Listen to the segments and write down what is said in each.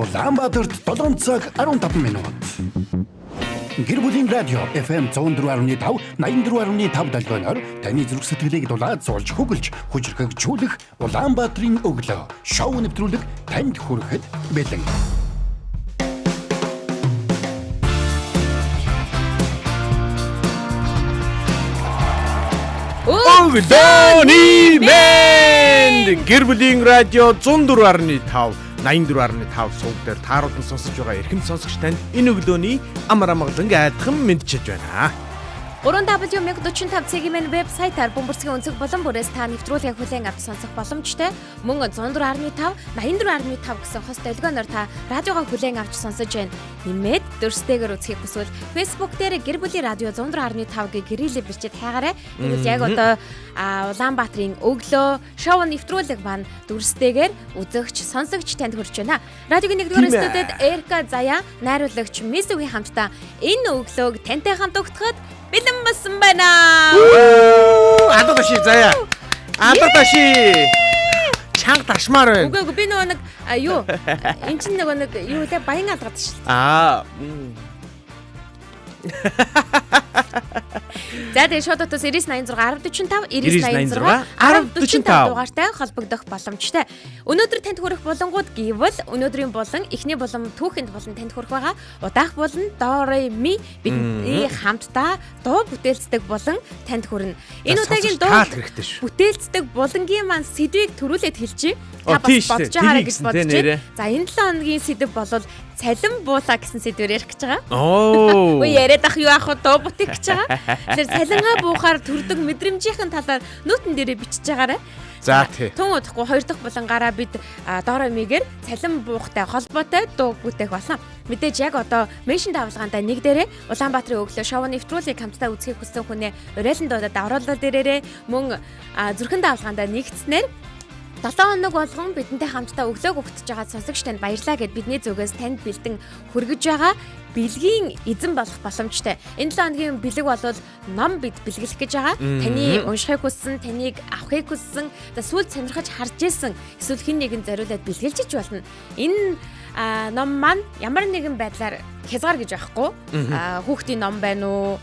Улаанбаатарт 7 цаг 15 минут. Гэр бүлийн радио FM 104.5 84.5 долгионоор таны зүрх сэтгэлийг дулаацуулж хөглөж хүчрхэгжүүлэх Улаанбаатарын өглөө шоу нэвтрүүлэг танд хүрэхэд бэлэн. Өглөөний мэнд гэр бүлийн радио 104.5 84.5 сувг дээр тааруулан сонсож байгаа эрхэм сонсогч танд энэ өглөөний амар амгалан айлтган мэдчилж байна. 3W1045 цэгийн вебсайтаар бөмбөрцгийн өнцөг болон бүрээс та нэвтрүүлгийг хүлээн авч сонсох боломжтой. Мөн 104.5, 84.5 гэсэн хос долгионоор та радиогоо хүлээн авч сонсож байна. Нэмээд дөрстэйгээр үзэхийг хүсвэл Facebook дээр гэр бүлийн радио 104.5-ыг гэрээлээ бичээд хайгаарай. Тэгвэл яг одоо Улаанбаатарын өглөө шоу нэвтрүүлэг маань дүрстэйгээр үзэгч, сонсогч танд хүрч байна. Радиогийн нэгдүгээр студид Эрка Заяа, найруулагч Мис Үгийн хамтдаа энэ өглөөг тантай хамт өгтөхөд бэлэн болсон байна. Алга таши Заяа. Алга таши. Чанга ташмаар байна. Үгүй үгүй би нөгөө нэг юу эн чинь нөгөө нэг юу лээ баян алгад шил. Аа. За тэгээ шууд утас 9986 1045 9986 1045 дугаартай холбогдох боломжтой. Өнөөдөр танд хүрэх болонгууд гэвэл өнөөдрийн болон эхний болон түүхэнд болон танд хүрэх байгаа. Удаах болон до ре ми бидний хамтдаа дуу бүтээлцдэг болон танд хүрнэ. Энэ удаагийн дуу хэрэгтэй шүү. Бүтээлцдэг болонгийн маань сэдвийг төрүүлээд хэлчихье. Та бас бодож байгаарай гэж бодож байна. За энэ 7 хоногийн сэдв бол цалин буулаа гэсэн сэдвээр ярих гэж байгаа. Оо. Үгүй яриад ах юу ах вэ? Дуу бүтээх гэж байгаа. Тэгэхээр цалингаа буухаар төрдөг мэдрэмжийнхэн талаар нүүтэн дээрээ бичиж байгаарай. За тий. Тун удахгүй хоёр дахь булангаараа бид доор мигээр цалин буухтай холбоотой дуу бүтээх болсон. Мэдээж яг одоо меншин давлгаандаа нэг дээрээ Улаанбаатарын өглөө шоу нэвтрүүлгийг хамтдаа үзэхийг хүссэн хүнээ урайлан дуудаад оруулаад ирээрээ мөн зүрхэн давлгаандаа нэгдснээр 7 хоног болгон бидэнтэй хамтдаа өглөөг өгтөж байгаа сонсогч танд баярлалаа гэд бидний зүгээс танд бэлдэн хүргэж байгаа бэлгийн эзэн болох боломжтой. Энэ 7 хоногийн бэлэг бол ном бид бэлгэлэх гэж байгаа. Таны уншихыг хүссэн, таныг авахыг хүссэн, за сүүлд сонирхож харж исэн эсвэл хэн нэгэн зориулаад бэлгэлж болно. Энэ ном маань ямар нэгэн байдлаар хязгаар гэж байхгүй. Хүүхдийн ном байна уу?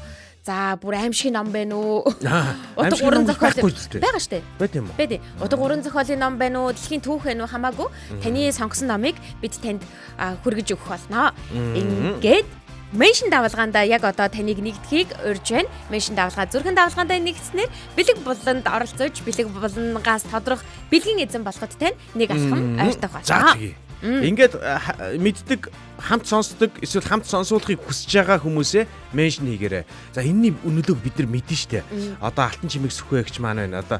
За бүр аимшиг ном байна уу? Утга уран зохиол байгаа штэ. Байт юм уу? Байт. Утга уран зохиолын ном байна уу? Дэлхийн түүх байна уу? Хамаагүй. Таны сонгосон номыг бид танд хүргэж өгөх болно. Ингээд меншин давалгаандаа яг одоо таныг нэгдэхийг урьж байна. Меншин давалгаа зүрхэн давалгаандаа нэгдснээр бэлэг буланд оролцож, бэлэг булангаас тодрох бэлгийн эзэн болоход тань нэг алхам ойртох болно. За тэгье. Ингээд мэддэг, хамт сонсдог, эсвэл хамт сонсуулахыг хүсэж байгаа хүмүүсээ меншн хийгээрэй. За энэний нөлөөг бид нар мэднэ штэ. Одоо алтан чимэг сүхвэгч маань байна. Одоо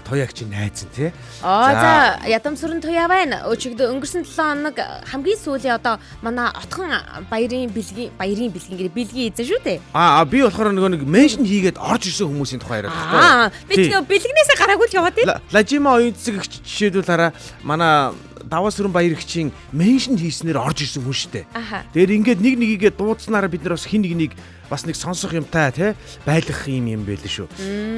туяагч найз нь тий. Аа за ядамсүрэн туяа байна. Өчигдөр өнгөрсөн 7 хоног хамгийн сүүлийн одоо манай отхон баярын бэлгийн гэрээ бэлгийн эзэн шүү дээ. Аа би болохоор нөгөө нэг меншн хийгээд орж ирсэн хүмүүсийн тухай яриад байгаа байхгүй. Би ч нөгөө бэлгнээсээ гараагүй л яваад байна. Лажима оюун цэцэг жишээлбэл хараа манай Даваа сүрэн баяр гिचийн меншн хийснээр орж ирсэн хүн шүү дээ. Тэгэхээр ингээд нэг нэгийгээ дуудсанаараа бид нар бас хин нэг нэг бас нэг сонсох юмтай тий байлгах юм юм байл шүү.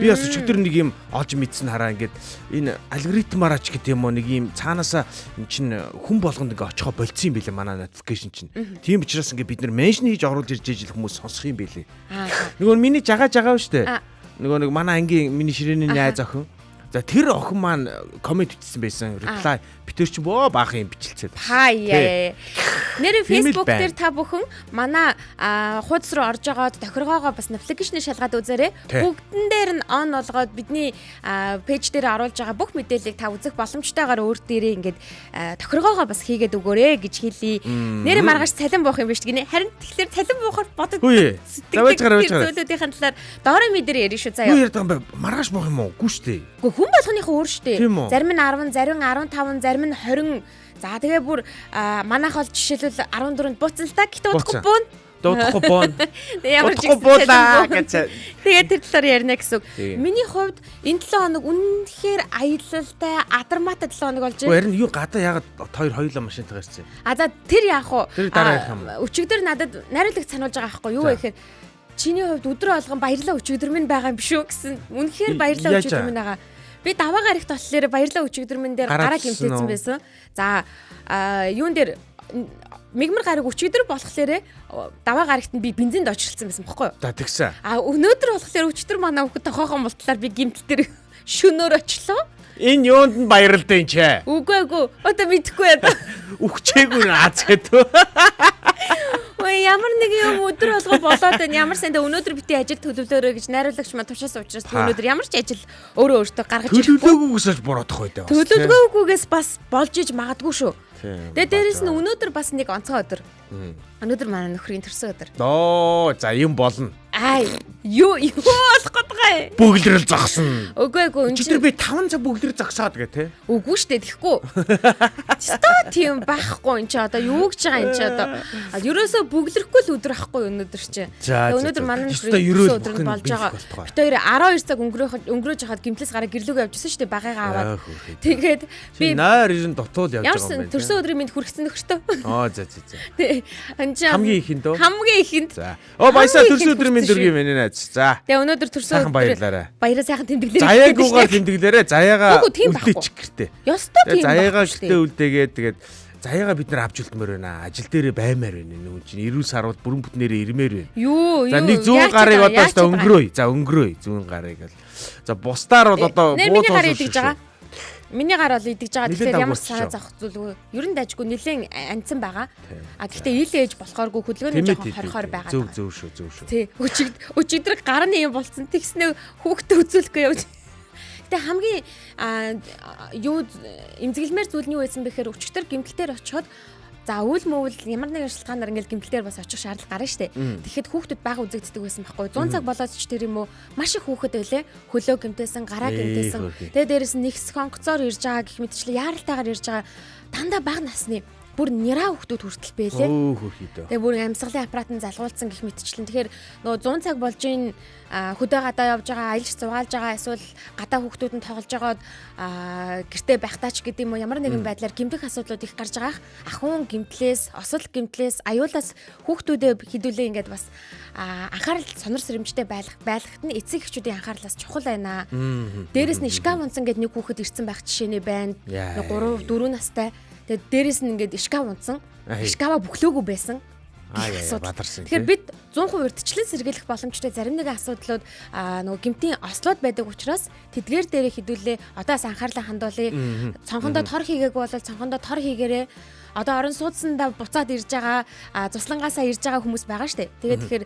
Би бас өчигдөр нэг юм олж мэдсэн хараа ингээд энэ алгоритмаараа ч гэдэг юм уу нэг юм цаанаасаа эн чин хүн болгонд ингээ очихо болцсон юм билээ манай notification чинь. Тийм учраас ингээд бид нар меншн хийж оруулж ирж ижил хүмүүс сонсох юм билээ. Нөгөө миний жага жагаа шүү дээ. Нөгөө нэг манай ангийн миний ширээний найз охин. За тэр охин маань коммент бичсэн байсан. Reply битэр чинь бөө баахан юм бичлцээд. Хаяа. Нэр Facebook дээр та бүхэн манай хуудас руу орж байгаад тохиргоогоо бас notification шалгаад үзээрэй. Бүгдэн дээр нь on болгоод бидний пэйж дээр оруулж байгаа бүх мэдээллийг та үзэх боломжтойгоор өөр дээрээ ингээд тохиргоогоо бас хийгээд өгөөрэй гэж хэлье. Нэр маргааш цалин буух юм биш гинэ. Харин тэгэхээр цалин буухаар бодод зүйлүүдийн талаар доорой ми дээр ярина шүү заяа. Юу ярьдаг юм бэ? Маргааш буух юм уу? Үгүй шүү дээ. Үгүй хүн болгоныхоо өөр шүү дээ. Зарим нь 10, зарим нь 15, зарим нь 20. За тэгээ бүр манайх бол жишээлбэл 14-нд буцсан л та. Гэтэ удахгүй буун. Дуудахгүй буун. Ямар ч удахгүй буулаа гэж. Тэгээ тэр талаар ярина гэсэн үг. Миний хувьд энэ 7 хоног үнэхээр аялалтай, адармаатай 7 хоног болж байна. Харин юу гадаа яагаад хоёр хоёулаа машинтайгаа ирсэн юм? А за тэр яах вэ? Тэр дараа ярих юм. Өчигдөр надад найруулагч сануулж байгаа байхгүй юу гэхээр чиний хувьд өдрө болгон баярлаа өчигдөр минь байгаа юм биш үү гэсэн. Үнэхээр баярлаа өчигдөр минь байгаа. Би даваа гарагт болохоор баярлаа өчигдөр минь дээр гараа гимтээсэн байсан. За юун дээр Мигмар гараг өчигдөр болохоор даваа гарагт нь би бензинд очрлцсан байсан бохгүй юу? За тэгсэн. А өнөөдөр болохоор өчигдөр манай хүүхэд тохоогон болтлоор би гимтэл дээр шөнөөр очлоо. Энэ юунд нь баярлалтай юм чи? Үгүй үгүй. Одоо мэдэхгүй яа. Үхчээгүй аз гэдэг. Ой ямар нэг юм өдөр болгоо болоод байна. Ямар сандаа өнөөдөр бити ажил төлөвлөөрэй гэж найруулагч маань тушаас учраас өнөөдөр ямар ч ажил өөрөө өөртөө гаргаж ирэхгүй. Төлөвлөөгүйгээс л буруутах байдаа. Төлөвлөгөөгүйгээс бас болж иж магадгүй шүү. Тэгээ дээрэс нь өнөөдөр бас нэг онцгой өдөр. Өнөөдөр манай нөхрийн төрсөн өдөр. Доо за юм болно. Ай юу болох гээд байгаа юм? Бөглөрөл зогсно. Үгүй үгүй. Өчигдөр би 5 цаг бөглөрөл зогсоод гэ тэ. Үгүй штэ тэгэхгүй. Стоо тийм байхгүй энэ чи одоо юу гэж байгаа юм чи одоо. Ерөөсөө бөглөрөхгүй л өдөр ахгүй өнөөдөр чи. Өнөөдөр манай нөхрийн төрсөн өдөр нь болж байгаа. Бид хоёр 12 цаг өнгөрөөж хахад гимтлээс гараа гэрлүүгээ явжсэн штэ багыгаа аваад. Тэгээд би нойр 90 дутуул явж байгаа юм байна. Төрсөн өдрийн минь хүргэсэн нөхөртөө. Аа за за за. Хамгийн ихэнд үү? Хамгийн ихэнд. За. Оо баясаа төрсөн өдрийн минь дүргийн миний найз. За. Тэгээ өнөөдөр төрсөн өдөр баярлалаа. Баяраа сайхан тэмдэглээрэй. Заяагүйгээр тэмдэглээрэй. Заяагаа үлдээчих гэртээ. Ёстой тийм. Заяагаа гэртээ үлдээгээд тэгээд заяагаа бид нар авч үлдмээр байна. Ажил дээрээ баймаар байна. Нүн чинь эрүүл сарвал бүрэн бүтнээрээ ирмээр байна. Юу юу. За нэг зүүн гарыг одоо ч өнгөрөөе. За өнгөрөөе зүүн гарыг л. За бусдаар бол одоо буу туулж идэж байгаа. Миний гар бол идэж байгаа. Тэгэхээр ямар санаа зовх зүйлгүй. Ер нь дайжгүй нэлээд анцсан байгаа. А гэхдээ ил ээж болохооргүй хөдөлгөөний жоохон хорхоор байгаа. Зөв зөв шүү зөв шүү. Тий. Өчигдөр гар нь юм болцсон. Тэгснэ хүүхдээ үзүүлэхгүй явж. Гэтэ хамгийн юу эмзэглэмээр зүйл нь юу байсан бэхээр өчигдөр гимтэлтээр очиход за үйл мөвл ямар нэгэн шалтгаанаар ингээл гимтэлтээр бас очих шаардлага гарна штэ. Тэгэхэд хүүхдүүд бага үзэгддэг байсан байхгүй. 100 цаг болоод ч тэр юм уу маш их хүүхэд байлээ. Хөлөө гимтээсэн, гараа гимтээсэн. Тэгээ дээрэс нь нэгс хонгоцоор ирж байгаа гэх мэтчлээ яаралтайгаар ирж байгаа дандаа бага насны бүр нэраа хүүхдүүд хүртэл байлээ. Тэгээ бүр амьсгалын аппарат нь залгуулсан гэх мэтчлэн. Тэгэхээр нөгөө 100 цаг болж ин хөдөө гадаа явж байгаа, аялж зугаалж байгаа эсвэл гадаа хүүхдүүд нь тоглож байгаад гэртээ байхтаа ч гэдэг юм уу ямар нэгэн байдлаар гэмтэх асуудлууд их гарч байгаа. Ахуйн гэмтлээс, осол гэмтлээс, аюулаас хүүхдүүдээ хідүүлээ ингээд бас анхаарал сонор сэрэмжтэй байлгахт нь эцэг эхчүүдийн анхаарлаас чухал байна. Дээрэс нь шкаф унсан гэдэг нэг хүүхэд ирсэн байх жишээний байна. 3 4 настай. Тэгээд дээрэс нь ингээд шкаф унтсан. Шкафа бүхлөөгүй байсан. Бадарсан. Тэгэхээр бид 100% урьдчилан сэргийлэх боломжтой зарим нэгэн асуудлууд нөгөө гэмтийн ослоод байдаг учраас тэдгээр дээрээ хідүүлээ одоос анхаарлаа хандуулъя. Цонхондоо тор хийгээгүй бол цонхондоо тор хийгээрэй. Одоо орон сууцсандаа буцаад ирж байгаа, цуслангаасаа ирж байгаа хүмүүс байгаа штэ. Тэгээд тэгэхээр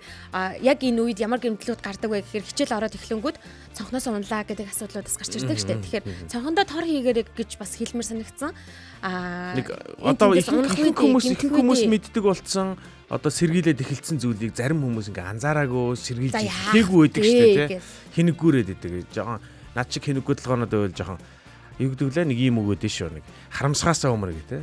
яг энэ үед ямар гэмтлүүд гардаг вэ гэхээр хичээл ороод эхлэнгүүд цонхноос унлаа гэдэг асуудлууд бас гарч ирдэг штэ. Тэгэхээр цонхондоо тор хийгээрэй гэж бас хэлмээр санагдсан. Нэг одоо ихэнх хүмүүс мэддэг болсон. Одоо сэргийлээд эхэлсэн зүйлийг зарим хүмүүс ингээ анзаараагүй сэргийлж эхлэегүй байдаг штэ тий. Хинэггүүрээд идэг. Жохон над чиг хинэггүй толгоонод байвал жохон юу гэдэг лээ нэг ийм үг өгдөө шүү нэг харамсгаасаа өмнө гэх те.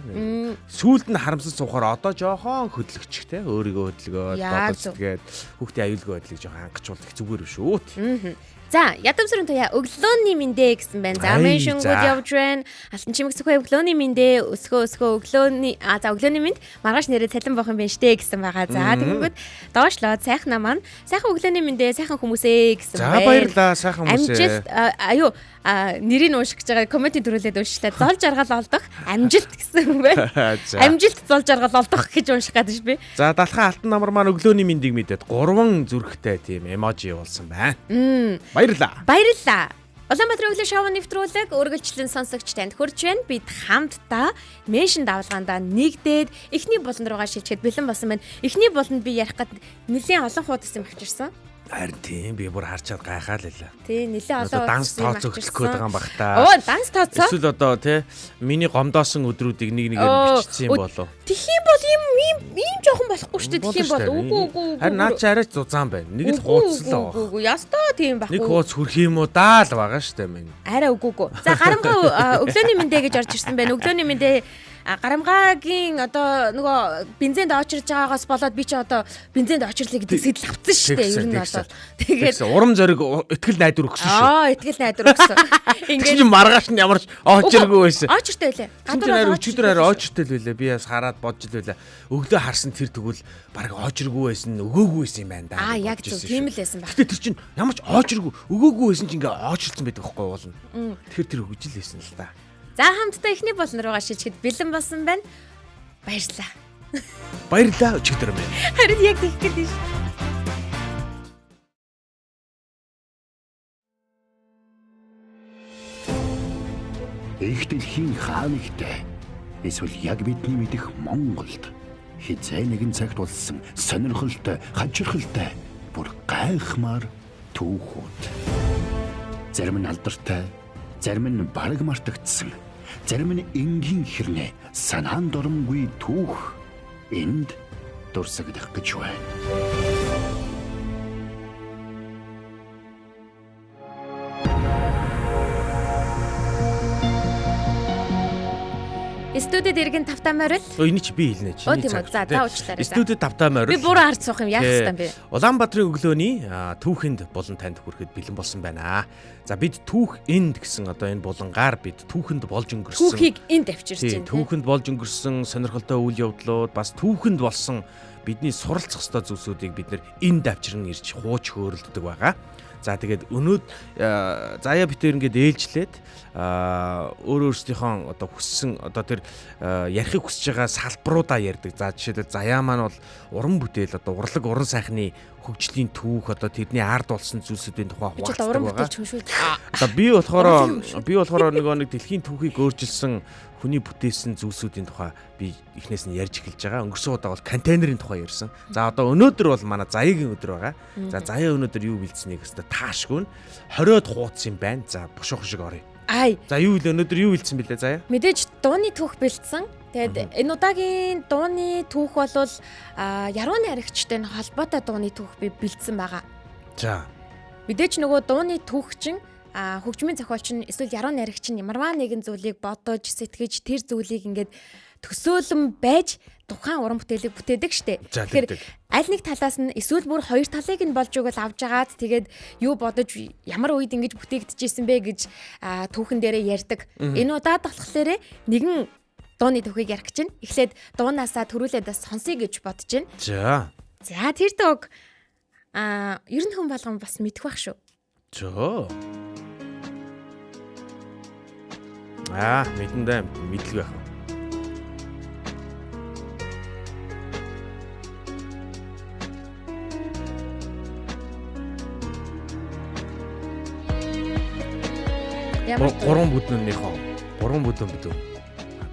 Сүүлд нь харамсаж суухаар одоо жохон хөдлөгчих те. Өөрийгөө хөдөлгөөд бодож тэгээд хүүхдийн аюулгүй байдлыг жохон хангачвал их зүгээр шүү. За, ядамсрын туяа өглөөний мэндэ гэсэн байна. За, меншингүүд явж байна. Алтан чимэг сүхэ өглөөний мэндэ, өсгөө өглөөний за өглөөний мэнд маргааш нэрээ цалин бох юм байна штэ гэсэн байгаа. За, тэгэнгүүт доошлоо сайхнаа маань. Сайхан өглөөний мэндэ, сайхан хүмүүсээ гэсэн байна. За, баярлалаа сайхан хүмүүсээ. Амжилт аюу нэрийг унших гэж байгаа комментийн төрүүлээд уншлаа. Зол жаргал олдох амжилт гэсэн байна. Амжилт зол жаргал олдох гэж унших гэдэг ш би. За, далхаа алтан намар маань өглөөний мэндийг мэдээд 3 зүрхтэй тийм эможи явуулсан байна. Баярлалаа. Баярлалаа. Улаанбаатарын өглөө шоу нэвтрүүлэг үргэлжлэн сонсогч танд хүрч байна. Бид хамтдаа меншин давлгаандаа нэгдээд эхний булан руугаа шилжихэд бэлэн болсон байна. Эхний буланд би ярих гээд нэлээд олон хуудас юм авчирсан. Харин тийм би бүр харчаад гайхаал байлаа. Тий, нэлээд олон данс тооцоо хөтлөх гээд байгаа юм бах та. Оо, данс тооцоо. Эсвэл одоо тий миний гомдоосон өдрүүдийг нэг нэгээр бичсэн юм болов. Тэх юм бол ийм жоохон болохгүй шүү дээ. Тэх юм бол үгүй. Харин наад чи арай зузаан байна. Нэг л хуудас л байгаа. Үгүй, ястаа тийм байхгүй. Нэг хуудас хүрх юм уу даа л байгаа шүү дээ минь. Арай үгүй. За, гарамгаа өглөөний мэндэ гэж орж ирсэн байна. Өглөөний мэндэ гарамгаагийн одоо нөгөө бензинд очирж байгаагаас болоод би чи одоо бензинд очирлаа гэдэг сэтэл авцсан шүү дээ. Ер нь бол тэгээд урам зориг итгэл найдвар өгсөн шүү. Аа, итгэл найдвар өгсөн. Ингээд чи маргааш нь ямар ч очиргүй байсан. Очиртой байлээ. Гадуур арай өчигдөр арай очиртой л байлээ. Би бас хараад бодж л байлаа. Өглөө харсан тэр тэгвэл баг очиргүй байсан, өгөөгүй байсан юм байна да. Аа, яг зөв тийм л байсан баг. Гэтэ тэр чинь ямар ч очиргүй, өгөөгүй байсан чинь ингээ очирсан байдаг байхгүй уулна. Тэгэхээр тэр өгж л байсан л да. За, хамтдаа эхний болон руугаа шилжихэд бэлэн болсон байна. Баярлалаа. Баярлалаа өчигдөр минь. Харин яг тэгэх гээд ш. Их дэлхийн хаанэгтэй эсвэл яг бидний мэдэх Монголд хизээ нэгэн цагт болсон сонирхолтой, хажирхалтай бүр гайхмаар түүхүүд. Зарим нь алдартай, зарим нь бараг мартагдсан, зарим нь энгийн хэрнээ санаан доромгүй түүх энд дурсагдах гэж байна. Студид иргэн тавтаа морил. Өө энэ чи би хэлнэ чи. Тийм үү. За за уучлаарай. Студид тавтаа морил. Би буруу хард суух юм яах ёстой юм бэ? Улаанбаатарын өглөөний түүхэнд булан танд хүрэхэд бэлэн болсон байна. За бид түүх энд гэсэн одоо энэ булангаар бид түүхэнд болж өнгөрсөн. Түүхийг энд авчирч байна. Түүхэнд болж өнгөрсөн сонирхолтой үйл явдлууд бас түүхэнд болсон бидний суралцах ёстой зүйлсүүдийг бид нэр энд авчирн ирж хууч хөөрөлддөг байгаа. За тэгээд өнөөд заяа битэр ингээд ээлжлээд өөр өөрсдийнхөө одоо хүссэн одоо тэр ярихыг хүсэж байгаа салбаруудаа ярьдаг. За жишээлбэл заяа маань бол уран бүтээл одоо урлаг уран сайхны хөгжлийн түүх одоо тэрний ард болсон зүйлсүүдийн тухай хуваалцдаг байгаа. Одоо би болохоор нөгөө нэг дэлхийн түүхийг өөрчилсөн хүний бүтээсэн зүйлсүүдийн тухай би эхнээс нь ярьж эхэлж байгаа. Өнгөрсөн удаа бол контейнерын тухай ярьсан. За одоо өнөөдөр бол манай Заяагийн өдөр байгаа. За Заяа өнөөдөр юу бэлдсэнийг өстө таашгүй нь 20-од хууц юм байна. За бушуух шиг оръё. Ай. За юу вэ өнөөдөр юу бэлдсэн бэлээ Заяа? Мэдээж дууны түүх бэлдсэн. Тэгээд энэ удаагийн дууны түүх бол яруу найрагчтай нь холбоотой дууны түүх би бэлдсэн байгаа. За. Мэдээж нөгөө дууны түүх чинь хөгжмийн зохиолч нь эсвэл яруу найрагч нь ямарваа нэгэн зүйлийг бодож сэтгэж тэр зүйлийг ингээд төсөөлөн байж тухайн уран бүтээлийг бүтээдэг штэ. Тэгэхээр аль нэг талаас нь эсвэл бүр хоёр талыг нь болж өгөл авч агаад тэгээд юу бодож ямар үед ингэж бүтээгдэжсэн бэ гэж түүхэн дээрээ ярьдаг. Энэ удаад болохоор нэгэн дууны түүхийг ярих гэж байна. Эхлээд дуунаасаа төрүүлээд бас сонсъё гэж бодож байна. За. За тэр дууг ер нь хүн болгон бас мэдэх байх шүү. За. Аа, мэдэн дээ мэдлэг байх. Ямар гурван бүдүүнийхөө гурван бүдүүн бүдүү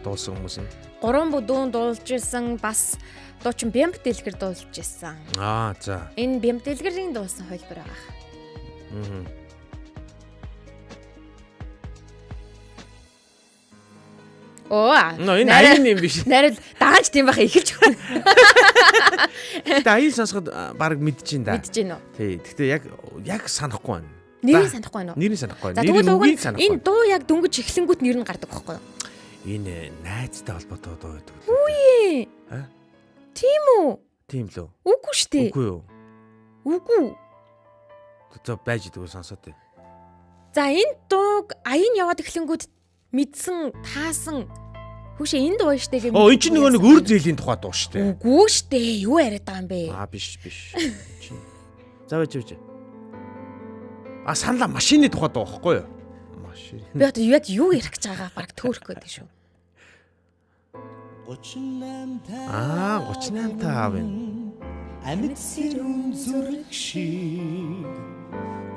дуулсан хүмүүс нь. Гурван бүдүүн дуулж исэн бас дуучин Бямб дэлгэр дуулж исэн. Аа, за. Энэ Бямб дэлгэрийн дуулсан хувилбар байгаа. Аа. Оо. Нөө энэ аян юм биш. Нарийн даанч тийм байх эхэлж өгнө. Гэтэ аян сонсоход баг мэдчихээн да. Мэдэж гин үү? Тий. Гэтэ яг санахгүй байна. Нэрийг санахгүй байна уу? Нэрийг санахгүй. За тэгвэл уг нь энэ дуу яг дөнгөж эхлэнгүүт нэр нь гардаг байхгүй юу? Энэ найзтай холбоотой дуу байдаг. Үгүй. Аа? Тийм үү? Тийм лөө. Үгүй шүү дээ. Үгүй юу? Үгүй. За байж идэг сонсоод бай. За энэ дууг аян яваад эхлэнгүүт мэдсэн, таасан Хүүшээ энэ дуу штэ гэх юм. Оо эн чинь нөгөө нэг өр зээлийн тухай дуу штэ. Үгүй штэ. Юу яриад байгаа юм бэ? Аа биш биш. За байж байж. А саналаа машины тухай дуу байхгүй юу? Машин. Би одоо яг юу ярих гэж байгаагаа баг төөрөх гээд шүү. 38 та Аа 38 та аав юм. Амьд сэрүүн зүрх шиг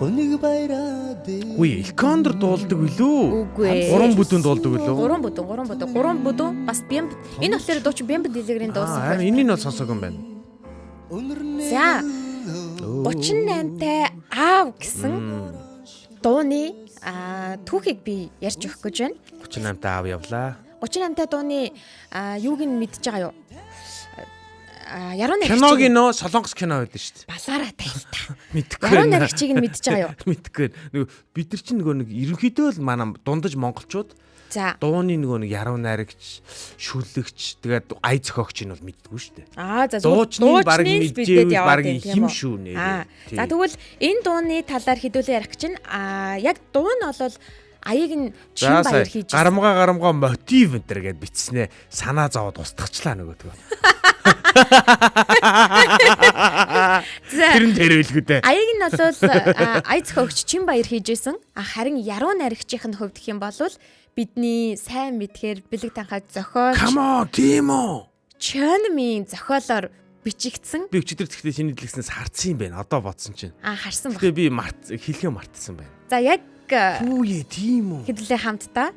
гуниг баяраа дээ. Үгүй Элкондр дуулдаг билүү? Үгүй ээ. Гурван бүдүүн дуулдаг билүү? Гурван бүдүүн, гурван бүдүүн, гурван бүдүүн бас бямб. Энэ болохоор дуучин бямб дэлгэрийн дуусан. Аа энийг нь бол сонсоогүй юм байна. За 38 тай аав гэсэн дууны түүхийг би ярьж өгөх гэж байна. 38 тай аав явлаа. 38 тай дууны юуг нь мэдж байгаа юу? Яруу найрагч. Киног нөө Солонгос кино байдаг шүү дээ. Балаараа тайл та. Мэдхгүй. Яруу найрагчийг нь мэдж байгаа юу? Мэдхгүй. Нөгөө бид нар чинь нөгөө нэг ерөнхийдөө л манай дундаж монголчууд За. Дууны нөгөө нэг яруу найрагч, шүлэгч, тэгээд ая зохиогч нь бол мэддэггүй шүү дээ. Аа за дуучны баг мэдээвэл баг хим шүү нэ. За тэгвэл энэ дууны талаар хэдүүлээ ярих гэж байна. Аа яг дуу нь бол аяыг нь чин баяр хийж гарамга гарамга мотив энэ төр гэд бичснээ санаа зовоод устгахчлаа нөгөөдгөө. Тэр нь тэрэлгүй дээ. Аяыг нь бол ая зохиогч чин баяр хийж исэн. Харин яруу найрагчийн хувьд гэх юм бол бидний сайн мэдхээр бэлэг танхаа зохиолч. Come on, тийм үү? Чонмын зохиолоор бичигдсэн. Би өчигдөр тэгтээ чиний дэлгэснээс харсан юм байна. Одоо бодсон чинь. А, харсан баг. Гэтэ би март хэлхээ мартсан байна. За, яг Хүүе, тийм үү. хэдүүлээ хамтдаа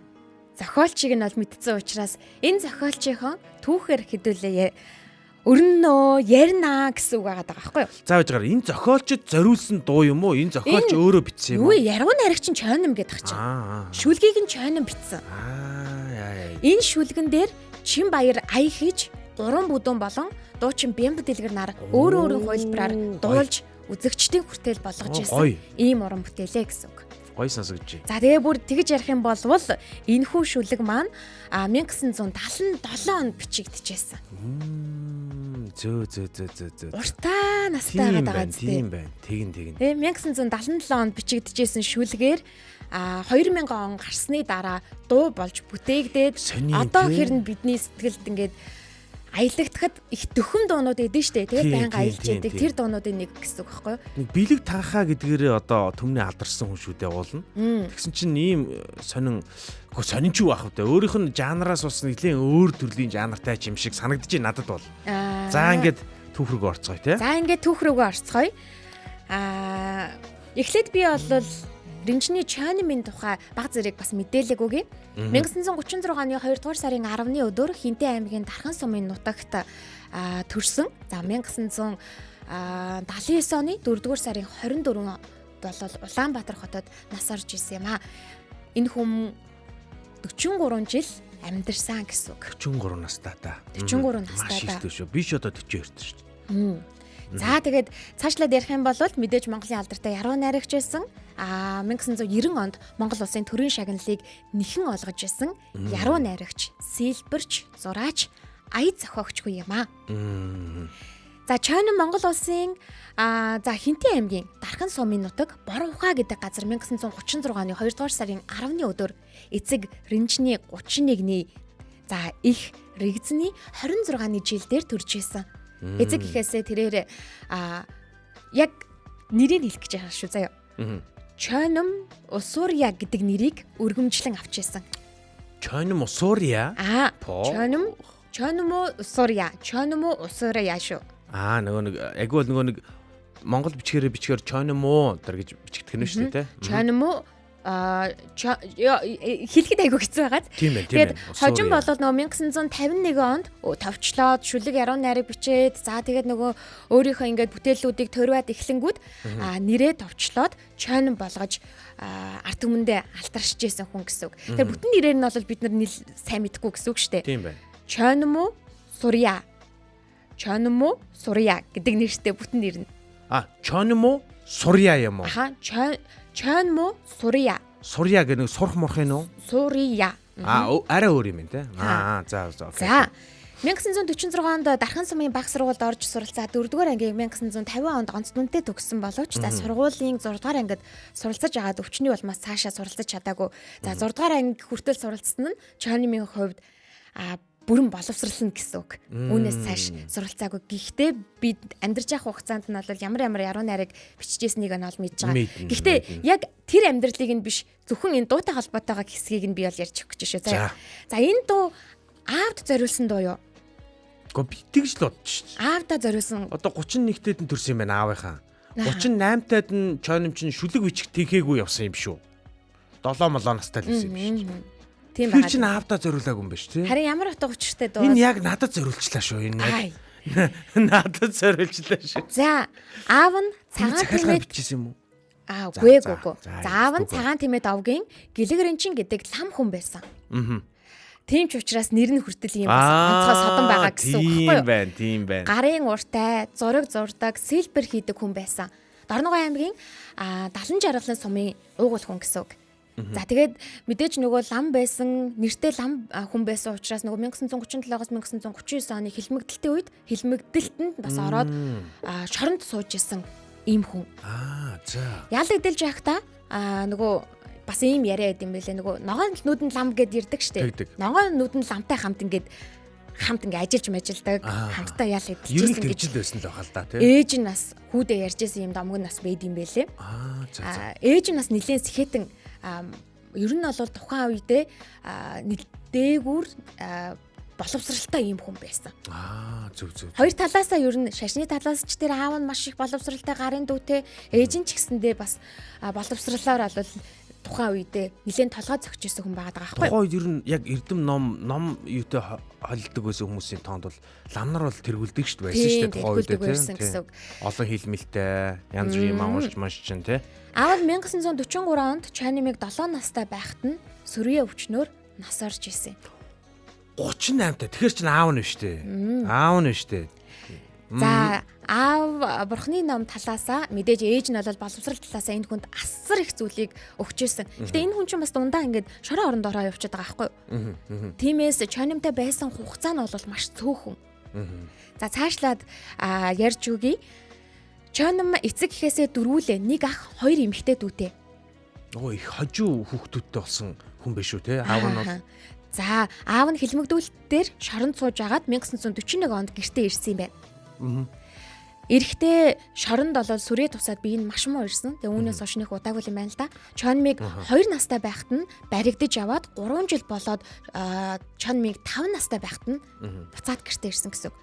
зохиолчийг нь бол мэдсэн учраас энэ зохиолчийн түүхээр хэдүүлээ өрнөө ярина гэсэн үг байгаа байхгүй юу? За, байж гараа, энэ зохиолчд зориулсан дуу юм уу? Энэ зохиолч өөрөө бичсэн юм Юу уу? яруу найрагч нь Чонм гэдэг чинь. Аа. Шүлгийг нь Чонм бичсэн. Аа, яа яа. Энэ шүлгэн дээр Чин Баяр ая хийж гурван бүдүүн болон дуучин Бямб дэлгэр нар өөр өөрийн хувилбараар дуулж үзэгчдийн хүртэл болгож Оо, ирсэн гоё. ийм уран бүтээлээ гэсэн үг. Гоё сонсогдож. За, тэгээ бүр тэгж ярих юм бол энэхүү шүлэг маань 1977 онд бичигдчихсэн. Зөө зөө зөө зөө зөө. Уртаа настай Тийм байгаа байна, зү. тийм байна. Тэгин тэгин. Тэгээ 1977 онд бичигдчихсэн шүлгээр 2000 он гарсны дараа дуу болж бүтээгдээд Сони одоо тий. хэр нь бидний сэтгэлд ингээд аялагдахад их дөхөм дуунууд эдэн штэ, тэгээд Тийм, байнга тийм, аялж тийм, яадаг тийм. тэр дуунуудын нэг гэсэн үг байхгүй юу? Нэг бэлэг танхаа гэдгээрээ одоо төмний алдарсан хүн шүү дээ уулна. Тэгсэн чинь ийм сонин, үгүй, сонин ч юу ах вэ? Өөрийнх нь жанраас бас нэлээд өөр төрлийн жанртай ч юм шиг санагдаж байна надад бол. За, ингээд түүх рүү орцгоё те. За, ингээд түүх рүүгээ орцгоё. Эхлээд би бол Ринжний Чонимын тухай баг зэрэг бас мэдээлэг өгье. 1936 оны 2 дугаар сарын 10-ны өдөр Хинтээ аймгийн Дархан сумын нутагт төрсөн. За, 1979 оны 4 дугаар сарын 24 бол Улаанбаатар хотод нас орж исэн юм а. Энэ хүн 43 жил амьдарсан гэсэн үг. 43 настай та. 43 настай Маш та. их шүү. Би ч одоо 42 шүү дээ. За, тэгээд цаашлаад ярих юм бол мэдээж Монголын алдартай яруу найрагч байсан. 1990 онд Монгол улсын төрийн шагналыг нэхэн олгож исэн яруу найрагч, сэлбэрч, зураач, ая зохиогчгүй юм аа. За, Чойн Монгол улсын за Хинтээ аймгийн Дархан сумын нутаг Борвхаа гэдэг газар 1936 оны 2 дугаар сарын 10-ны өдөр эцэг Ринжний 31-ний, за их Рэгзний 26-ны жил дээр төрж исэн. Эцэг гэхээсээ тэрээр яг нэрийг хэлэх гэж байгаа шүү заяа. Чойном Усурья гэдэг нэрийг өргөмжлөн авч исэн. Чойном Усурья. Чойном Чойномо Усурья, Чойномо Усурья шүү. Нөгөө нэг айгүй бол нөгөө нэг Монгол бичгээрээ бичгээр Чойномоо тэр гэж бичигдэх нь шүү дээ те. Чойномо хэлэхэд айгүй хэцүү байгааз. Тийм байна, тийм Тэгээд байна. хожим болол нөгөө 1951 онд товчлоод шүлэг яруу найраг бичээд, за тэгээд нөгөө өөрийнхөө ингээд бүтээлүүдийг төрваад эхлэнгүүд нэрээ товчлоод Чойн болгож ард түмэндээ алтаршиж исэн хүн гэсэн үг. Тэгэхээр бүтэн нэрээр нь бол бид нар нийл сайн мэдэхгүй гэсэн үг шүү дээ. Тийм байна. Чойнмо Сурья. Чойнмо Сурья гэдэг нэртэй бүтэн нэр нь. Чойномоо Сурья юм уу? Аха, Чойнмо Сурья. Сурья гэх нэг сурах мурах юм уу? Сурья. Арай өөр юм те. За за. Окей. За, 1946 онд Дархан сумын баг сургуульд орж суралцаад 4-р ангийг 1950 онд онц дүнтэй төгссөн боловч за сургуулийн 6-р ангид суралцаж байгаад өвчний улмаас цаашаа суралцаж чадаагүй. За, 6-р анги хүртэл суралцсан нь Чонимын хувьд бүрэн боловсрал нь гэсэн үг. Үүнээс цааш суралцаагүй. Гэхдээ бид амьдарч явах хугацаанд нь бол ямар ямар яруу найраг бичижсэнийг нь ол мэдж байгаа. Гэхдээ яг тэр амьдралыг нь биш, зөвхөн энэ дуутай холбоотойгоо хэсгийг нь би бол ярьж өгөх гэж шүү. За. За, энэ дуу аавд зориулсан дуу юу? Гэхдээ би тэгж л бодож шүү. Аавдаа зориулсан. Одоо 31-тэд нь төрсэн юм байна аавынхаа. 38-тад нь Чойном чинь шүлэг бичих тэнхээгүй явсан юм шүү. 7 молоо настай л байсан юм шүү. Тийм Тэр байгаа. чинь аавдаа зориулаагүй юм биш тий. Харин ямар утга учиртай дуу? Энэ яг надад зориулчлаа шүү. Энэ яг надад зориулчлаа шүү. За, аав нь цагаан Цагаан тэмээд бичсэн юм уу? Үгүй ээ, үгүй. За, За, аав нь цагаан тэмээд овгийн Гэлэг Рэнчин гэдэг лам хүн байсан. Тийм ч учраас нэр нь хүртэл ийм бас онцгой содон байгаа гэсэн үг байхгүй Тийм юу? байна, тийм байна. Гарын уртай, зураг зурдаг, сэлбэр хийдэг хүн байсан. Дорногов аймгийн Далан жаргалын сумын уугуул хүн гэсэн үг. За, тэгээд мэдээж нөгөө лам байсан, нэртэй лам хүн байсан учраас нөгөө 1937-оос 1939 оны хилмигдэлтийн үед хилмигдэлтэнд бас ороод шоронд сууж исэн ийм хүн. За. Ял эдэлж байхдаа нөгөө бас ийм яриа байд юм байлээ. Нөгөө ногоон нүдэн лам гэд ирдэг штэ. Тэгдэг. Ногоон нүдэн ламтай хамт ингээд ажиллаж мажилдаг, хамтдаа ял Ер нь эдэлжсэн гэж тэгжил байсан л байх л да тий. ээж нь бас хүүдээ ярьж исэн юм домог нь бас байд юм байлээ. За за. Ээж нь бас нэлээд сэхэтэн, ер нь бол тухайн үедээ дээгүүр Боловсралтай ийм хүн байсан. Аа, зөв зөв. Хоёр талаасаа ер нь шашны талаас ч тэр аав нь маш их боловсралтай гарын дүүтэй, ээж нь ч гэсэндээ бас боловсралаар бол тухайн үедээ нэлээд толгой зөгч исэн хүн байгаад байгаа байхгүй. Тухайн үед ер нь яг эрдэм ном ном юутай холилдог байсан хүмүүсийн тоонд бол ламнар бол тэргүүлдэг шүү дээ байсан шүү дээ тухайн үедээ тийм. Олон хилмэлтэй янз бүрийн юм уншиж маш чинь тий. Аав нь 1943 онд Чанимыг 7 настай байхад нь сүрье өвчнөөр нас орж исэн. 38 та. Тэгэхээр чинь аав нь шүү дээ. Аав нь шүү дээ. За аав бурхны ном талаасаа мэдээж ээж нь бол боловсрал талаасаа энэ хүнд асар их зүйлийг өгч ирсэн. Гэтэ энэ хүн чинь бас дундаа ингээд шорон оронд ороо явчихад байгаа байхгүй юу? Тиймээс чонимтай байсан хугацаа нь бол маш цөөхөн. За цаашлаад ярьж өгье. Чоним эцэг гэхээсээ дөрвүүлээ. Нэг ах, хоёр эмэгтэй дүүтэй. Оо их хожуу хүүхдүүдтэй болсон хүн биш үү те? Аав нь бол За аав нь хилмигдүүлэлтээр шоронд сууж агаад 1941 онд гэртээ ирсэн юм байна. Эрэхтэй шоронд болоод сүрээ тусаад би энэ маш муу ирсэн. Тэгээ үүнээс хойш нэг удаагүй юм байна л да. Чонмиг 2 настай байхад нь баригдаж яваад 3 жил болоод Чонмиг 5 настай байхад нь буцаад гэртээ ирсэн гэсэн үг.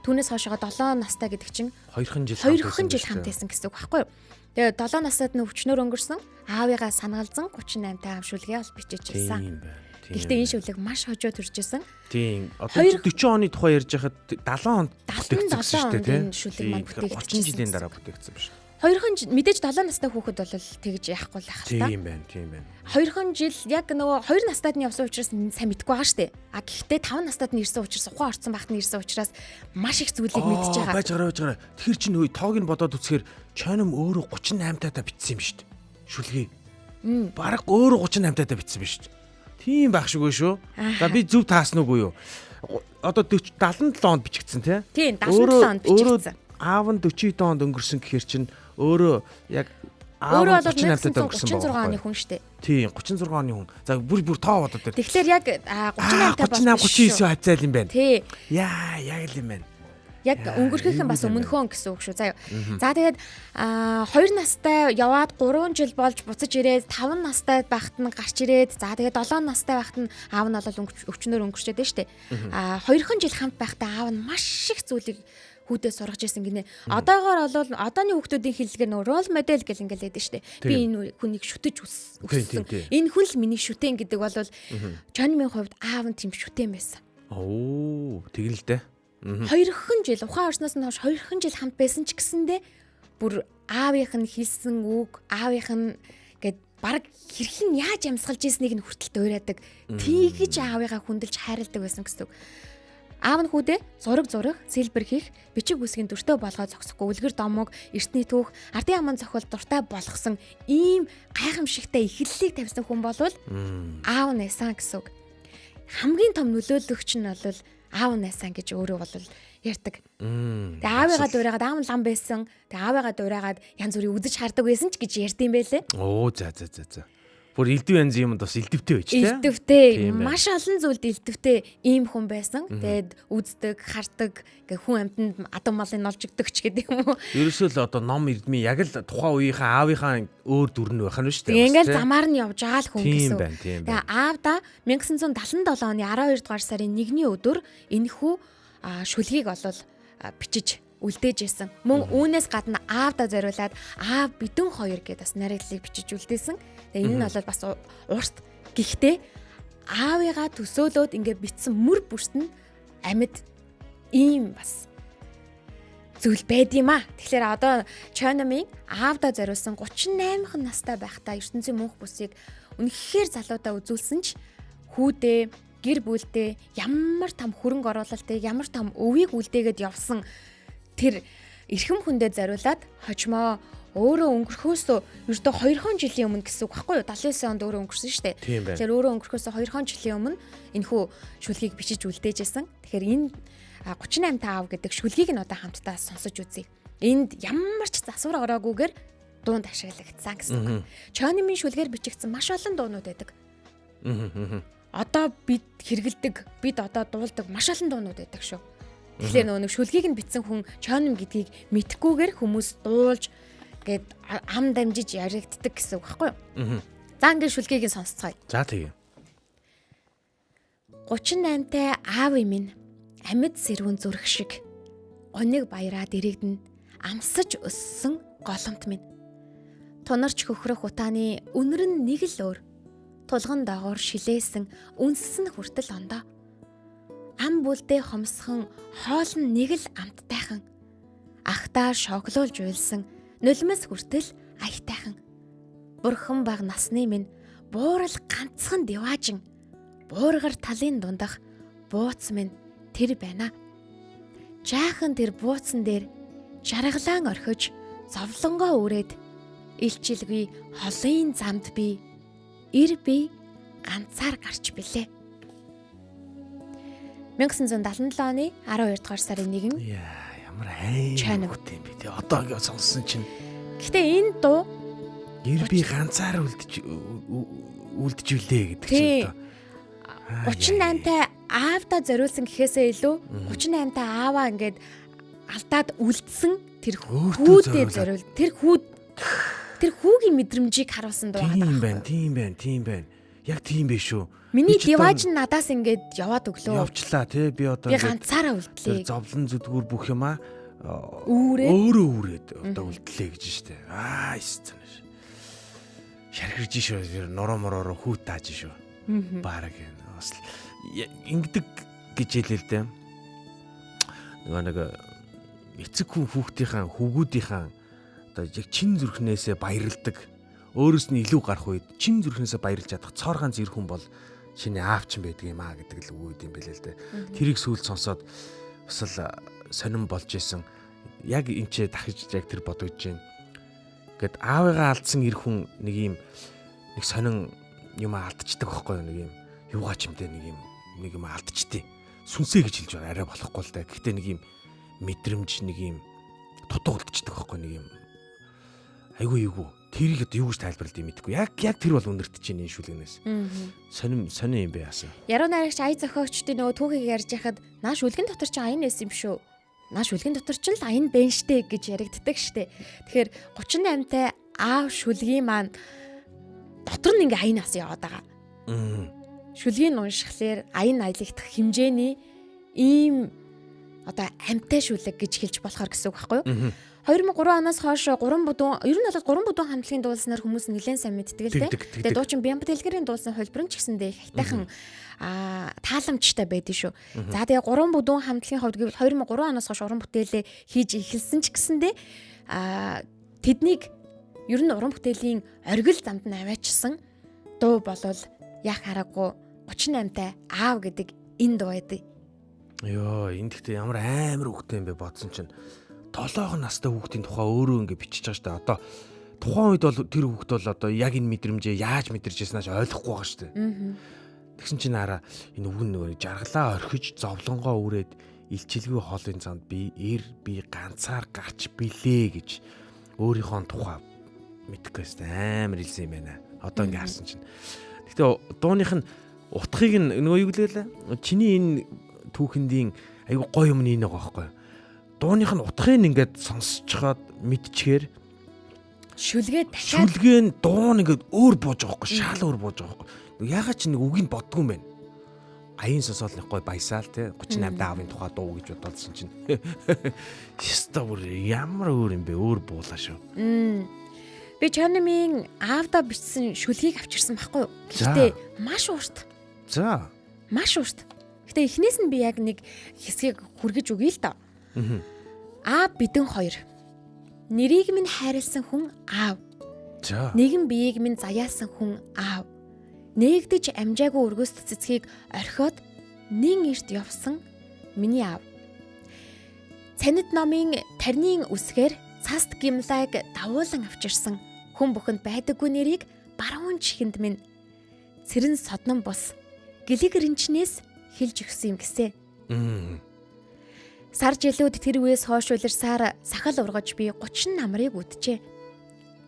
Түүнээс хойшоо 7 настай гэдэг чинь 2 жил хамт байсан гэсэн үг байхгүй юу? Тэгээ 7 насад нь өвчнөр өнгөрсөн. Аавыгаа санагалзан 38 та шүлгээ бол бичиж ирсэн. Гэхдээ энэ шүлэг маш хожоо төрж исэн. Тийм. Одоо 40 оны тухай ярьж байхад 70 онд бүтээгдсэн шүү дээ, тийм. Шүлэг маань бүтээгдсэн. 30 жилийн дараа бүтээгдсэн биш. Хоёрхан мэдээж 7 настай хүүхэд бол тэгж яахгүй л ах л та. Тийм байна, тийм байна. Хоёрхан жил яг нөгөө 2 настайд нь явсан учраас сайн мэдэхгүй байгаа шүү дээ. А гэхдээ 5 настайд нь ирсэн учраас ухаан орцсон багт нь ирсэн учраас маш их зүйлийг мэдж байгаа. Байж гараа байж гараа. Тэгэхээр чинь хөөе тоог нь бодоод үзэхээр Чоним өөрөө 38 таатай бичсэн юм шүү дээ. Шүлгээ. Бараг өөрөө 38 таатай бичсэн юм шүү дээ. Тийм байх шиг шүү. За би зөв таасан уугүй юу? Одоо 40 77 онд бичигдсэн тий? Тийм 77 онд бичигдсэн. Аав нь 40 онд өнгөрсөн гэхэр чинь өөрөө яг аав нь 38 таад өнгөрсөн 36 оны хүн шүү дээ. Тийм 36 оны хүн. За бүр тоо бодоод тэр. Тэгэхээр яг 38 таа болсон. 38 39 хавцаал юм байна. Тий. Яа, яг л юм байна. Яг өнгөрөхийнхэн бас өмнөхөн гэсэн үг шүү. Заа. За тэгээд 2 настай яваад 3 жил болж буцаж ирээд 5 настай байхад нь гарч ирээд за тэгээд 7 настай байхад нь аав нь бол өвчнөр өнгөрчөөд нь штэ. А 2хан жил хамт байхдаа аав нь маш их зүйлийг хүүдээ сургаж ирсэн гинэ. Одоогоор бол одооны хүүхдүүдийн хэллэгээр нөө рол модель гэл ингээл байдаг штэ. Би энэ хүнийг шүтэж өссөн. Энэ хүн л миний шүтэн гэдэг бол Чонмын хувьд аав нь тийм шүтэн байсан. Оо, тэгнэ л дээ. Хоёрхан жил ухаан орсноос нь хойш хоёрхан жил хамт байсан ч гэсэндээ бүр аавынх нь хэлсэн үг, аавынх нь гээд баг хэрхэн яаж амьсгалж ийснийг нь хүртэл дуурайдаг. Тэгж аавыгаа хүндэлж хайрладаг байсан гэсэн үг. Аав нь хүүдээ зураг зурах, сэлбэр хийх, бичиг үсгийн дүртэй болгоо зогсохгүй үлгэр домог, эртний түүх, ардын аман зохиол дуртай болгосон ийм гайхамшигтай эхлэлийг тавьсан хүн болвол аав нь байсан гэсэн үг. Хамгийн том нөлөөлөгч нь бол аав найсан гэж өөрөө бол ярьдаг. Тэгээ аавыгаа дуурайгаад аав нь лам байсан. Тэгээ аавыгаа дуурайгаад янз бүрийн үзэж хардаг байсан ч гэж ярьд юм байлээ. Оо за за за за. Бүр элдв янз юмд бас элдвтэй байж тээ. Элдвтэй. Маш олон зүйлд элдвтэй ийм хүн байсан. Тэгээд үздэг, хардаг, ингээ хүн амьтанд адам малыг нолж өгдөг ч гэдэг юм уу. Ерөөсөө л одоо ном эрдмийн яг л тухайн үеийнхээ аавынхаа өөр дүр нь байх нь шүү дээ. Ингээл замаар нь явж байгаа л хүн гэсэн. Тэгээ аавда 1977 оны 12 дугаар сарын 1-ний өдөр энэхүү шүлгийг олвол бичиж үлдээж исэн. Мөн үүнээс гадна аавда зориулаад аав бидэн хоёр гэдээ бас найрагдлыг бичиж үлдээсэн. Тэгээ энэ нь бол бас урт. Гэхдээ аавыгаа төсөөлөөд ингээ бичсэн мөр бүрт нь амьд ийм бас зүйл байд юм а. Тэгэхээр одоо Чономын аавда зориулсан 38 настай байхдаа ертөнцийн мөнх бүсийг үнэхээр залуудаа үзүүлсэн ч хүүдээ гэр бүлдээ ямар том хөрөнгө оруулалтыг ямар том өвийг үлдээгээд явсан тэр эрхэм хүндээ зориулаад хожмоо өөрөө өнгөрөхөөсөө ердөө 2 жилийн өмнө гэсэн үг байхгүй юу? 79 онд өөрөө өнгөрсөн шүү дээ. Тэгэхээр өөрөө өнгөрөхөөсөө 2 жилийн өмнө энэхүү шүлгийг бичиж үлдээжсэн. Тэгэхээр энэ 38 та аав гэдэг шүлгийг нь одоо хамтдаа сонсож үзье. Энд ямар ч засвар ороогүйгээр дуунд ашиглагдсан гэсэн үг. Чонимын шүлгээр бичигдсэн маш олон дуунууд байдаг. Одоо бид хэрэгэлдэг, бид одоо дуулдаг маш олон дуунууд байдаг шүү. Тэгэхээр нөгөө нэг шүлгийг нь бичсэн хүн Чоним гэдгийг мэдхгүйгээр хүмүүс дуулж гээд ам дамжиж яригддаг гэсэн үг байхгүй юу? За ингээд шүлгийг нь сонсцгоё. За тэгээ. 38-тай аав минь амьд сэрүүн зүрх шиг гуниг баяраад ирэгдэн амсаж өссөн голомт минь. Тунарч хөхрөх утааны үнэр нь нэг л өөр. Тулган доогоор шилээсэн үнсэс нь хүртэл ондоо. Ам бүлдээ хомсхон хоол нь нэг л амттайхан. Ахтаа шоглуулж уйлсан нулимс хүртэл аятайхан. Бурхан баг насны минь буурал ганцхан диваажин буургар талын дундах бууц минь тэр байна. Жаахан тэр бууцан дээр жаргалаан орхиж зовлонгоо үрээд илчилгүй холын замд би эр би ганцаар гарч билээ. 1977 оны 12 дугаар сарын 1. Яа, ямар айн юм бэ те. Одоо ингэ сонссон чинь. Гэтэ энэ дуу эр би ганцаар үлдэж үлдэж үлээ гэдэг чинь одоо 38-тай аавдаа зориулсан гэхээсээ илүү 38-тай ааваа ингээд алдаад үлдсэн тэр хүүдээ зориул тэр хүүд тэр хүүгийн мэдрэмжийг харуулсан дуу байгаа. Тийм байна, тийм байна, тийм байна. Яг тийм байх шүү. Миний диваж нь надаас ингээд яваад өглөө. Явчлаа тий, би одоо би ганцаараа үлдлээ. Тэр зовлон зүдгүүр бүх юмаа үүрээд өөрөө үүрээд одоо үлдлээ гэж штэ. Аа, эсцэн. Шархирж шүү. Тэр нуруу мороор хүүт тааж шүү. Бараг бас ингэдэг гэж хэлээ л дээ. Нөгөө нэг эцэг хүн хүүхдийнхаа хүүгүүдийнхаа одоо яг чин зүрхнээсээ баярладаг. Өөрөөс нь илүү гарах үед чин зүрхнээсээ баярлж чадах цоор ганц эр хүн бол чиний аав чинь байдаг юм аа гэдэг л үг юм билээ л дээ. Тэрийг сүүл сонсоод бас л сонирн болж исэн. Яг энэ ч дахиж яг тэр бодогдож байна. Гэт аавыгаа алдсан эр хүн нэг юм нэг сонин юм алдчихдаг байхгүй юу, нэг юм юугаа ч юмтэй нэг юм алдчихдээ. Сүнсээ гэж хэлж байгаа арай болохгүй л да. Гэхдээ нэг юм мэдрэмж нэг юм дутуу үлдчихдэг байхгүй нэг юм айгүй эйгүү. Тэрийг одоо юу гэж тайлбарлах юм мэдэхгүй. Яг тэр бол үнэрт чинь энэ шүлгэнээс. Сонин сонин юм бэ яасан. Яруу найрагч ая зохиогчдын нөгөө түүхийг ярьж яхад наа шүлгэн дотор чинь аян байсан юм шүү. Наа шүлгэн дотор чинь л аян бэн штэ гэж яригддаг штэ. Тэгэхээр 38-тай аав шүлгийн маань дотор нь ингээ аян ас яваад байгаа. Шүлгийг уншихлаар аян аялагдах хэмжээний ийм одоо амьтай шүлэг гэж хэлж болохоор гэсэн үг байхгүй юу? 2003 оноос хойш 3 бүдүүн ер нь бол 3 бүдүүн хамтлагийн дуулснаар хүмүүс нэлээд сайн мэддэг л дээ. Тэгээ дуучин Бямба дэлгэрийн дуулсан хувилбар нь ч гэсэндээ их хайтайхан тааламжтай байдэн шүү. За тэгээ 3 бүдүүн хамтлагийн хувьд гэвэл 2003 оноос хойш уран бүтээлээ хийж эхэлсэн ч гэсэндээ тэднийг ер нь уран бүтээлийн оргил замд нь аваачсан дуу болвол яг хараагүй 38-тай аав гэдэг энэ дуу байдаг. Йоо, энэ гэхдээ ямар амар хөвгтэй юм бэ бодсон чинь 7 настай хүүхдийн тухай өөрөө ингэ бичиж байгаа шүү дээ. Одоо тухайн үед бол тэр хүүхд бол одоо яг энэ мэдрэмжээ яаж мэдэрч яснааш ойлгохгүй байгаа шүү дээ. Тэгсэн чинь хараа энэ үг нөгөө жаргалаа орхиж зовлонгоо үрээд илчилгүй хоолын занд би эр би ганцаар гарч билээ гэж өөрийнхөө тухай мэдхгүй байсан амар хэлсэн юм байна. Одоо ингэ харсан чинь. Гэхдээ дууных нь утгыг нь нөгөө юу гэлээ? Чиний энэ түүхэндийн айгу гоё юм нэг байгаа байхгүй юу? Дууных нь утгыг ингээд сонсцоход мэдчихээр шүлгээ дахиад шүлгээ нь дуу нь ингээд өөр бууж байгаа байхгүй шал өөр бууж байгаа байхгүй. Ягаад ч нэг үгийг боддгүй юм бэ? Аян сонсоол нэг гоё баясаал те 38 аавын тухай дуу гэж бодоолсон чинь. Яста бүр ямар өөр юм бэ? Өөр буулаа шүү. Би Чанамын аавдаа бичсэн шүлгийг авчирсан байхгүй юу? Гэхдээ маш урт. За. Маш урт. Гэтэ эхнээс нь би яг нэг хэсгийг хүргэж өгье л доо. Аа бидэн хоёр. Нэрийг минь хайрлсан хүн аав. За. Нэгэн биеийг минь заяасан хүн аав. Нээгдэж амжаагүй өргөс цэцгийг орхиод нин эрт явсан миний аав. Цанид номын тарнийн үсгээр цаст гимлайг давуулан авчирсан хүн бүхэнд байдаггүй нэрийг баруун чихэнд минь цэрэн соднон бус гэлэг рэнчнээс хэлж өгсөн юм гисэ. Сар жилүүд тэр үеэс хойш улирсаар сахал ургаж би 30 намрыг үджээ.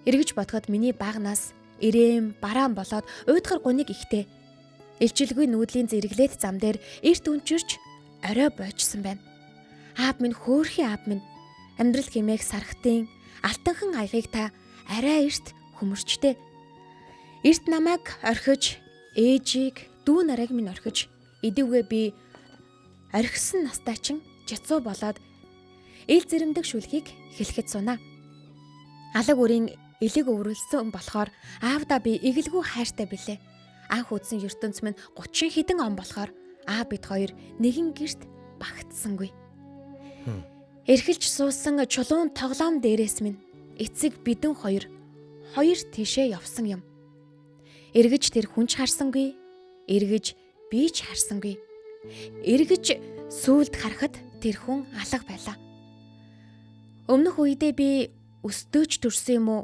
Эргэж бодоход миний бага нас ирэм бараан болоод уйдгар гуниг ихтэй. Илчилгүй нүүдлийн зэрэглээд зам дээр эрт өнчирч орой бойчсон байна. Аав минь хөөрхий аав минь амьдрал хэмээх сархтын алтанхан аягийг та арай эрт хөмөрчтэй. Эрт намайг орхиж ээжийг дүү нарыг минь орхиж Идэвгээ би орхисон настай чин жацуу болоод ил зэрэмдэг шүлгийг хэлэхэд сунаа. Алаг үрийн элэг өврөлсөн болохоор аавда би эгэлгүй хайртай билээ. Анх үзсэн ертөнц минь 30 хэдэн он болохоор аа бид хоёр нэгэн герт багтсангүй. Эрхэлж суусан чулуун тоглоом дээрээс минь эцэг бидэн хоёр хоёр тийшээ явсан юм. Эргэж тэр хүн ч харсангүй, эргэж би ч харсангүй. Эргэж сүүлд харахад тэр хүн алга байлаа. Өмнөх үедээ би өстөөч төрсөн юм уу?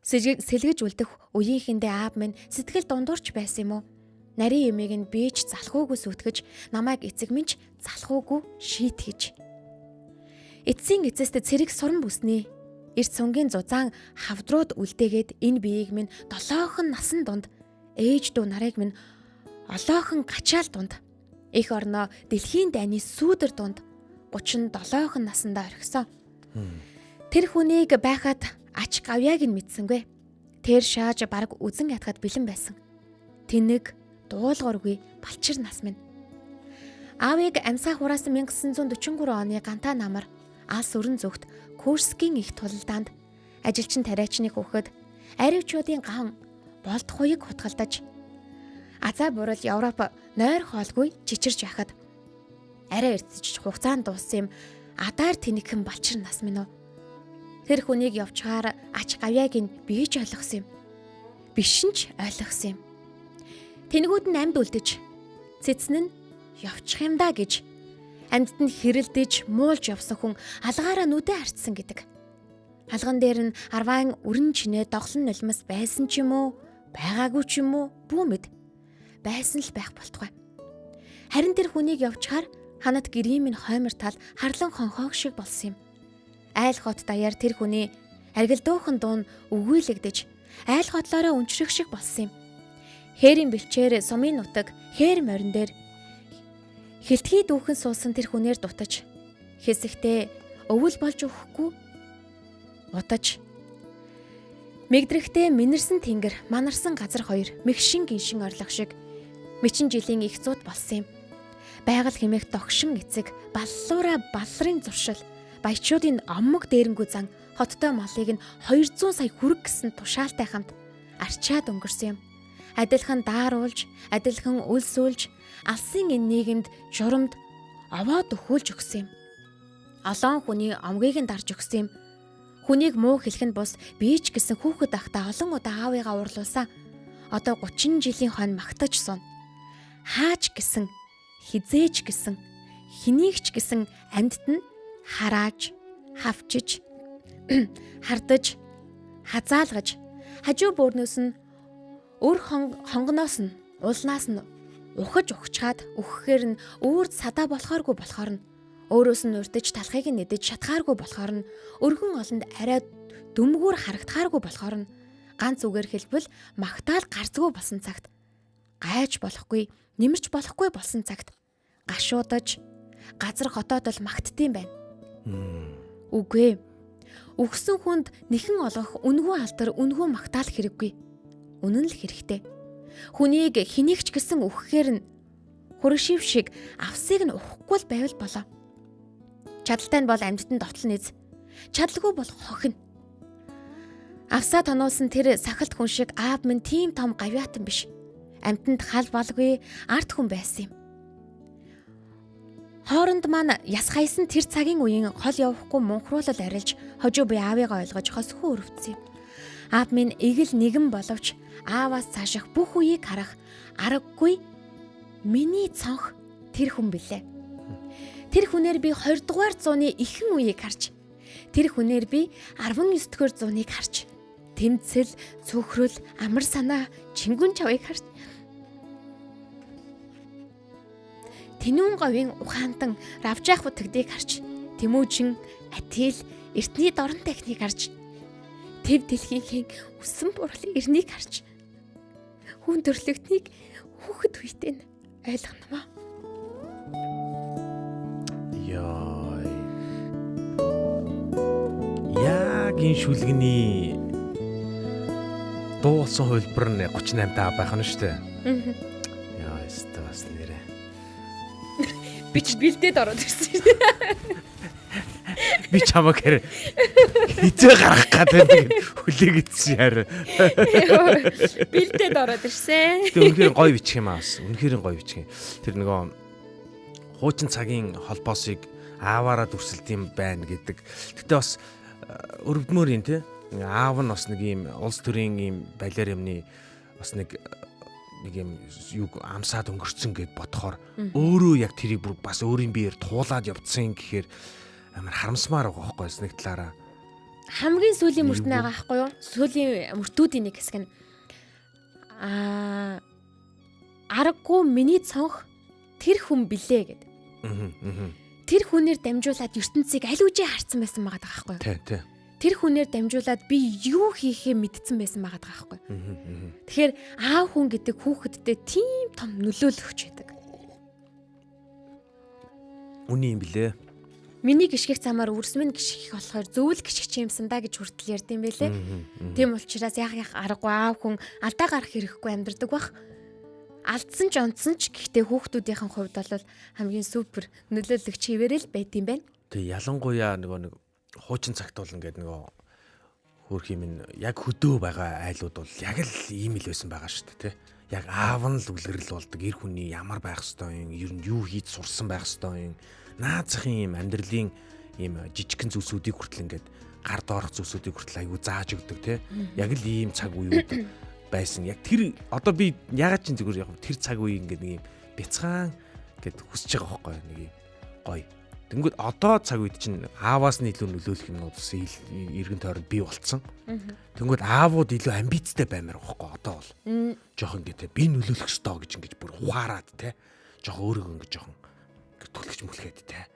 Сэлгэж үлдэх үеийнхэндээ аав минь сэтгэл дундуурч байсан юм уу? Нарийн ямиг нь би ч залхуугүй сүтгэж, намайг эцэг минь ч залхуугүй шийтгэж. Эцсийн эцэст цэрэг суран бүсний эрт сунгийн зузаан хавдрууд үлдээгээд энэ биеийг минь долоохон насан дунд ээж дүү нарыг минь олоохон гачаал дунд эх орноо дэлхийн дайны сүүдэр дунд 37хон насандаа орхисон. Тэр хүнийг байхад ач гавьяаг нь мэдсэнгүй. Тэр шааж бараг үзен ятгад бэлэн байсан. Тэнэг дуулуургүй балчир нас минь. Аавыг амьсгаа хураасан 1943 оны гантаа намар алс өрн зүгт Курскийн их тулалдаанд ажилчин тариачны хүүхэд аривчуудын ган болд хуйг хутгалдаж азаа бурал Европ нойр хоолгүй чичирч яхад арай эртэж хугацаанд дууссан юм адаар тэнэгхэн балчир нас минь үү. Тэр хүнийг явчгаар ач гавьяаг нь би ч ойлгосон юм. Биш нь ч ойлгосон юм. Тэнгүүд нь амьд үлдэж цэцэн нь явчих юм да гэж амьд нь хэрэлдэж муулж явсан хүн алгаараа нүдэ харцсан гэдэг. Алган дээр нь арван өрн чинээ доглон нулимс байсан ч юм уу, байгаагүй ч юм уу, бүү мэд. Байсан л байх болтугай. Харин тэр хүнийг явчаар ханад гэрийн минь хоймор тал харлан хонхоог шиг болсон юм. Айл хот даяар тэр хүний аргилдуухан дуун өгүүлэгдэж айл хотлоороо өнчрөх шиг болсон юм. Хээрийн бэлчээр сумын нутаг хээр морин дээр хилтгий дүүхэн суусан тэр хүнээр дутаж хэсэгтээ өвөл болж өгөхгүй удаж мэгдрэхтэй минэрсэн тэнгэр манарсан газар хоёр мэгшин гиншин орлох шиг мэчин жилийн их зуд болсон юм. Байгаль хэмээх догшин эцэг баллуура баллрын зуршил баячуудын омог дээрэнгүй зан хоттой малыг нь 200 сая хүрэг гэсэн тушаалтай хамт арчаад өнгөрсөн юм. Адилхан дааруулж, адилхан өлсүүлж, алсын энэ нийгэмд журамд овоод өхүүлж өгсөн юм. Олон хүний омгийг нь дарж өгсөн юм. Хүнийг муу хэлэх нь бус би ч гэсэн хүүхэд байхдаа олон удаа аавыгаа уурлуулсан. Одоо 30 жилийн хойно магтаж сууна. Хаач гэсэн, хизээч гэсэн, хэнийг ч гэсэн амьдт нь харааж, хавчиж, хардаж, хазаалгаж, хажуу бөөрнөөс нь өр хонгоноос нь улнаас нь ухаж ухчаад өгөхээр нь үүрд садаа болохооргүй болохоор нь өөрөөс нь урдж талхыг нь идэж шатхааргүй болохоор нь өргөн олонд арай дүмгүүр харагдахааргүй болохоор нь ганц үгээр хэлбэл магтаал гарцгүй болсон цагт гайж болохгүй нэмэрч болохгүй болсон цагт гашуудаж газар хотоодол магтдсан байна. Үгүй ээ. Үхсэн хүнд нэхэн олгох үнгүй алтар үнгүй магтаал хэрэггүй. Үнэн л хэрэгтэй. Хүнийг хэнийг ч гэсэн үхэхээр нь хөршив шиг авсыг нь ухахгүй л байвал болоо. Чадaltaй нь бол амьдтан довтлон эз. Чадалгүй бол хохино. Авсаа тонуулсан тэр сахилт хүн шиг аав минь тийм том гавьяатан биш. Амьтанд хал балгүй ард хүн байсан юм. Хооронд маань яс хайсан тэр цагийн үеийн хол явахгүй мунхруулал арилж хожуу би аавыгаа ойлгож хосхоо өрөвдсөн юм. Аав минь эгэл нэгэн боловч ааваас цааших бүх үеийг харах аргагүй миний цонх тэр хүн билээ. Тэр хүнээр би 20 дугаар зууны ихэнх үеийг харж, тэр хүнээр би 19 дугаар зууныг харж, тэмцэл, цөхрөл, амар санаа, чингүн чавыг харж, Тэнүүн говийн ухаантан равжаах бүтгэдийг харж, Тэмүүжин, Атил, Эртний дорн техник харж, Тэв дэлхийнхээ үсэн бурал эрнийг харж, хүн төрлөختнийг хүүхэд үедээ нь ойлгоно. Йой. Яг энэ шүлгэний дуусан хувилбар нь 38 та байх нь шүү дээ. Яа, өстө бас нэрээ. Би ч бэлдээд ороод ирсэн. Би чамаг хэрэг хизээ гаргах гэдэг нэг хүлээгдсэн яар. Бэлдээд ороод ирсэн. Гэтэ үнэхээр гоё бичих юм аа бас. Үнэхээр гоё бичих юм. Тэр нөгөө хуучин цагийн холбоосыг ааваараа дүрсэлт юм байна гэдэг. Гэтэ бас өрөвдмөр юм те. Аав нь бас нэг юм улс төрийн юм балиар юмны бас нэг юм юг амсаад өнгөрцөн гэд бодохоор өөрөө яг тэрийг бүр бас өөрийн биеэр туулаад явцсан гэхээр амар харамсмаар байгаа байхгүй нэг талаараа. Хамгийн сүүлийн мөрт нь байгаа байхгүй юу? Сүүлийн мөртүүдийн нэг хэсэг нь аргагүй миний цонх тэр хүн билээ гэд. Тэр хүнээр дамжуулаад ертөнцийг аль үжээ харсан байсан байгаа байхгүй юу? Тий, тий. Тэр хүнээр дамжуулаад би юу хийхээ мэдсэн байсан байгаа байхгүй юу? Тэгэхээр аав хүн гэдэг хүүхэдтэй тийм том нөлөөлөгч байдаг. Үний юм билээ. Миний гიშгэх замаар үрс минь гიშгэх болохоор зөвл гიშгч юмсан да гэж хүртэл ярьд юм байлээ. Тийм учраас яг аргагүй аав хүн алдаа гарах хэрэггүй амьдардаг бах. Алдсан ч онцсон ч гэхдээ хүүхдүүдийн хувьд бол хамгийн супер нөлөөлөгч хэвээрэл байд юм байна. Тэг ялангуяа нөгөө нэг хуучин цагт бол ингээд нөгөө хөөх юм яг хөдөө байгаа айлууд бол яг л ийм л байсан байгаа шүү дээ тий. Яг аав нь л үлгэрэл болдог. Эр хүний ямар байх ёстой юм, ер нь юу хийж сурсан байх ёстой юм. Наад захын юм амьдралын ийм жижигхэн зүйлсүүдийг хүртэл ингээд гар доорх зүйлсүүдийг хүртэл айгүй зааж өгдөг тий. Яг л ийм цаг үеуд байсан. Яг тэр одоо би ягаад ч зүгээр яг тэр цаг үе ингээд нэг юм бяцхан гэд хүсэж байгаа байхгүй нэг юм гоё. Тэнгүүд одоо цаг үед чинь ааваас нь илүү нөлөөлөх юмнууд бас эргэн тойронд бий болцсон. Тэнгүүд аавууд илүү амбицтай баймаар байхгүй одоо бол. Жохон ингэ те би нөлөөлөх ёстой гэж ингэж бүр ухаарад те. Жохон өөрийгөө ингэж жохон түлхэж мүлхээд те.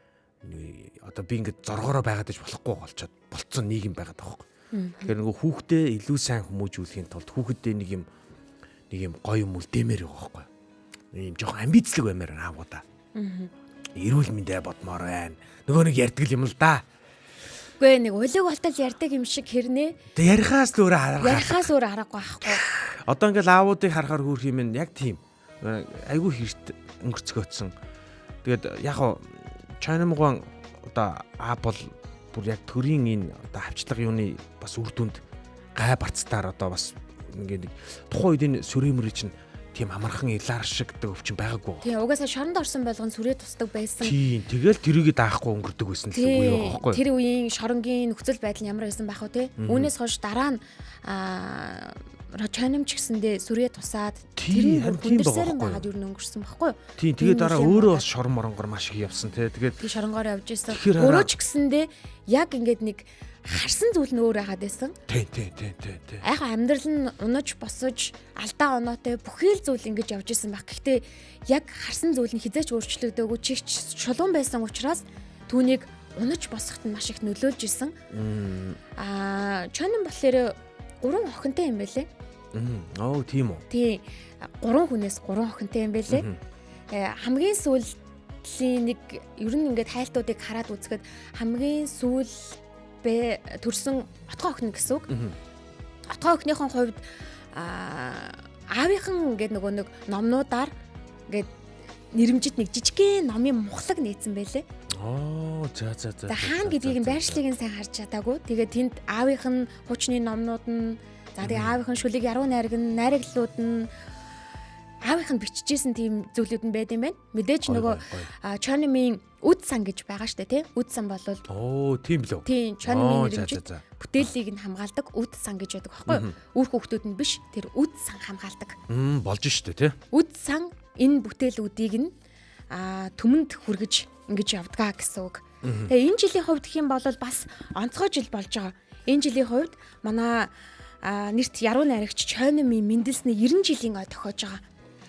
Одоо би ингэж зоргоороо байгаад иж болохгүй болчоод болцсон нийгэм байгаад байгаа байхгүй. Тэгэхээр нөгөө хүүхдээ илүү сайн хүмүүжүүлэхийн тулд хүүхэддээ нэг юм гоё юм үлдээмээр байгаа байхгүй. Ийм жохон амбицлэг баймаар аавуудаа. Эрүүл мэндэ бодмоор байна. Нөгөө нэг ярьдаг юм л да. Үгүй нэг улиг болтол ярьдаг юм шиг хэрнээ. Тэг ярихаас л өөрөө арга. Ярихаас өөр аргагүй байхгүй. Одоо ингээл аавуудыг харахаар хөөх юм яг тийм. Айгүй хэрт өнгөрцгөөцсөн. Тэгээд яг хоо Чайнамгуан одоо аа бол бүр яг төрийн энэ одоо хавчлага юуны бас үр дүнд гай барцтаар одоо бас ингээд тухайн үед энэ сүрээ мөрий чинь тийм амархан илаар шиг гэдэг өвчин байгаагүй. Тийм угаасаа шоронд орсон болгон сүрээ тусдаг байсан. Тийм тэгэл тэрийг даахгүй өнгөрдөг байсан л үе байхгүй. Тэр үеийн шоронгийн нөхцөл байдал нь ямар байсан байх вэ те? Үүнээс хойш дараа нь чономч гэсэндээ сүрээ тусаад тэр нь хүндэрсээр байгаад юу н өнгөрсөн байхгүй юу? Тийм тэгээ дараа өөрөө бас шорон моронгоор маш их явсан те. Тэгээд тий шоронгоор явж исэн. Өөрөө ч гэсэндээ яг ингээд нэг харсан зүйл нь өөр байгаад байсан. Тий, тий, тий, тий, тий. Яг амьдрал нь унаж босож алдаа оноотой бүхий л зүйл ингэж явж исэн баг. Гэхдээ яг харсан зүйл нь хизээч өөрчлөгдөөгүй чигч шулуун байсан учраас түүнийг унаж босоход нь маш их нөлөөлж исэн. Чонон болохоор 3 охинтой юм байлээ. Оо, тийм үү. Тий. 3 хүнээс 3 охинтой юм байлээ. Хамгийн сүүлийн нэг ер нь ингээд хайлтуудыг хараад үзэхэд хамгийн сүүл төрсөн отгон охин гэсэн үг. Отгон охиныхон хувьд аавынхан ингээд нөгөө нэг номнуудаар ингээд нэрэмжит нэг жижигхэн номын мухлаг нээсэн байлээ. Оо, за за за. За хаана гэдгийг нь байршлыг нь сайн харж чадаагүй. Тэгээ тэнд аавынх нь хуучны номнууд нь за тэгээ аавынх нь шүлэг яруу найраг нь найраглалууд нь аавынх нь бичижсэн тийм зүйлүүд нь байд юм байна. Мэдээж нөгөө Чономын үд сан гэж байгаа штэ тий. Үд сан бол оо тийм лөө. Тийм Чономын нэрэмжит бүтээлийг нь хамгаалдаг үд сан гэж байдаг байхгүй юу? Үр хүүхдүүд нь биш тэр үд сан хамгаалдаг. Болж штэ тий. Үд сан энэ бүтээлүүдийг нь түмэнд хүргэж ингэж явдгаа гэсэн үг. Тэгээ энэ жилийн хувьд гэх юм бол бас онцгой жил болж байгаа. Энэ жилийн хувьд манай нэрт яруу найрагч Чономын мэндэлсний 90 жилийн ой тохиож байгаа.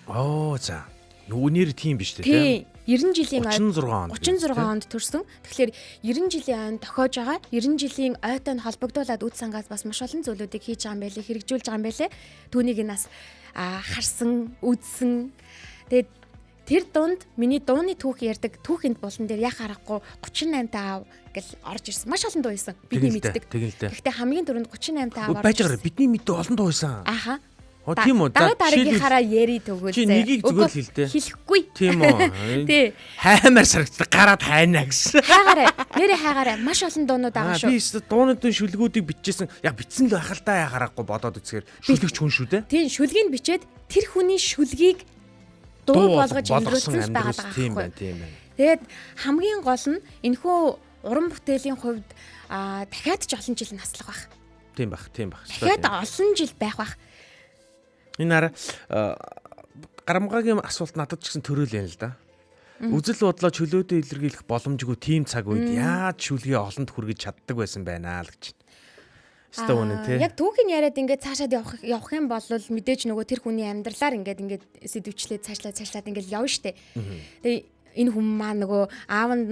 Оо за. Нүгнэр тийм биш үү? Тийм. 90 жилийн ой 36 онд төрсөн. Тэгэхээр 90 жилийн ойн тохиож байгаа. 90 жилийн ойтой нь холбогдуулаад үд сангаас бас маш олон зүйлүүдийг хийж байгаа юм байлээ, хэрэгжүүлж байгаа юм байлээ. Түүнийг нь бас харсан, үзсэн. Тэгээд тэр дунд миний дууны түүх ярьдаг түүхэнд булан дээр ях аргагүй 38 та аав гэл орж ирсэн. Маш олон дуу байсан. Бидний мэддэг. Гэхдээ хамгийн түрүүнд 38 та аав орж. Байж байгаа. Бидний мэддэг олон дуу байсан. Аха. Хоо тийм үү. Дараа дараагийнхаараа яри төгөөл. Чи нэгийг зүгээр л хэл дээ. Хэлэхгүй. Тийм үү. Тий. Хаймаар саргацлаа гараад хайна гэсэн. Хайгаарай. Нэрээ хайгаарай. Маш олон дуунууд байгаа шүү. Би дуунуудын шүлгүүдийг бичижсэн. Яг бичсэн л байх л да яхаарахгүй бодоод үзэхээр шүлгч хүн шүү дээ. Тийм, шүлгийг бичээд тэр хүний шүлгийг дуу болгож амьдруулсан л байгаа байхгүй. Тийм байна, тийм байна. Тэгээд хамгийн гол нь энэхүү уран бүтээлийн хувьд дахиад ч олон жил наслах байх. Тийм байх, тийм байх. Дахиад олон жил байх байх. Энэ араа гарамгаагийн асуулт надад ч гэсэн төрөөл юм л да. Үзэл бодлоо чөлөөдөө илэрхийлэх боломжгүй тийм цаг үед яаж шүлгээ олонд хүргэж чаддаг байсан байна л гэж. Өстө үнэн тий. Яг түүхийн яриад ингээд цаашаад явах юм бол мэдээж нөгөө тэр хүний амьдралаар ингээд сэдвчлээ цаашлаад ингээд явна штэ. Тэгээ энэ хүн маань нөгөө аав нь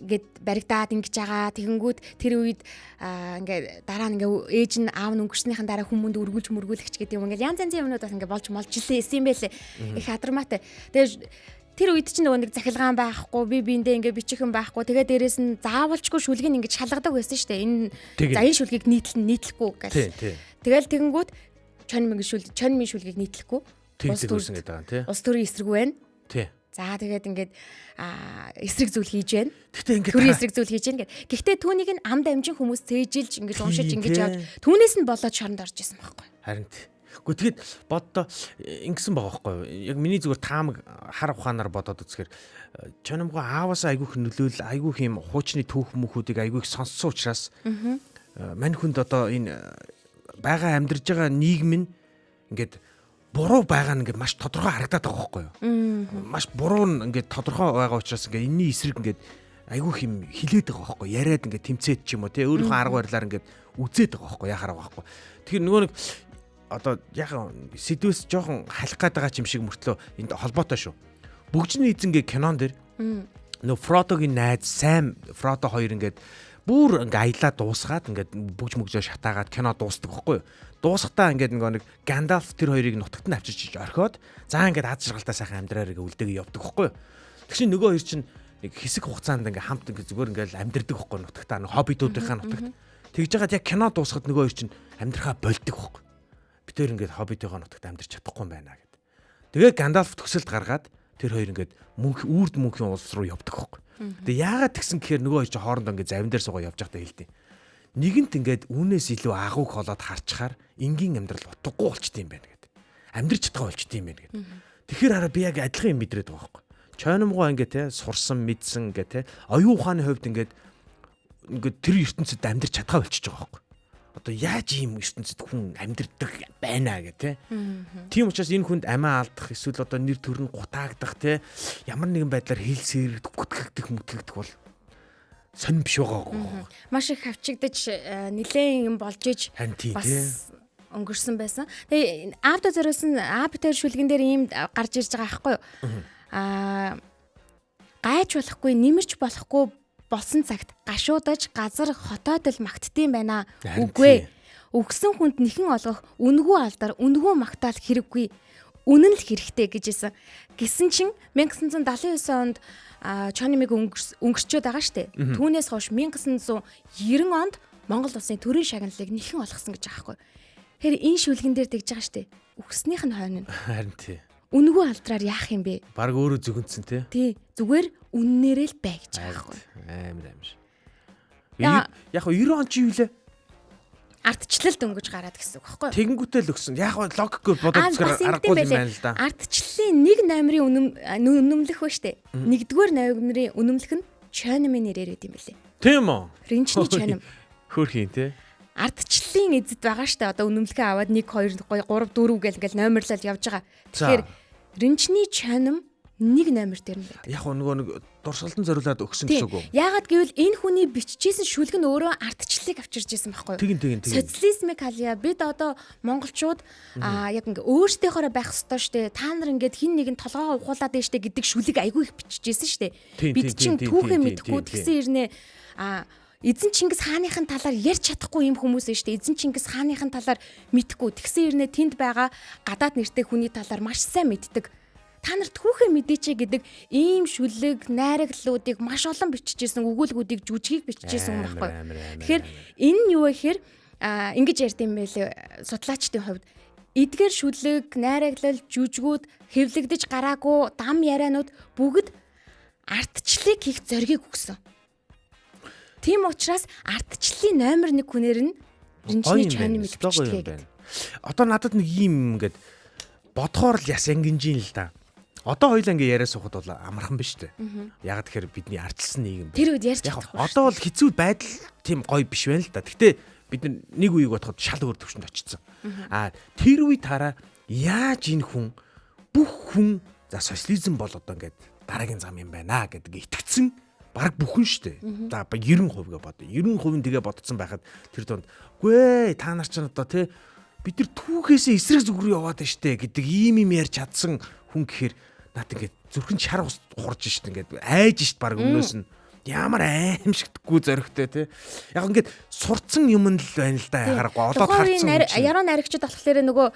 гээд баригдаад ингэж байгаа. Тэгэнгүүт тэр үед ингээ дараа нь ингээ ээж нь аав нь өнгөрснийхэн дараа хүмүүнд өргүүлж мөргүүлэгч гэдэг юм. Ингээл янз янзын юмнууд бас ингээ болж молж илээ юм байлээ. Их адармаатай. Тэгээд тэр үед чинь нөгөө нэг захилгаан байхгүй, би биэндээ ингээ бичих юм байхгүй. Тэгээ дээрэс нь заавалчгүй шүлгийг ингээ шалгадаг байсан шүү дээ. Энэ за энэ шүлгийг нийтлэн нийтлэхгүй гэл. Тэгэл тэгэнгүүт чонь минь шүлгийг нийтлэхгүй. Улс төрсөн гэдэг байгаа тий. Улс төрийн эсрэг байна. Тий. За тэгээд ингээд эсрэг зүйл хийж байна. Гэхдээ ингээд төрийн эсрэг зүйл хийж байна гэд. Гэхдээ түүнийг нь ам дамжин хүмүүс цээжилж ингэж уншиж ингэж явж түүнээс нь болоод шоронд орж исэн байхгүй. Харин тий. Гэхдээ тэгэд боддоо ингэсэн байгаа байхгүй юу? Яг миний зүгээр таамаг хар ухаанаар бодоод үзэхээр Чономгоо ааваасаа айгүйх нөлөөл, айгүйх юм хуучны түүх мөхүүдийг айгүйх сонссон учраас мань хүнд одоо энэ байгаа амьдарж байгаа нийгэм нь ингээд буруу байгаа нь ингээд маш тодорхой харагдаад байгаа байхгүй юу? Маш буруу нь ингээд тодорхой байгаа учраас ингээд энэний эсрэг ингээд айгүйх юм хилээд байгаа байхгүй юу? Яриад ингээд тэмцээд ч юм уу те өөрийнхөө арга барилаар ингээд үзээд байгаа байхгүй юу? Яхаар байгаа байхгүй юу? Тэгэхээр нөгөө нэг одоо яг сэдвээс жоохон халих гээд байгаа юм шиг мөртлөө энд холбоотой шүү. Бөгжний эзэнгээ кинон дэр нөгөө Фродогийн найз Сэм Фродо хоёр ингээд бүр ингээ аялаа дуусгаад ингээд бүгж мөгжөө шатаагаад кино дуустдаг байхгүй юу? Дуусахтаа ингээд нөгөө нэг Гандалф тэр хоёрыг нутагт нь авчирч орхиод за ингээд аз жаргалтай сайхан амьдраараа гэ үлдээгээ явдаг байхгүй юу? Тэг чинь нөгөө хоёр чинь нэг хэсэг хугацаанд ингээ хамт ингээ зүгээр ингээл амьдрдаг байхгүй нутагтаа нэг хоббитуудынхаа нутагт. Тэгж жагаад яг кино дуусахад нөгөө хоёр чинь амьдрахаа болдог байхгүй. Бид тэр ингээд хоббитынхаа нутагт амьдарч чадахгүй юм байна гэд. Тэгээ Гандалф төгсөлд гаргаад тэр хоёр ингээд мөнх үрд мөнхийн улс руу явдаг байхгүй. Тэгээ яагаад тэгсэн гэхээр нөгөө хоёр чинь хоорондоо ингээд завин дээр суугаа явж байхдаа хэлдэг. Нэгэнт ингээд үүнээс илүү агууг холоод харчхаар энгийн амьдрал утгагүй болчт юм байна гэд. Амьдрч чадгаа болчт юм байна гэд. Тэгэхээр хараа би яг адилхан юм мэдрээд байгаа байхгүй. Чойномгоо ингээд те сурсан мэдсэн ингээд те оюун ухааны хувьд ингээд ингээд тэр ертөнцид амьдрч чадгаа болчихж байгаа байхгүй. Одоо яаж ийм ертөнцид хүн амьдрдаг байна гэх те. Тийм учраас энэ хүнд амиа алдах эсвэл одоо нэр төр нь гутаагдах те ямар нэгэн байдлаар хил сэрэгдэх, бүтгэгдэх, мүтгэгдэх бол сонь биш байгаа. Маш их хавчигдаж нилээн юм болж иж бас өнгөрсөн байсан. Тэгээ аавда зориулсан аав битэр шүлгэн дээр ийм гарч ирж байгаа байхгүй юу? Аа гайч болохгүй, нэмэрч болохгүй болсон цагт гашуудаж газар хотоодл магтдсан байна. Үгүй. Өгсөн хүнд нэхэн олгох үнгүй алдар, үнгүй магтаал хэрэггүй. Үнэн л хэрэгтэй гэж хэлсэн. Гэсэн чинь 1979 онд Чонимиг өнгөрчөөд байгаа штэ. Түүнээс хойш 1990 онд Монгол улсын төрийн шагналыг нэхэн олгосон гэж байгаа байхгүй. Тэгэхээр энэ шүлгэн дээр тэгж байгаа штэ. Өгснийх нь хойно. Харин тий. Үнгүй алдраар яах юм бэ? Бараг өөрөө зөвгөнцсөн тий. Тий. Зүгээр үннээрээ л бай гэж байгаа байхгүй. Амар амар. Яг 90 он чи юу лээ? Ардчлал дөнгөж гараад гэсэн үг байхгүй юу? Тэгэнгүүтээ л өгсөн. Яг логикгүй бодоод үзэхээр аргагүй юм байна л да. Ардчлалын нэг номерын үнэмлэх ба штэ. Нэгдүгээр номерын үнэмлэх нь Чойномын нэрээр байд юм бэлээ. Тийм үү? Ринчний Чойном. Хөөрхийн тий. Ардчлалын эзэд байгаа штэ. Одоо үнэмлэхээ аваад 1 2 3 4 гэл ингээл номерлол явж байгаа. Тэгэхээр Ринчний Чойном нэг номер дээр нь байдаг. Яг нөгөө нэг дурсгалдан зориулаад өгсөн гэсэн үг үү? Яагаад гэвэл энэ хүний бичижсэн шүлэг нь өөрөө ардчлалыг авчирч ирсэн байхгүй юу? Тэгин. Социализмыг халъя. Бид одоо монголчууд яг ингээ өөрсдийнхоороо байх ёстой штэ. Та нар ингээд хин нэгэн толгоо ухуулаад байна штэ гэдэг шүлэг айгүй их бичижсэн штэ. Бид чинь түүхээ мэдэхгүй тэгсэн ирнэ эзэн Чингис хааныхын талаар ярьж чадахгүй юм хүмүүс нь шүү дээ. Эзэн Чингис хааныхын талаар мэдхгүй. Тэгсэн ирнэ тэнд байгаа гадаад нэртэй хүний талаар маш сайн мэддэг. Та нар түүхээ мэдээч гэдэг ийм шүлэг, найраглалуудыг маш олон бичижсэн, өгүүлбүүдийг жүжигийг бичижсэн хүн байхгүй. Тэгэхээр энэ нь юу вэ гэхээр ингэж ярьд юм байлээ судлаачдын хувьд. Эдгээр шүлэг, найраглал, жүжгүүд, хэвлэгдэж гараагүй дам ярианууд бүгд ардчлалыг хийх зоригийг өгсөн. Тийм учраас ардчлалын номер 1 хүнээр нь Гоё Ринчний юм байна. чойн Өстой гоё юм мэдчихдэг. байна. Одоо надад нэг ийм ингээд бодохоор л яс ангинжин л да. Одоо хоёлаа ингээ яриа суухад бол амархан биш үү? Яг тэгэхээр бидний ардчилсан нийгэм. Тэр үед ярьж Яг чадахгүй. одоо бол хэцүү байдал тийм гоё биш байна л да. Гэтэ бид нар нэг үеийг бодоход шал өөр төвшөнд очсон. Аа тэр үе тараа яаж энэ хүн бүх хүн за социализм бол одоо ингээд дараагийн зам юм байна гэдэг итгэцэн баг бүхэн штэ. За 90% гэ бодъё. 90% нь тэгээ бодсон байхад тэр дунд үгүй ээ та нар ч одоо тий бид нар түүхээсээ эсрэг зүг рүү яваад байна штэ гэдэг ийм юм ярьж чадсан хүн гэхээр наад ингээд зүрхэн шар ус хурж штэ ингээд айж штэ баг өмнөөс нь ямар аимшигтгүй зоригтой тий. Яг ингээд сурцсан юм л байна л да яхаарахгүй олоод Тухайн үеийн харцсан хүн чинь. яруу найрагчид болохоор нөгөө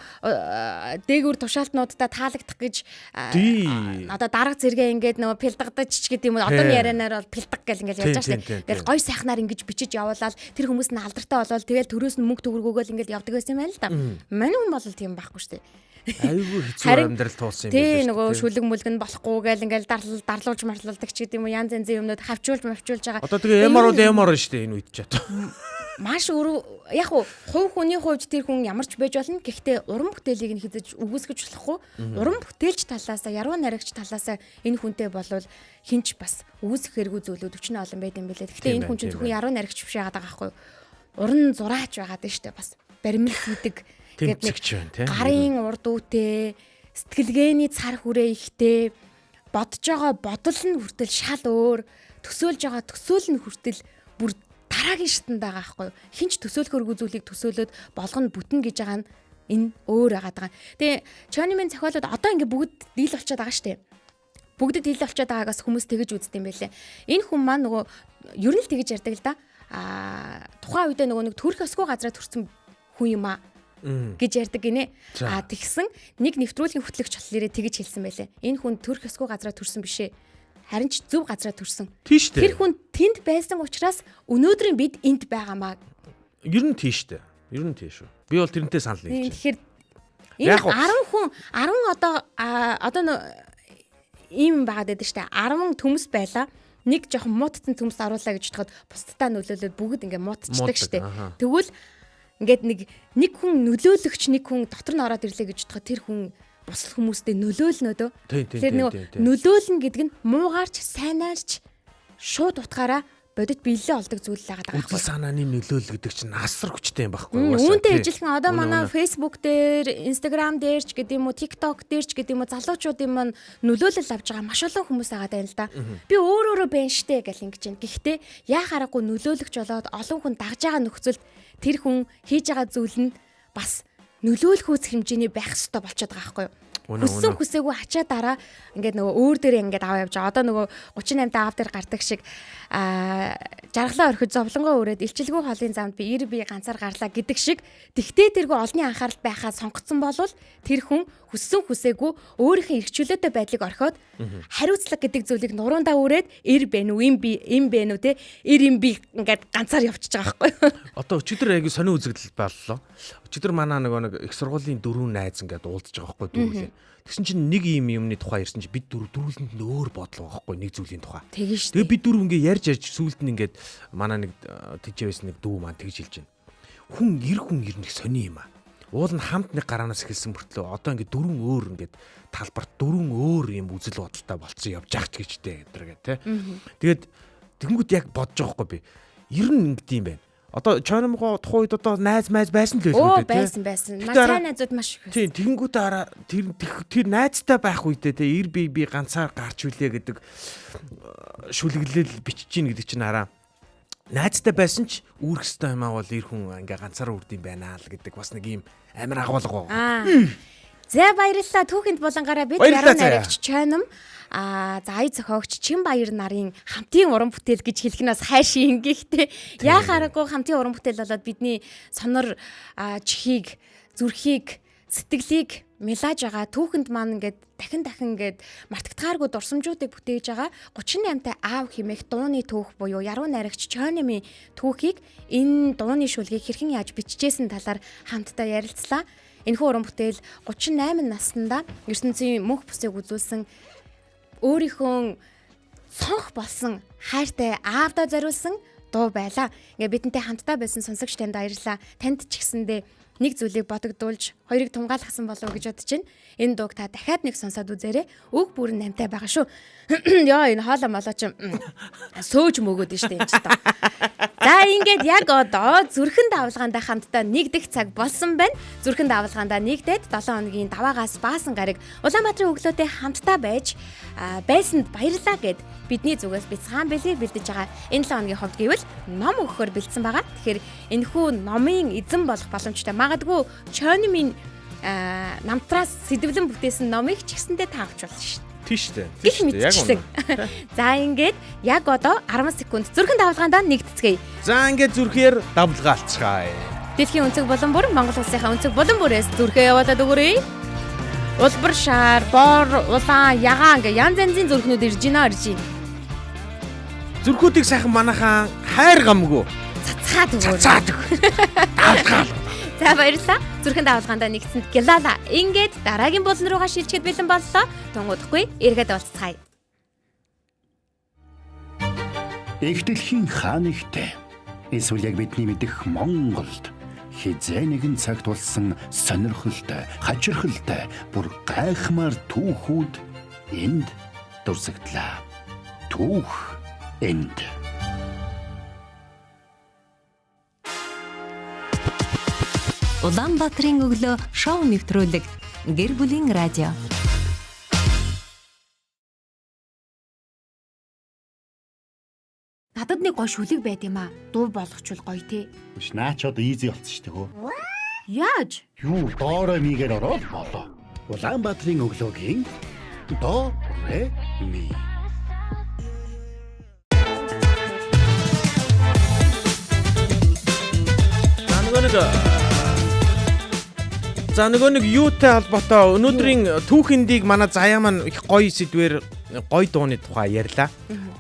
дээгүүр тушаалтнуудаа таалагдах гэж Тий. одоо дарга зэрэгээ ингээд нөгөө пилдагдаж ч гэдэг юм уу одооны Тий. ярианаар бол пилдаг гэл ингээд ярьж Тий, байгаа шүү тий, дээ. тий, Тэгэл тий. гой сайхнаар ингэж бичиж явуулаад тэр хүмүүс нь алдартай болоод тэгэл төрөөс нь мөнгө төгрөгөөгөөл ингээд явдаг байсан юм байна л да. Мань хүн бол тийм байхгүй шүү дээ. Айгүй хэцүү Харин амьдрал туулсан юм Тий байлээ шүү нөгөө дээ, тий. шүлэг мүлэг нь болохгүй гэл ингээл дарлал дарлуулж марлалдаг ч гэдэг юм уу янз янзын юмнууд хавчуулж мавчуулж байгаа. Одоо тэгээ Тэгээ ямар ер уу нь ямар шүү дээ энэ үед ч одоо. маш өрөө яг уу хувь хүний хувьд тэр хүн ямар ч байж болно. Гэхдээ уран бүтээлийг нь хизэж үгүйсгэж болохгүй. Уран бүтээлч талаасаа, яруу найрагч талаасаа энэ хүнтэй болвол хинч бас үгүйсгэх хэрэггүй зүйлүүд өчнө олон байд юм билээ. Гэхдээ Тийм энэ хүн байна, чинь тийм зөвхөн байна. яруу найрагч биш яагаад байгаа байхгүй юу? Уран зураач байгаад байна шүү дээ бас. Баримл хийдэг. Ингээд нэг Тэмцэгч байна тий. Гарын урд үүтэй, сэтгэлгээний цар хүрээ ихтэй, бодож байгаа бодол нь хүртэл шал өөр, төсөөлж байгаа төсөөл нь хүртэл бүр дараагийн шатанд байгаа байхгүй юу? Хинч төсөөлөхөргүй зүйлийг төсөөлөөд болгоно бүтэн гэж байгаа нь энэ өөр байгаад байгаа. Тэгээ Чонимын зохиолууд одоо ингээ бүгд дийл болчиход байгаа шүү дээ. Бүгдэд дийл болчиход байгаагаас хүмүүс тэгэж үздэг юм байлээ. Энэ хүн маань нөгөө ер нь л тэгэж ярьдаг л да. Аа тухайн үедээ нөгөө нэг төрөх ёсгүй газараа төрсэн хүн юм аа гэж ярьдаг гинэ. За. А тэгсэн нэг нэвтрүүлгийн хөтлөгч болохоор тэгэж хэлсэн байлээ. Энэ хүн төрөх ёсгүй газараа төрсэн биш ээ. Харин ч зөв газараа төрсэн. Тий шүү дээ. Тэр хүн тэнд байсан учраас өнөөдрийн бид энд байгаамаа. Ер нь тий шүү дээ. Ер нь тий шүү. Би бол тэрнтэй санал нэгж байна. Тэгэхээр энэ Яг уу. 10 хүн 10 одоо одоо ийм байгаад байдаг штэ 10 төмс байла нэг жоохон муутсан төмс оруулаа гэж бодоход бусдаа нөлөөлөөд бүгд ингээ муутчдаг Мууддаг, штэ. аха. Тэгвэл ингээд нэг хүн нөлөөлөгч нэг хүн дотор нь ороод ирлээ гэж бодоход тэр хүн бусад хүмүүстэй нөлөөлнө дөө. Тийм, тийм, Тэгэхээр тийм, нөгөө тийм, тийм. нөлөөлнө гэдэг нь муугаарч сайнаарч шууд утгаараа бодит биелэлээ олдог зүйл л байгаа Үзэл санааны нөлөөлөл гэдэг чинь асар хүчтэй юм байхгүй Мм, угаасаа, Үүнтэй тий. ижилхэн одоо Үнэ, манай үнэ. Facebook дээр, Instagram дээр ч гэдэг юм уу, TikTok дээр ч гэдэг юм уу, залуучуудын маань нөлөөлөл авч байгаа маш олон хүмүүс байгаа даа л да. Би өөр өөрөө байна штэ гэл ингэж байна. Гэхдээ яа хараагүй нөлөөлөгч болоод олон хүн дагж байгаа нөхцөлд тэр хүн хийж байгаа зүйл нь бас нөлөөлөх үүсэх хэмжээний байх ёстой болчиход байгаа байхгүй юу? Үнэ, Хүссэн үнэ. хүсээгүй ачаа дараа ингээд нөгөө өөр дээрээ ингээд аваа явж байгаа. Одоо нөгөө 38 та аав дээр гардаг шиг жаргалаа орхиж зовлонгоо өрөөд илчилгүй хоолын замд би ир би ганцаар гарлаа гэдэг шиг тэгтээ тэргүй олонний анхаарал байхаа сонгоцсон болвол тэр хүн хүссэн хүсээгүй өөрийнхөө эрхчлөөтэй байдлыг орхиод хариуцлага гэдэг зүйлийг нуруундаа үрээд ир бэ нү им би им бэ нү те ир им би ингээд ганцаар явчихж байгаа байхгүй юу? Одоо өчигдөр айгүй сонин үзэгдэл боллоо. Өчигдөр манай нөгөө нэг их сургуулийн дөрвөн найз ингээд уулзж байгаа байхгүй дөрвөлээ. Тэгсэн чинь нэг ийм юмны тухай ярьсан чинь бид дөрөв дөрвөлөнд нь өөр бодлого байхгүй нэг зүйлийн тухай. Тэгэн шүү Тэгээ бид дөрөв ингээд ярьж ярьж сүүлд нь ингээд манай нэг тэжээ байсан нэг дүү маань тэгж хэлж байна. Хүн эр хүн ер нь их сони юм аа. Уул нь хамт нэг гараанаас эхэлсэн мөртлөө одоо ингээд дөрвөн өөр ингээд талбарт дөрвөн өөр юм үзэл бодолтой болцсон явж байгаа ч гэжтэй гэдэг тэ. Тэгээд тэгэнгүүт яг бодож байгаа хгүй би. Ер нь ингэдэм юм байна. Одоо Чойномгоо тухайн үед одоо найз майз байсан л Оо байлгүй дээ, тэ. байсан байсан. Гэхдээ Манай сайн найзууд маш их байсан. Тийм, тэгэнгүүт араа тэр тэр найзтай байх үедээ те эр би ганцаар гарч үлээ гэдэг шүлэглэл бичиж гин гэдэг чинь араа найзтай байсан ч үүрэх ёстой юм аа бол эр хүн ингээ ганцаараа үрд юм байна л гэдэг бас нэг ийм амар агуулга байгаа. Аа. За баярлалаа. Түүхэнд булангаараа бид Баярлалаа, яруу Заяа. найрагч Чойном за ая зохиогч Чин Баяр нарын хамтын уран бүтээл гэж хэлэх нь бас хайшин ингэхтэй. Яа хараагүй хамтын уран бүтээл болоод бидний сонор чихийг, зүрхийг, сэтгэлийг мелаж байгаа түүхэнд маань ингээд дахин дахин ингээд мартагдахааргүй дурсамжуудыг бүтээж байгаа 38 та аав хэмээх дууны түүх буюу яруу найрагч Чойномын түүхийг энэ дууны шүлгийг хэрхэн яаж бичижсэн талаар хамтдаа ярилцлаа. Энэхүү уран бүтээл 38 наснда ертөнцийн мөнх бусыг үзүүлсэн өөрийнхөө цонх болсон хайртай аавдаа зориулсан дуу байлаа. Ингээ бидэнтэй хамтдаа байсан сонсогч танд баярлалаа. Танд ч гэсэндээ нэг зүйлийг бодогдуулж хоёрыг тунгаалгасан болов уу гэж бодож байна. Энэ дууг та дахиад нэг сонсоод үзээрэй. Үг бүр намтай байгаа шүү. Йоо, энэ хоолой молоо чи сөөж мөгөөд нь штэ энэ ч тоо. За, ингээд яг одоо зүрхэн давлгаандаа хамтдаа нэгдэх цаг болсон байна. Зүрхэн давлгаандаа нэгдээд 7 хоногийн даваагаас баасан гараг Улаанбаатарын өглөөтэй хамтдаа байж байсанд баярлалаа гэд бидний зүгээс бяцхан бэлгийг бэлдэж байгаа. Энэ 7 хоногийн хувьд гэвэл ном өгөхөөр бэлдсэн байгаа. Тэгэхээр энэхүү номын эзэн болох боломжтой. Магадгүй Чонимын намтраас сэдвлэн бүтээсэн номыг ч гэсэндээ та авч болно шүү дээ. Тийш үү. Гэх Тийш үү. Яг мэтчлэн. үнэ. За, ингээд яг одоо 10 секунд зүрхэн давлгаандаа нэгдэцгээе. За, ингээд зүрхээр давлгаалцгаая. Дэлхийн өнцөг булан бүр Монгол улсынхаа өнцөг булан бүрээс зүрхээ явуулаад өгөөрэй. Улбар шар, бор, улаан, ягаан гэ янз янзын зүрхнүүд ирж гинэ, ирж гин. Зүрхүүдийг сайхан манайхан хайр гамгүй Цацгаад өгөөрэй. цацаад өг. Давлгаал. За, баярлалаа. Зүрхэн давлгаандаа нэгдсэнд гялала. Ингээд дараагийн булан руугаа шилжихэд бэлэн боллоо. Тунгуудахгүй эргээд уулзцгаая. Их дэлхийн хаан ихтэй. Эсвэл яг бидний мэдэх Монголд хизээ нэгэн цагт болсон сонирхолтой, хачирхалтай, бүр гайхмаар түүхүүд энд дурсагдлаа. Түүх энд. Улаанбаатарын өглөө шоу нэвтрүүлэг, гэр бүлийн радио. Надад нэг гой шүлэг байд юм аа. Дуу болгочвол гоё те. Биш, наа ч одоо easy болцсон шүү дээ хөө. Яаж? Юу, доорой мигээр ороод болоо. Улаанбаатарын өглөөгийн до ре ми. За, нөгөө нэг За, нөгөө нэг юутай холбоотой өнөөдрийн түүхэндийг манай заяа маань их гоё сэдвэр, гоё дууны тухай ярьлаа.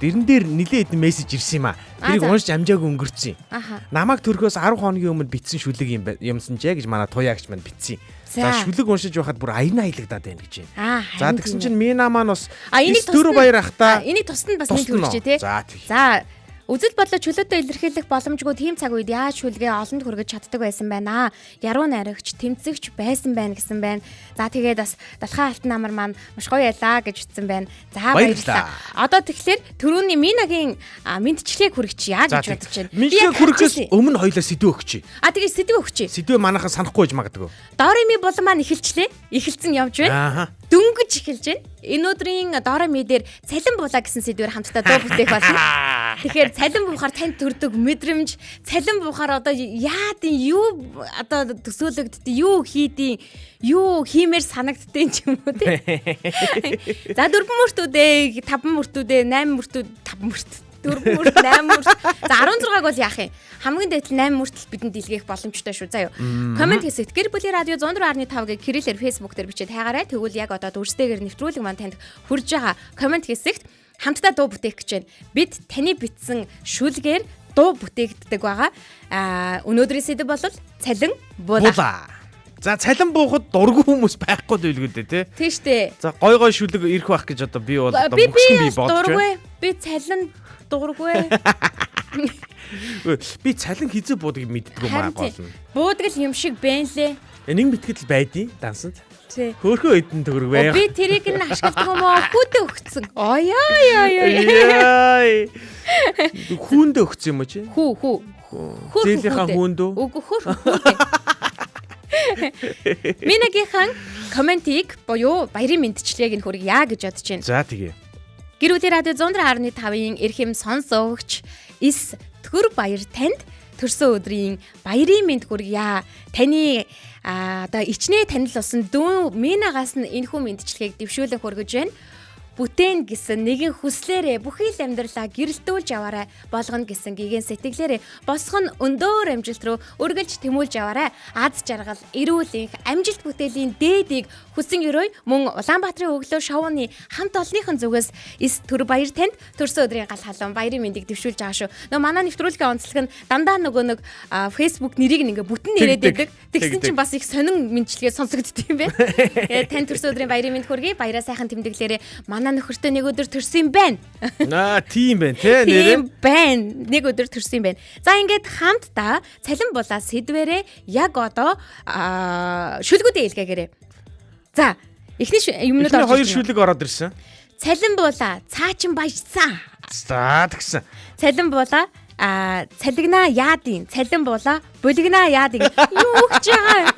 Дэрэн дээр нилээ хэдэн мессеж ирсэн юм а. Тэрийг За. уншиж амжаагүй өнгөрцөн. Аха. Намайг төрхөөс 10 хоногийн өмнө битсэн шүлэг юм юмсан ч гэж манай туяагч маань битсэн. За, За. шүлэг уншиж байхад бүр аяна аялагдаад байна гэж байна. Аа. За, тэгсэн чинь Мина маань бас А, энийг дөрөв тусна- баяр ахта А, энийг тусна бас нэг тусна уу? төрөж тий. За, тий. За, үзэл бодлоо чөлөөтэй илэрхийлэх боломжгүй тийм цаг үед яаж шүлгээ олонд хүргэж чаддаг байсан байна. Яруу найрагч, тэмцэгч байсан байна гэсэн байна. За, тэгээд бас Далхаа алтан намар маань маш гоё ялаа гэж утсан байна. За, Баярлалаа. баярлалаа. Одоо тэгэхээр түрүүний Минагийн мэдчлэгийг хүргэчихье За, гэж бодож байна. Би Мэдчлэг яг хүргэхээс харчихсан. өмнө хоёлаа сэдв өгчий. А, тэгээд сэдв өгчий. Сэдвээ манайхан санахгүй байж магадгүй. Дорими булан маань эхэлчлээ. Эхэлсэн явж байна. Ааха. Дөнгөж эхэлж байна. Энэ өдрийн Дорими дээр цалин буулаа гэсэн сэдвээр хамтдаа дуу бүтээх болно. Тэгэхээр цалин буухаар танд төрдөг мэдрэмж, цалин буухаар одоо яадын юу одоо төсөөлөгддөг, юу хийдин, юу хиймээр санагддیں ч юм уу тий. За, дөрвөн мөртүүдээ, таван мөртүүдээ, 8 мөртүүд, таван мөрт, дөрвөн мөрт, 8 мөрт. За, 16-г бол яах юм? Хамгийн дээд нь 8 мөртөл бидэнд илгээх боломжтой шүү. Заа юу. Коммент хэсэгт гэр бүлийн радио 104.5-ыг кириллээр Facebook дээр бичээд хайгаарай. Тэгвэл яг одоо дүрстэйгээр нэвтрүүлэг маань танд хүрж байгаа. Коммент хэсэгт хамтдаа дуу бүтээх гэж байна. Бид таны бичсэн шүлгээр дуу бүтээгддэг байгаа. Аа, өнөөдрийн сэдэв бол цалин буулаа. Буулаа. За, цалин буухад дургүй хүмүүс байхгүй л байлгүй дээ тий. Тийм штэ. За, гой гой шүлэг ирэх байх гэж одоо би бол одоо Би би мөксөн би бодож байна. дургүй. Би цалин дургүй. Би цалин хизээ буудгийг мэддэггүй маа Харин гол тийм. нь. Буудаг л юм шиг байна лээ. Нэг мэтгэл байдیں۔ Дансанд. Тий. Хөөхөө эдэн төгрөг байх. Би тэрийг нь ашигладаг юм уу? Хүүдэ өгцөн. Оёо ёо ёо. Яй. Хүүндээ өгсөн юм уу чи? Хүү хүү. Хөөх Зээлийнхаа хүүдээ. хүүнд үү? Үгүй, хөөх хүүдээ. Минагийнхан комментиг буюу баярын мэндчлэгийг нь хүргье гэж бодож байна. За, тэгээ. Гэр бүлийн радио 104.5-ын эрхэм сонсогч эс төр баяр танд төрсөн өдрийн баярын мэнд хүргье. Таны одоо ичнээ танил болсон дүү Минагаас нь энэхүү мэндчлэгийг дэвшүүлэн хүргэж байна. бүтээн гэсэн нэгэн хүслээрээ бүхий л амьдралаа гэрэлтүүлж яваарай болгоно гэсэн гигэн сэтгэлээрээ босго нь өндөр амжилт руу үргэлж тэмүүлж яваарай. Аз жаргал, эрүүл энх, амжилт бүтээлийн дээдийг хүсэн өрөөй мөн Улаанбаатарын өглөө шоуны хамт олонныхон зүгээс эс төр баяр танд төрсөн өдрийн гал халуун баярын мэндийг дэвшүүлж байгаа шүү. Нөө манай нэвтрүүлгийн онцлог нь дандаа нөгөө нэг Facebook нэрийг нь ингээ бүтэн нэрээд Тэгдэг. байдаг. Тэгсэн Тэгдэг. чинь бас их сонин мэндчилгээ сонсогддог юм байна. Тэгээд тань төрсөн өдрийн баярын мэнд хүргэе. Баяраа сайхан тэмдэглээрээ. Манай нөхөртөө нэг өдөр төрсөн юм байна. Аа, тийм байна те нэрээ. Тийм байна. Нэг өдөр төрсөн юм байна. За ингээд хамтдаа цалин булаа сэдвэрээ яг одоо шүлгүүдээ илгээгээрэй. За эхний юмнууд Эхний орж хоёр ирж байна. шүлэг ороод ирсэн. Цалин буулаа цаачин баяжсан. За тэгсэн. Цалин буулаа цалигнаа яадын. Цалин буулаа булигнаа яадын. Юу өгч байгаа юм?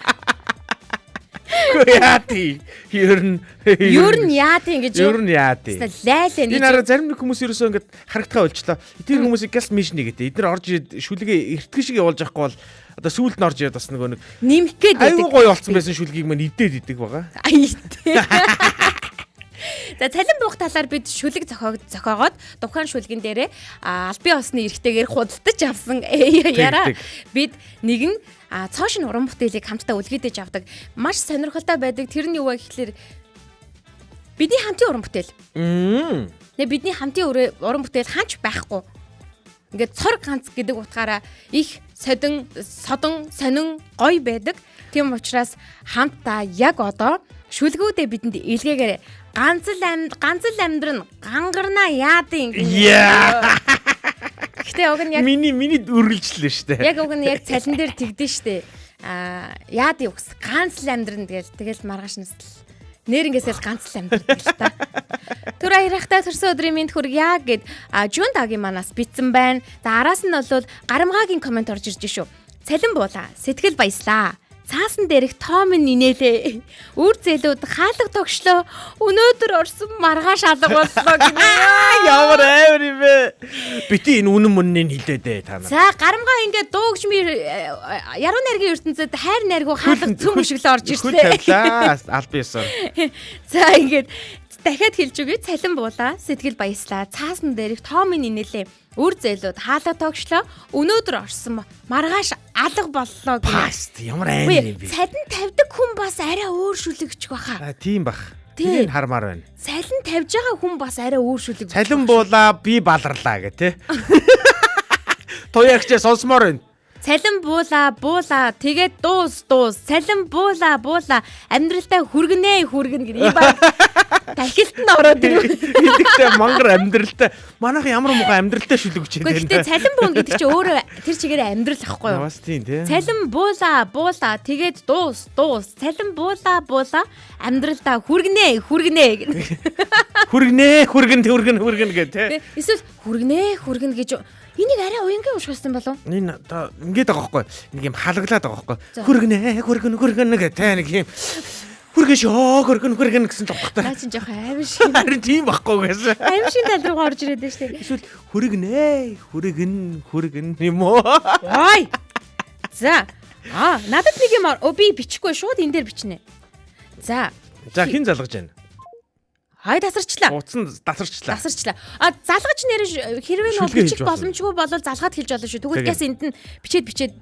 Үгүй яа тий. Ер нь Ер нь яадын гэж юу? Ер нь яа тий. Лайлаа Энэ араа зарим нэг хүмүүс ерөөсөө ингээд харагдахаа болчлоо. Тэр хүмүүсийг гяс мишнэ гэдэг. Эдгээр орж ирээд шүлгээ эртгэн шиг явуулж явахгүй бол одоо сүүлд нь орж ирээд бас нөгөө нэг нэмэх гээд айгүй гоё болцсон байсан шүлгийг мань идээд идэг байгаа. Ай. За цалин буух талаар бид шүлэг зохиогоод тухайн шүлгэн дээрээ албан ёсны эрхтэйгээр худалдаж авсан яараа Тэг, бид нэгэн цоо шинэ уран бүтээлийг хамтдаа үлгээдэж авдаг. Маш сонирхолтой байдаг. Тэр нь юу вэ гэхлээр бидний хамтын уран бүтээл. Тэгээ бидний хамтын уран бүтээл хаач байхгүй. Ингээд цор ганц гэдэг утгаараа их содон содон сонин гоё байдаг. Тийм учраас хамтдаа яг одоо шүлгүүдээ бидэнд илгээгээрэй. Ганц л амьд ганц л амьдрын гангарнаа яадын. Яа. Гэтэ уг нь яг Миний үргэлжлээ штэ. яг уг нь яг цалин дээр тэгдэн штэ. Яадын үгс ганц л амьдрын тэгэл маргааш нэстэл нэрнгээсээ л ганц л амьдрдаг л та. Түр аярахтай төрсөн өдрийн мэнд хүргье гэд Жун дагийн манаас битсэн байна. За араас нь бол гарамгаагийн комент орж ирж шүү. Цалин буулаа. Сэтгэл баяслаа. Цаасан дээрх тоом нь инээлээ. Үр зээлүүд хаалга тогшлоо. Өнөөдөр орсон маргааш алга боллоо гинэ. Ямар амар юм бэ? Бити энэ үнэн мөннийг хэлээд ээ та нар. За гарамгаа ингээд дуугч ми яруу найргийн ертөнцид хайр найргуу хаалга цөм өшөглөө орж Хөл ирлээ. тавилаа аль биесээр. За ингээд дахиад хэлж өгье. Цалин буулаа, сэтгэл баяслаа. Цаасан дээрх тоомын инээлээ. Үр зээлүүд хаалга тогшлоо. Өнөөдөр орсон маргааш алга боллоо гинэ. Паст ямар амар юм Үгүй бэ? цалин тавьдаг хүн бас арай өөр шүлэгч баха. А тийм бах. Тий. Тэрийг хармаар байна. Цалин тавьж байгаа хүн бас арай өөр шүлэг. Цалин буулаа би баларлаа гэ тэ. Туягчээ сонсомоор байна. Цалин буулаа, буулаа, тэгээд дуус дуус. Цалин буулаа, буулаа. Амьдралдаа хүргэнэ, хүргэнэ гэх юм баг. Дахилт нь ороод ирв. Хэдэгтэй мангар амьдралтай. Манайх ямар муухай амьдралтай шүлэгч Гэхдээ юм гэтээ цалин буун гэдэг чинь өөрөө тэр чигээр амьдрал ахгүй юу? Бас тийм тий. Цалин буулаа, буулаа, тэгээд дуус дуус. Цалин буулаа, буулаа, амьдралдаа хүргэнэ, хүргэнэ гэнэ. Хүргэнэ, хүргэн, хүргэн, хүргэн гэ тэ. Тэ, Эсвэл хүргэнэ, хүргэнэ гэж энийг арай уянгийн уншуулсан болов? Энэ одоо ингээд байгаа байхгүй. Нэг юм халаглаад байгаа байхгүй. За. Хүргэнэ, хүргэн, хүргэн гэ тэ нэг юм. Хүргэн шөө, хүргэн, хүргэн гэсэн л утгатай. Наа чинь жоохон аим шиг. Харин тийм байхгүй гэсэн. Аим шиг тал руугаа орж ирээд байна шүү дээ. Эсвэл хүргэнэ, хүргэн, хүргэн юм уу? Ой. За. Надад нэг юм би бичихгүй шууд энэ дээр бичнэ. За. За хэн залгаж байна? Хай тасарчлаа. Утсан тасарчлаа. Тасарчлаа. Залгаж нэр хэрвээ нөө Шүлгээ бичих хийж болно. боломжгүй бол залгаад хэлж болно шүү. Тэгвэл Тэгээ. гэс энд нь бичээд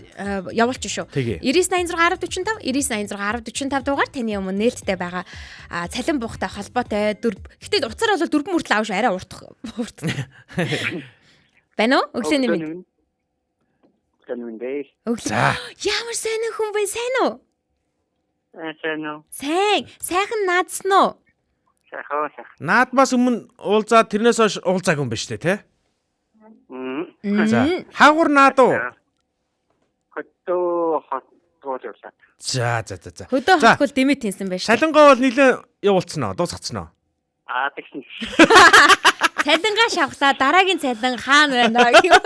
явуулчих шүү. Тэгээ. 9986 1045 9986 1045 дугаар таны өмнө нээлттэй байгаа цалин буухтай холбоотой дөрв. Гэтэ уцаар бол дөрвөн мөртлөө авш арай урт урт. Байна уу? Өглөөний минь. Өглөөний минь дээ. Өглөө. За. Ямар сайн хүн бэ? Сайн уу? Сайн уу? Сайн. Сайхан наадсан уу? Сайхан сайхан. Наадмаас өмнө уулзаад тэрнээс хойш уулзаагүй юм ба штэ тий. За. Хаагур наад уу? Хөдөө хотгол явлаа. За за за за. Хөдөө За. хотгол дэмэт хийсэн байж. шүү. Шалангоо бол нилээн явуулцсан уу? Дуусгацсан уу? Аа тэгсэн. Цалингаа шавхлаа дараагийн цалин хаана байна гэх.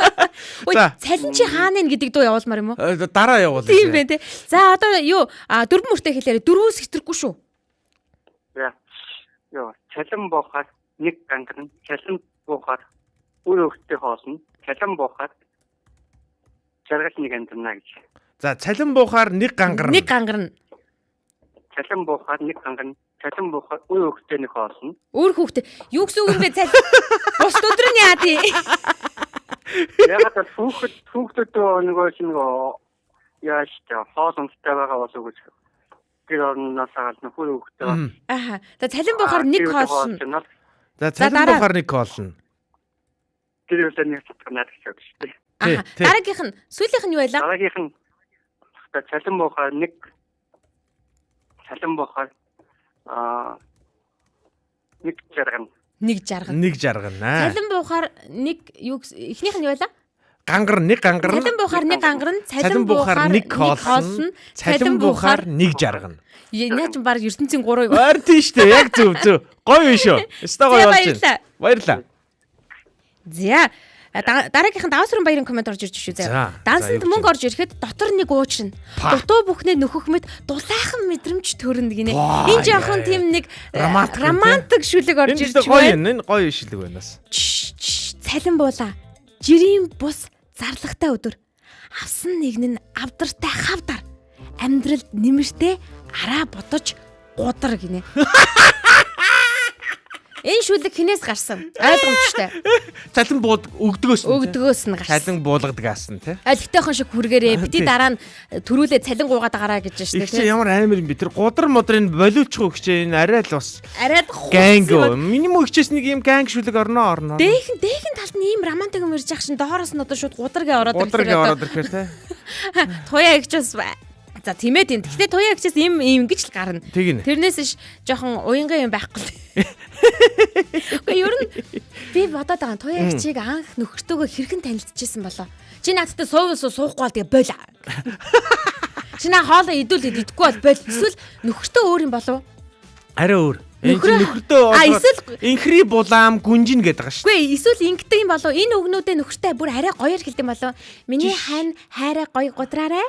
Ой За. цалин чи хаана нэ гэдэг дуу явуулмаар юм уу? Дараа явуул. Тийм байх те. За одоо юу дөрвөн мөртэй хэлээрээ дөрвөөс хэтрэхгүй шүү. За. Йоо, цалин буухаар нэг гангарна, цалин буухаар үр хөвгтөй хоолно, цалин буухаар жаргал нэг амьдрна гэж. За цалин буухаар нэг гангарна. Нэг гангарна. Цалин буухаар нэг гангарна, Цалин буухаар үе хөвгтэй нэг хоолно. Өөр хүүхдээ юу гэсэн үг юм бэ цал? Бус өдөр нь яа тий. Ягаад бол хүүхдүүд нөгөө чинь нөгөө яаж ч хоол унттай байгаа болов уу гэж гэр орноос агаал нөхөр хөвгтэй байна. Аха. За цалин буухаар нэг хоолно. За цалин буухаар нэг хоолно. Тэр үедээ нэг цатгах найдах гэж шүү дээ. Аха. Дараагийнх нь сүүлийнх нь юу байлаа? Дараагийнх нь цалин буухаар нэг цалин буухаар нэг жаргана. Нэг жаргана. Нэг жаргана. Цалин буухаар нэг юу эхнийх нь юу байлаа? Гангар нэг гангар. Цалин буухаар нэг гангарна, цалин буухаар нэг хоолно, цалин буухаар нэг жаргана. Яа ч баг ертөнцийн 3 юу. Ойр тийм шүү дээ. Яг зөв зөв. Гоё юм шүү. Өстой гоё болж байна. Баярлалаа. За дараагийнх нь Давсрын баярын коммент орж ирж шүү заяа. Дансанд мөнгө орж ирэхэд дотор нэг уучрна. Дутуу бүхнээ нөхөх мэт дулаахан мэдрэмж төрнө гинэ. Энэ жоохон тийм нэг романтик шүлэг орж ирж байна. Энэ гоё шүлэг байна бас. Цалин буулаа. Жирийн бус зарлагтай өдөр. Авсан нэг нь авдартай хавдар. Амьдралд нэмэртэй араа бодож гудар гинэ. Энэ шүлэг хинээс гарсан? Ойлгомжтой. Цалин бууд өгдгөөс нь. Өгдгөөс нь гарсан. Цалин буулгадгаас нь тий. Олигтойхон шиг хүргээрээ бити дараа нь төрүүлээ цалин гуугаад агараа гэж байна шүү дээ. Их ямар амар юм бэ? Тэр гудар мудрын болиулчих өгч энэ арай л бас арай л ганг. Миний мө ихчээс нэг юм ганг шүлэг орноо орноо. Дээхэн талд нь ийм романтик юм ирж ах шин доороос нь одоо шууд гудар гэ ороод ирэхээр. Гудар гэ ороод ирэхээр тий. Туяа ихч бас за тийм ээ тийм. Гэхдээ туяа ихчээс ийм ингэж л гарна. Тэрнээс ш жоохон уянган юм байхгүй л. Гэхдээ ер нь би бодоод байгаа туяа ихчийг анх нөхөртөөгөө хэрхэн танилцчихсан болоо. Чи надтай суувал суухгүй бол тэгээ боль. Чи наа хоолоо идүүл идэхгүй бол боль. Эсвэл нөхөртөө өөр юм болов? Арай өөр. Энэ нөхөртөө эсвэл инхри булаам гүнжин гэдэг байгаа шүү. Үгүй эсвэл ингэдэг юм болов? Энэ өгнүүдээ нөхөртөө бүр арай гоёор хэлдэг юм болов? Миний хань хайраа гоё гудраарай.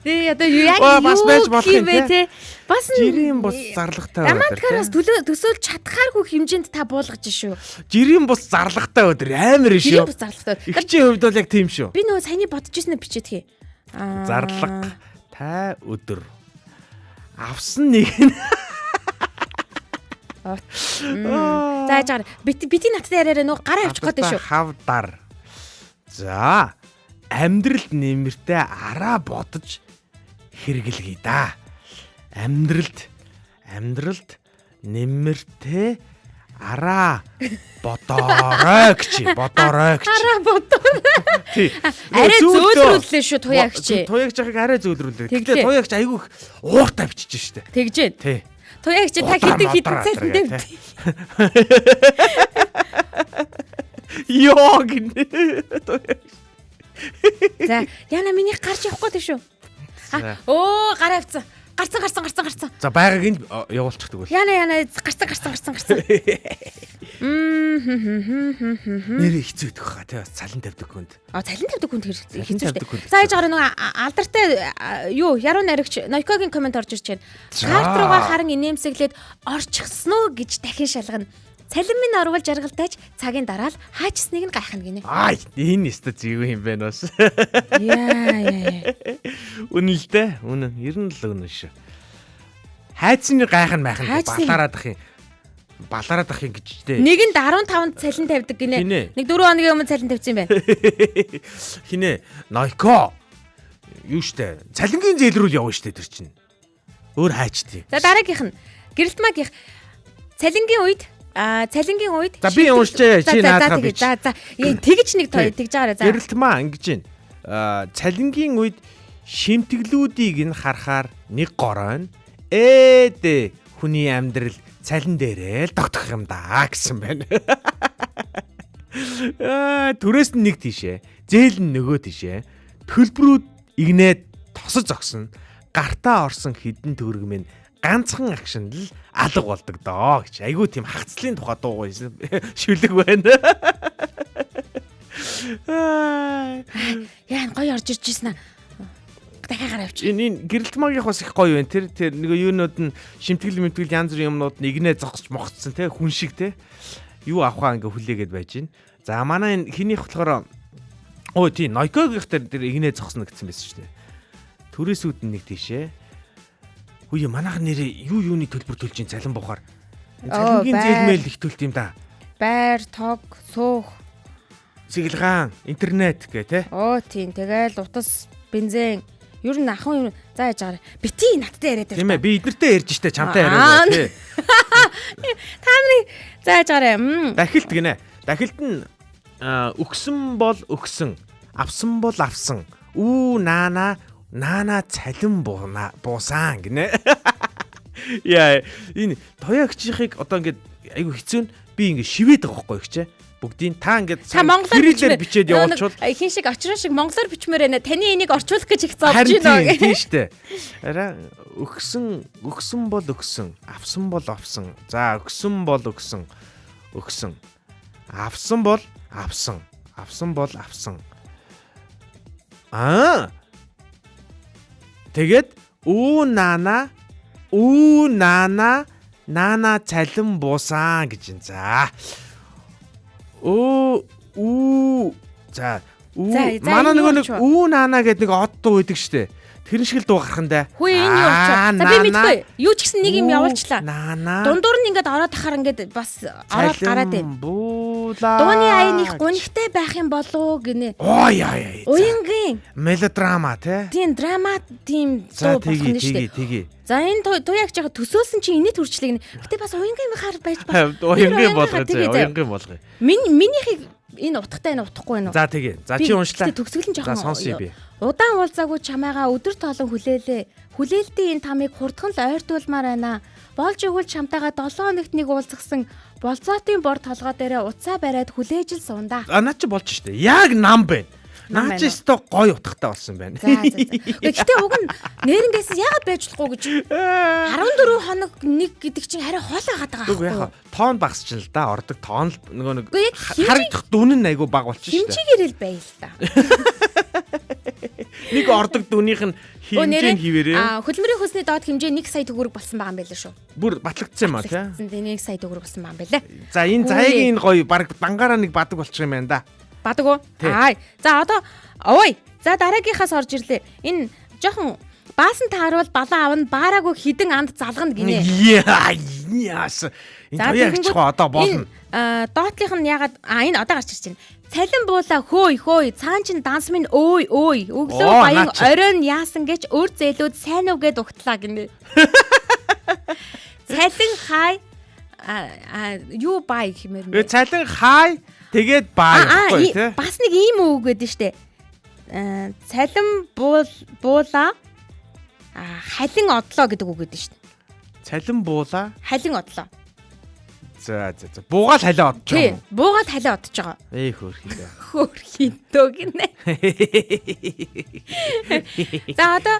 Тэ одоо юу яг бас байж болох юм бэ те? Бас жирийн бус зарлагтай өдөр. Романтикараас төсөөлж чадхааргүй хэмжээнд та буулгаж шүү. Жирийн бус зарлагтай өдөр амар шүү. Жирийн бус зарлагтай. Ихчийн хувьд бол яг тийм шүү. Би нөгөө саяны бодож ирсэн бичээд хий. Зарлагтай өдөр. Авсан нэг нь. За яжгаар бити наттай яриараа нөгөө гараа авчих гээд шүү. Хавдар. За амьдралд нэмэртэй араа бодож хэрэглэе да. Амьдралд нэмэртэй араа бодоорой гэж бодоорой гэж. Араа бодоорой. Тий. Арай зөөлрүүллээ шүү туяагч. Туяагч ахыг арай зөөлрүүлээ. Гэхдээ туяагч айгүй их ууртай бичиж штэ. Тэгж ээ. Тий. Туяагч та хитэн цалин дэвт. Йоо гинэ. Туяагч. За, яна миний гарч явах гээд шүү. Өө, гараа авцсан. Гарцсан. За, байгааг нь явуулчих тэгвэл. Яна гарцсан. Нэр хэцүү идэх хаа тий, цалин тавьдаг хүнд. Цалин тавьдаг хүнд хэцүү шүү дээ. За, яж гараа нөгөө алдартай юу, яруу найрагч Нойкогийн коммент орж ирж байна. Карт руугаа харан инээмсэглээд орчихсон уу гэж дахин шалгана. Цалин минь орвол жаргалтайч цагийн дараа л хаачсныг нь гайхна гинэ. Аа, энэ өстө зөв юм байна бас. Яа. Үнэн л дээ. Үнэн. Ер нь л үнэн шүү. Хайцны гайхна майхна балаараад ах юм. Балаараад ах юм гэж дээ. Нэгэнд 15-нд цалин тавьдаг гинэ. Нэг 4 хоногийн өмнө цалин тавьсан юм байна. Хинэ? Нойко. Юу штэ. Цалингийн зээл рүү явна штэ тэр чинь. Өөр хайчдیں۔ За дараагийнх нь гэрэлтмагийнх цалингийн үед цалингийн үед за би уншчээ чи наадах би. За тэгж нэг тэгж байгаарай за. Гэрэлтмаа ингэж байна. Цалингийн үед шимтгэлүүдийг нь харахаар нэг горойн ээдэ хүний амьдрал цалин дээрээ л тогтох юм да гэсэн байна. Түрээс нь нэг тийшээ, зээл нь нөгөө тийшээ. Төлбөрүүд игнээд тосож зогсно. Гартаа орсон хідэн төгрөг минь ганцхан агшинд л алга болдог доо гэж. Айгүй тийм хагцлын тухай дуугүй шүлэг байна. Яа гоё орж ирж ирсэн аа. Дахиад гараа явчих. Энэ гэрэлтмагийнх бас их гоё байна. Тэр нөгөө юунууд нь шимтгэл мэмтгэл янз бүрийн юмнууд нь игнэ зогсож мохцсон те хүн шиг те. Юу авахаа ингээ хүлээгээд байж гин. За манай энэ хинийх болохоор өө тий Нойкогийнх тэр игнэ зогсно гэсэн байсан шүү дээ. Түрээсүүд нь нэг тийшээ. Хөөе, манайх нэрээ юуны төлбөр төлж ин цалин буухаар. Оо, Цалингийн байр. зээлмэл их төлт юм да. Байр, тог, суух. Цэглэгаан, интернет гэ тэ. Оо тийм. Тэгэл утас, бензин. Ер нь ахын юм. За яж байгаа. Бити надтай яриад Тийм ээ, би эднэртэй ярьж штэ, чамтай Аа. яриаг тий. Та нарын за яж байгаарэ. Дахилт гинэ. Дахилт нь өгсөн бол өгсөн, авсан бол авсан. Үү наана наана цалин бууна буусан гинэ. Яа, энэ туягчийнхыг одоо ингээд айгу хэцүү нь би ингээд шивээд байгаа байхгүй ихчээ. Бүгдийн та ингээд Та монголоор кириллээр бичээд явуулчвал хин шиг очроо шиг монголоор бичмээр байна. Таны энийг орчуулах гэж их зовж харин байна. тийм штэ. Арай өгсөн өгсөн бол өгсөн, авсан бол авсан. За өгсөн бол өгсөн. Өгсөн. Авсан бол авсан. Авсан бол авсан. Аа. Тэгээд үү наана үү наана наана цалин буусан гэж юм. За. Өө үү за үү За, за, манай энэ юу нөгөө нэг болчих вэ? үү наана гэдэг нэг од дуу байдаг штэ. Тэр шиг л дуу гарах нь да. Хүү энэ юу болчих вэ? За би мэдгүй. Юу ч гэсэн нэг юм явуулчлаа. Наана. Дундуур нь ингээд ороод тахаар ингээд бас ороод гараад байна. Буулаа. Дууны аян их гунигтай байх юм болов уу гинэ. Оо яа яа. Уянгийн Мелодрама те. тийм драма тийм За дуу болох тэгье нь шүү тэгье дээ. тэгье. За энэ туягч яга төсөөсөн чи инээ төрчлэг нь. Гэтэ бас уянгийн хар байж бас. Уянгийн болгоё тэгье зэ. заяа. Уянгийн болгоё. Минийхийг энэ утгатай энэ утахгүй нүү. За тэгье. За чи уншлаа. Гэтэ төгсгөл нь За жоохон сонсъё би. Удаан уулзаагүй чамайгаа өдөр тоолон хүлээлээ. Хүлээлтийн энэ тамыг хурдхан л ойртуулмаар байна. Болж игэл чамтайгаа 7 хоногт нэг уулзгсан болзоотын бор толгой дээрээ утсаа бариад хүлээж л суундаа. А наа чи болж штэ. Яг нам байна. Нам Наа чи байна уу? өстой гоё утгатай болсон байна. За за за. Гэхдээ уг нь нэрнгээс яагаад байж болохгүй гэж 14 хоног нэг гэдэг чинь арай хоол байгаад байгаа Үгүй байхгүй яг тоон багасч л да. Ордог тоон л нөгөө нэг Үгүй яг харагдах дүн нь айгүй баг болчих штэ. Хэмжээгээр л байл та. Нэг ордог дүнийх нь хэмжээ нь хിവэрээ. Аа хөдөлмөрийн хөлсний доод хэмжээ 1 сая төгрөг болсон байгаа юм байл шүү. Бүр батлагдсан юм а тий. Батлагдсан 1 сая төгрөг болсон байгаа юм байлээ. За энэ заяагийн энэ гоё баг дангаараа нэг бадаг болчих юм байна да. Бадаг уу? Тий. Аа. За одоо ой. За дараагийнхаас орж ирлээ. Энэ жоохон баасан тааруул балаа авна баараагүй хідэн анд залгана гинэ. Яа яас. Энэ За, туяа тэгэнгүүт гिचх одоо болно. Энэ доотлих нь ягаад энэ одоо гарч ирж байна. Цалин буула хөөй хөөй цаан чин данс минь өөй өөй өглөө Оо, баян наа чи. оройн яасан гэж өөр зээлүүд сайн уу гэд угтлаа гинэ. Цалин хай а юу бай хэмээр Э цалин хай тэгээд бай байхгүй тий. Бас нэг ийм үг гэдэг штэ. Цалин буула халин одлоо гэдэг үг гэдэг штэ. Цалин буула. Халин одлоо. За за за. Буугаал халиа одж Тий, байгаа юм. буугаад халиа одж байгаа. Эй хөөрхий. Хөөрхиндөө гинэ. За одоо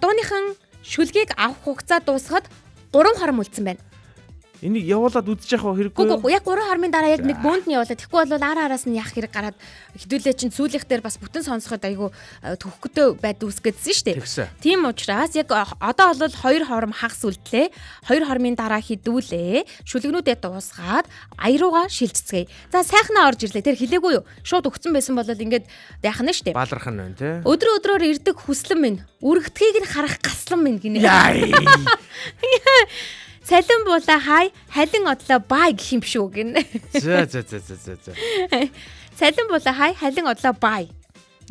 дууныхан шүлгийг авах хугацаа дуусахад 3 хором үлдсэн байна. Энийг явуулаад үзчих явах хэрэггүй Үгүй яг 3 хормын дараа яг нэг бөөнд нь явуулаад тэгэхгүй бол ара араас нь яах хэрэг гараад хэдүүлээ чинь сүүлийнх дээр бас бүтэн сонсоход айгүй төвхөдөө байд үүсгэдсэн шүү дээ. Тэгсэн. Тийм учраас яг одоо бол 2 хором хагас үлдлээ. 2 хормын дараа хідүүлээ. Шүлгнүүдээ дуусгаад ая руугаа шилжицгээе. За сайхнаа орж ирлээ. Тэр хэлээгүй юу? Шууд өгцөн байсан бол ингээд яах нь шүү дээ. Баларх нь байна тий. Өдөр өдрөөр ирдэг хүслэн минь, үргэдгийг нь харах гаслан минь гинэ. Яа. Цалин буулаа хай, халин одлоо бай гэх юм шүү гинэ. За за за за за за. Цалин буулаа хай, халин одлоо бай.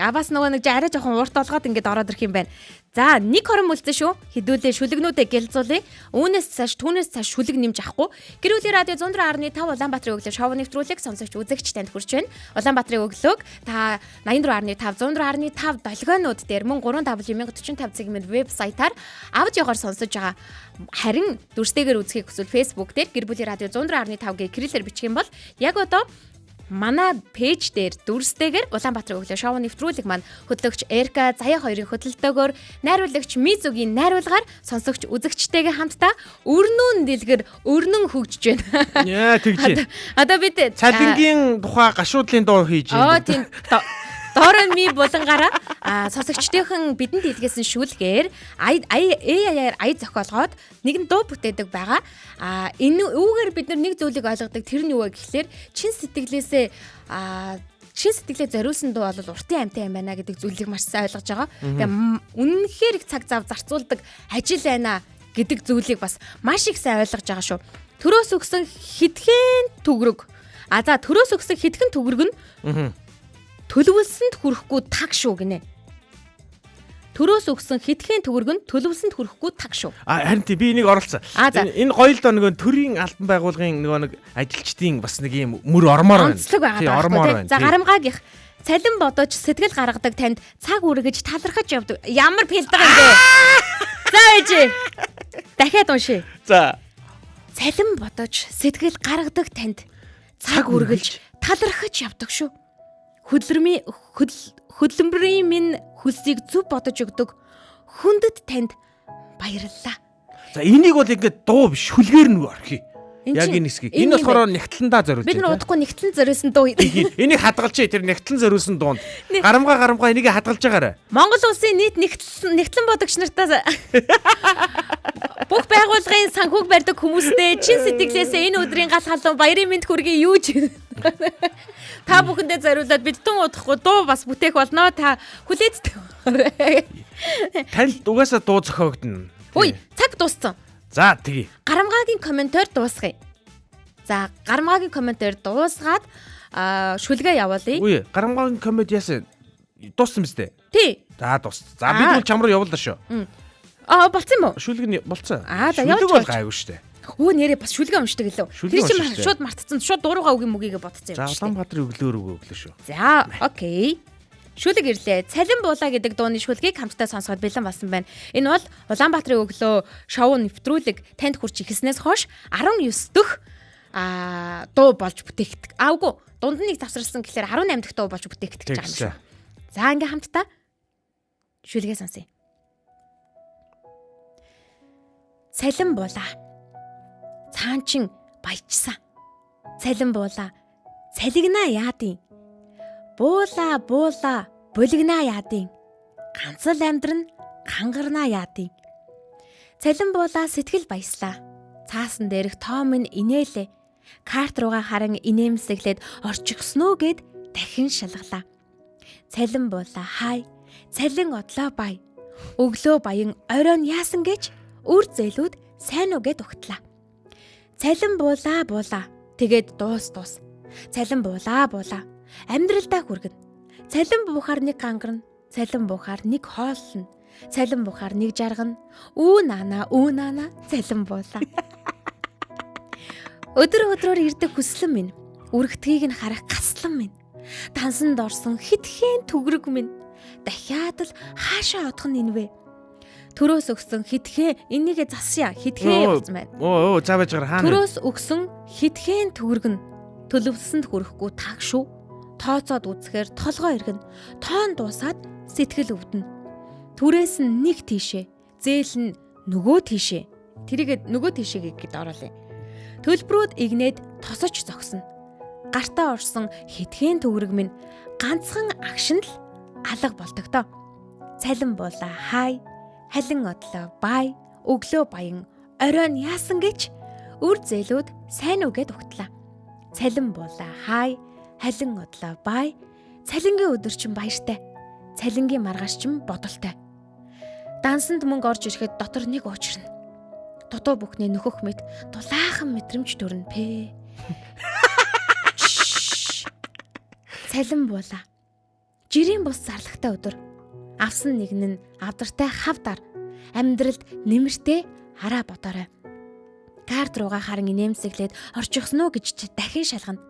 А бас нөгөө нэг арай жоохон урт олгоод ингээд ороод ирэх юм байна. За нэг хором үлдсэн шүү. Хідүүлээ шүлгнүүдээ гэлзуулъя. Үүнээс цааш түүнээс цааш шүлэг нэмж авахгүй. Гэр бүлийн радио 104.5 Улаанбаатарын өглөө шоу нэвтрүүлэг сонсогч үзэгч танд хүрч байна. Улаанбаатарын өглөөг та 84.5 104.5 долгионууд дээр мөн 3W1045 цэг.мэд вебсайтаар аудиогоор сонсож байгаа. Харин дүрстэйгээр үзэхийг хүсвэл Facebook дээр гэр бүлийн радио 104.5 гэ кириллээр бичих юм бол яг одоо манай пэйж дээр дүрстэйгээр Улаанбаатарын өглөө шоу нэвтрүүлэг маань хөтлөгч Эрка Заяа хоёрын хөдөлтөөгөөр найруулагч Мизүгийн найруулгаар сонсогч үзэгчтэйгээ хамтдаа өрнөн дэлгэр өрнөн хөгжиж байна. Яа тэгж. Одоо бид Цалингийн тухай гашуудлын дуу хийж Аа байна. тийм Дорой ми булангаараа сонсогчдийнхэн бидэнд илгээсэн шүлгээр AI-аар ая зохиолгоод нэгэн дуу бүтээдэг байгаа. А энэ үүгээр бид нар нэг зүйлийг ойлгодог. Тэр нь юу вэ гэхлээр чин сэтгэлээсээ чин сэтгэлээ зориулсан дуу бол уртын амьтан юм байна гэдэг зүйлийг маш сайн ойлгож байгаа. Тэгээ үнэнхээр их цаг зав зарцуулдаг ажил байна гэдэг зүйлийг бас маш их сайн ойлгож байгаа шүү. Төрөөс өгсөн хитгэн төгрөг. А за төрөөс өгсөн хитгэн төгрөг нь төлөвлөсөнд хүрэхгүй таг шүү гинэ. Төрөөс өгсөн хитгэн төгрөг нь төлөвлөсөнд хүрэхгүй таг шүү. А харин тий би энийг оролцсон. А, за. Энэ гоё л доо нөгөө төрийн албан байгууллагын нөгөө нэг ажилчдын бас нэг юм мөр ормоор байна. Онцлог байгаа Тий, даа ормоор байхгүй тий. байна. За Тий. гарамгаагийнх цалин бодож сэтгэл гаргадаг танд цаг үргэж талархаж явдаг. Ямар пэлдэг юм бэ? За ээжээ. Дахиад уншия. За. Цалин бодож сэтгэл гаргадаг танд цаг үргэлж талархаж явдаг шүү. Хөдөлмөрийн хөдөлмөрийн минь хөлсийг зөв бодож өгдөг хүндэт танд баярлалаа. За энийг бол ингээд дуу биш шүлгээр нь орхий. Эн Яг чинь- энэ хэсгийг. энэ Энэ юм болохоор нягтландаа зориулж. Бид нар байна, удахгүй нэгтлэн зориулсан дуу. тий. Энийг хадгалжээ тэр нягтлан зориулсан дуунд. Гарамгаа гарамгаа энийг хадгалж байгаарай. Монгол улсын нийт нэгтлэн нэгтлэн бодогч нартаас бүх байгууллагын санхүүг барьдаг хүмүүстээ чин сэтгэлээсээ энэ өдрийн гал халуун баярын мэнд хүргэе юу ч та бүхэндээ зориулаад бид тун удахгүй дуу бас бүтээх болно та хүлээцтэй. Танд угаасаа дуу зохиогдно. Үй цаг дууссан. За тэгье. Гарамгаагийн комментоор дуусгая. За гарамгаагийн комментоор дуусгаад шүлгээ явуулъя. Үгүй гарамгаагийн комеди яасан дууссан биз дээ. Тий. За дууссан. За бид Аа. бол чам руу явуулаа шүү. Аа болцсон юм уу? Шүлэг нь болцсон. Аа, за, Шүлэг явуулж бол явуулж. гайгүй шүү дээ. Өө нэрээ бас шүлгээ уншдаг гэлөө. Шүлгээ Тэр чинь уншдаг шүү. шууд мартцсан. Шууд дурууга үгийн мөгийг бодцсон За юм шүү. дээ. Улаанбаатарын өглөөр өгөө өглөө шүү. За, окей. Шүлэг ирлээ. Цалин буулаа гэдэг дууны шүлгийг хамтдаа сонсоход бэлэн болсон байна. Энэ бол Улаанбаатарын өглөө шоу нэвтрүүлэг танд хүрч ихэснээс хойш 19 дэх дуу болж бүтээгдэх. Аа үгүй, дунд нь нэг завсарласан гэхлээр 18 дэх дуу болж бүтээгдэх гэж байгаа юм шүү. За, ингээ хамтдаа шүлгээ сонсъё. Цалин буулаа. Цаан чин баяжсан. Цалин буулаа. Цалигнаа яадын. Буула буула булигнаа яадын. Ганц л амьдран хангарнаа яадын. Цалин буулаа сэтгэл баяслаа. Цаасан дээрх тоом нь инээлээ. Карт руугаа харан инээмсэглээд орчихсноо гэд дахин шалгалаа. Цалин буулаа хай. Цалин одлоо бай. Өглөө баян оройн яасан гэж үр зээлүүд сайн уу гэд угтлаа. Цалин буулаа буулаа. Тэгээд дуус дуус. Цалин буулаа буулаа. Амьдралдаа хүргэн. Цалин буухаар нэг гангарна. Цалин буухаар нэг хооллоно. Цалин буухаар нэг жаргана. Үү наана, үү наана, цалин буулаа. Өдөр өдрөөр ирдэг хүслэн минь. Үргэдгийг нь харах гаслан минь. Дансанд орсон хитгэн төгрөг минь. Дахиад л хаашаа одох нь инвэ. Төрөөс өгсөн хитгэн энийгээ засъя. Хитгэн явуулсан байна. Оо оо за байж байгаа хаана. Төрөөс өгсөн хитгэн төгрөг нь төлөвлөсөнд хүрэхгүй таг шүү. Тооцоод үзэхээр толгой эргэн. Тоон дуусаад сэтгэл өвдөнө. Түрээс нь нэг тийшээ, зээл нь нөгөө тийшээ. Тэрийгэ нөгөө тийшээгээ гэд оруулъя. Төлбөрүүд игнээд тосож зогсно. Гартаа орсон хитгэн төгрөг минь ганцхан агшин л алга болдог доо. Цалин буулаа хай, халин одлоо бай, өглөө баян оройн яасан гэж үр зээлүүд сайн уу гэд угтлаа. Цалин буулаа хай, халин одлоо бай, цалингийн өдөр чинь баяртай. Цалингийн маргааш чинь бодолтой. Дансанд мөнгө орж ирэхэд дотор нэг уучрна. Дутуу бүхний нөхөх мэт дулаахан мэдрэмж төрнө пэ. Чш. Цалин буулаа. Жирийн бус зарлагтай өдөр. Авсан нэг нь авдартай хавдар. Амьдралд нэмэртэй хараа бодоорой. Карт руугаа харан инээмсэглээд орчихсон уу гэж чи дахин шалгана.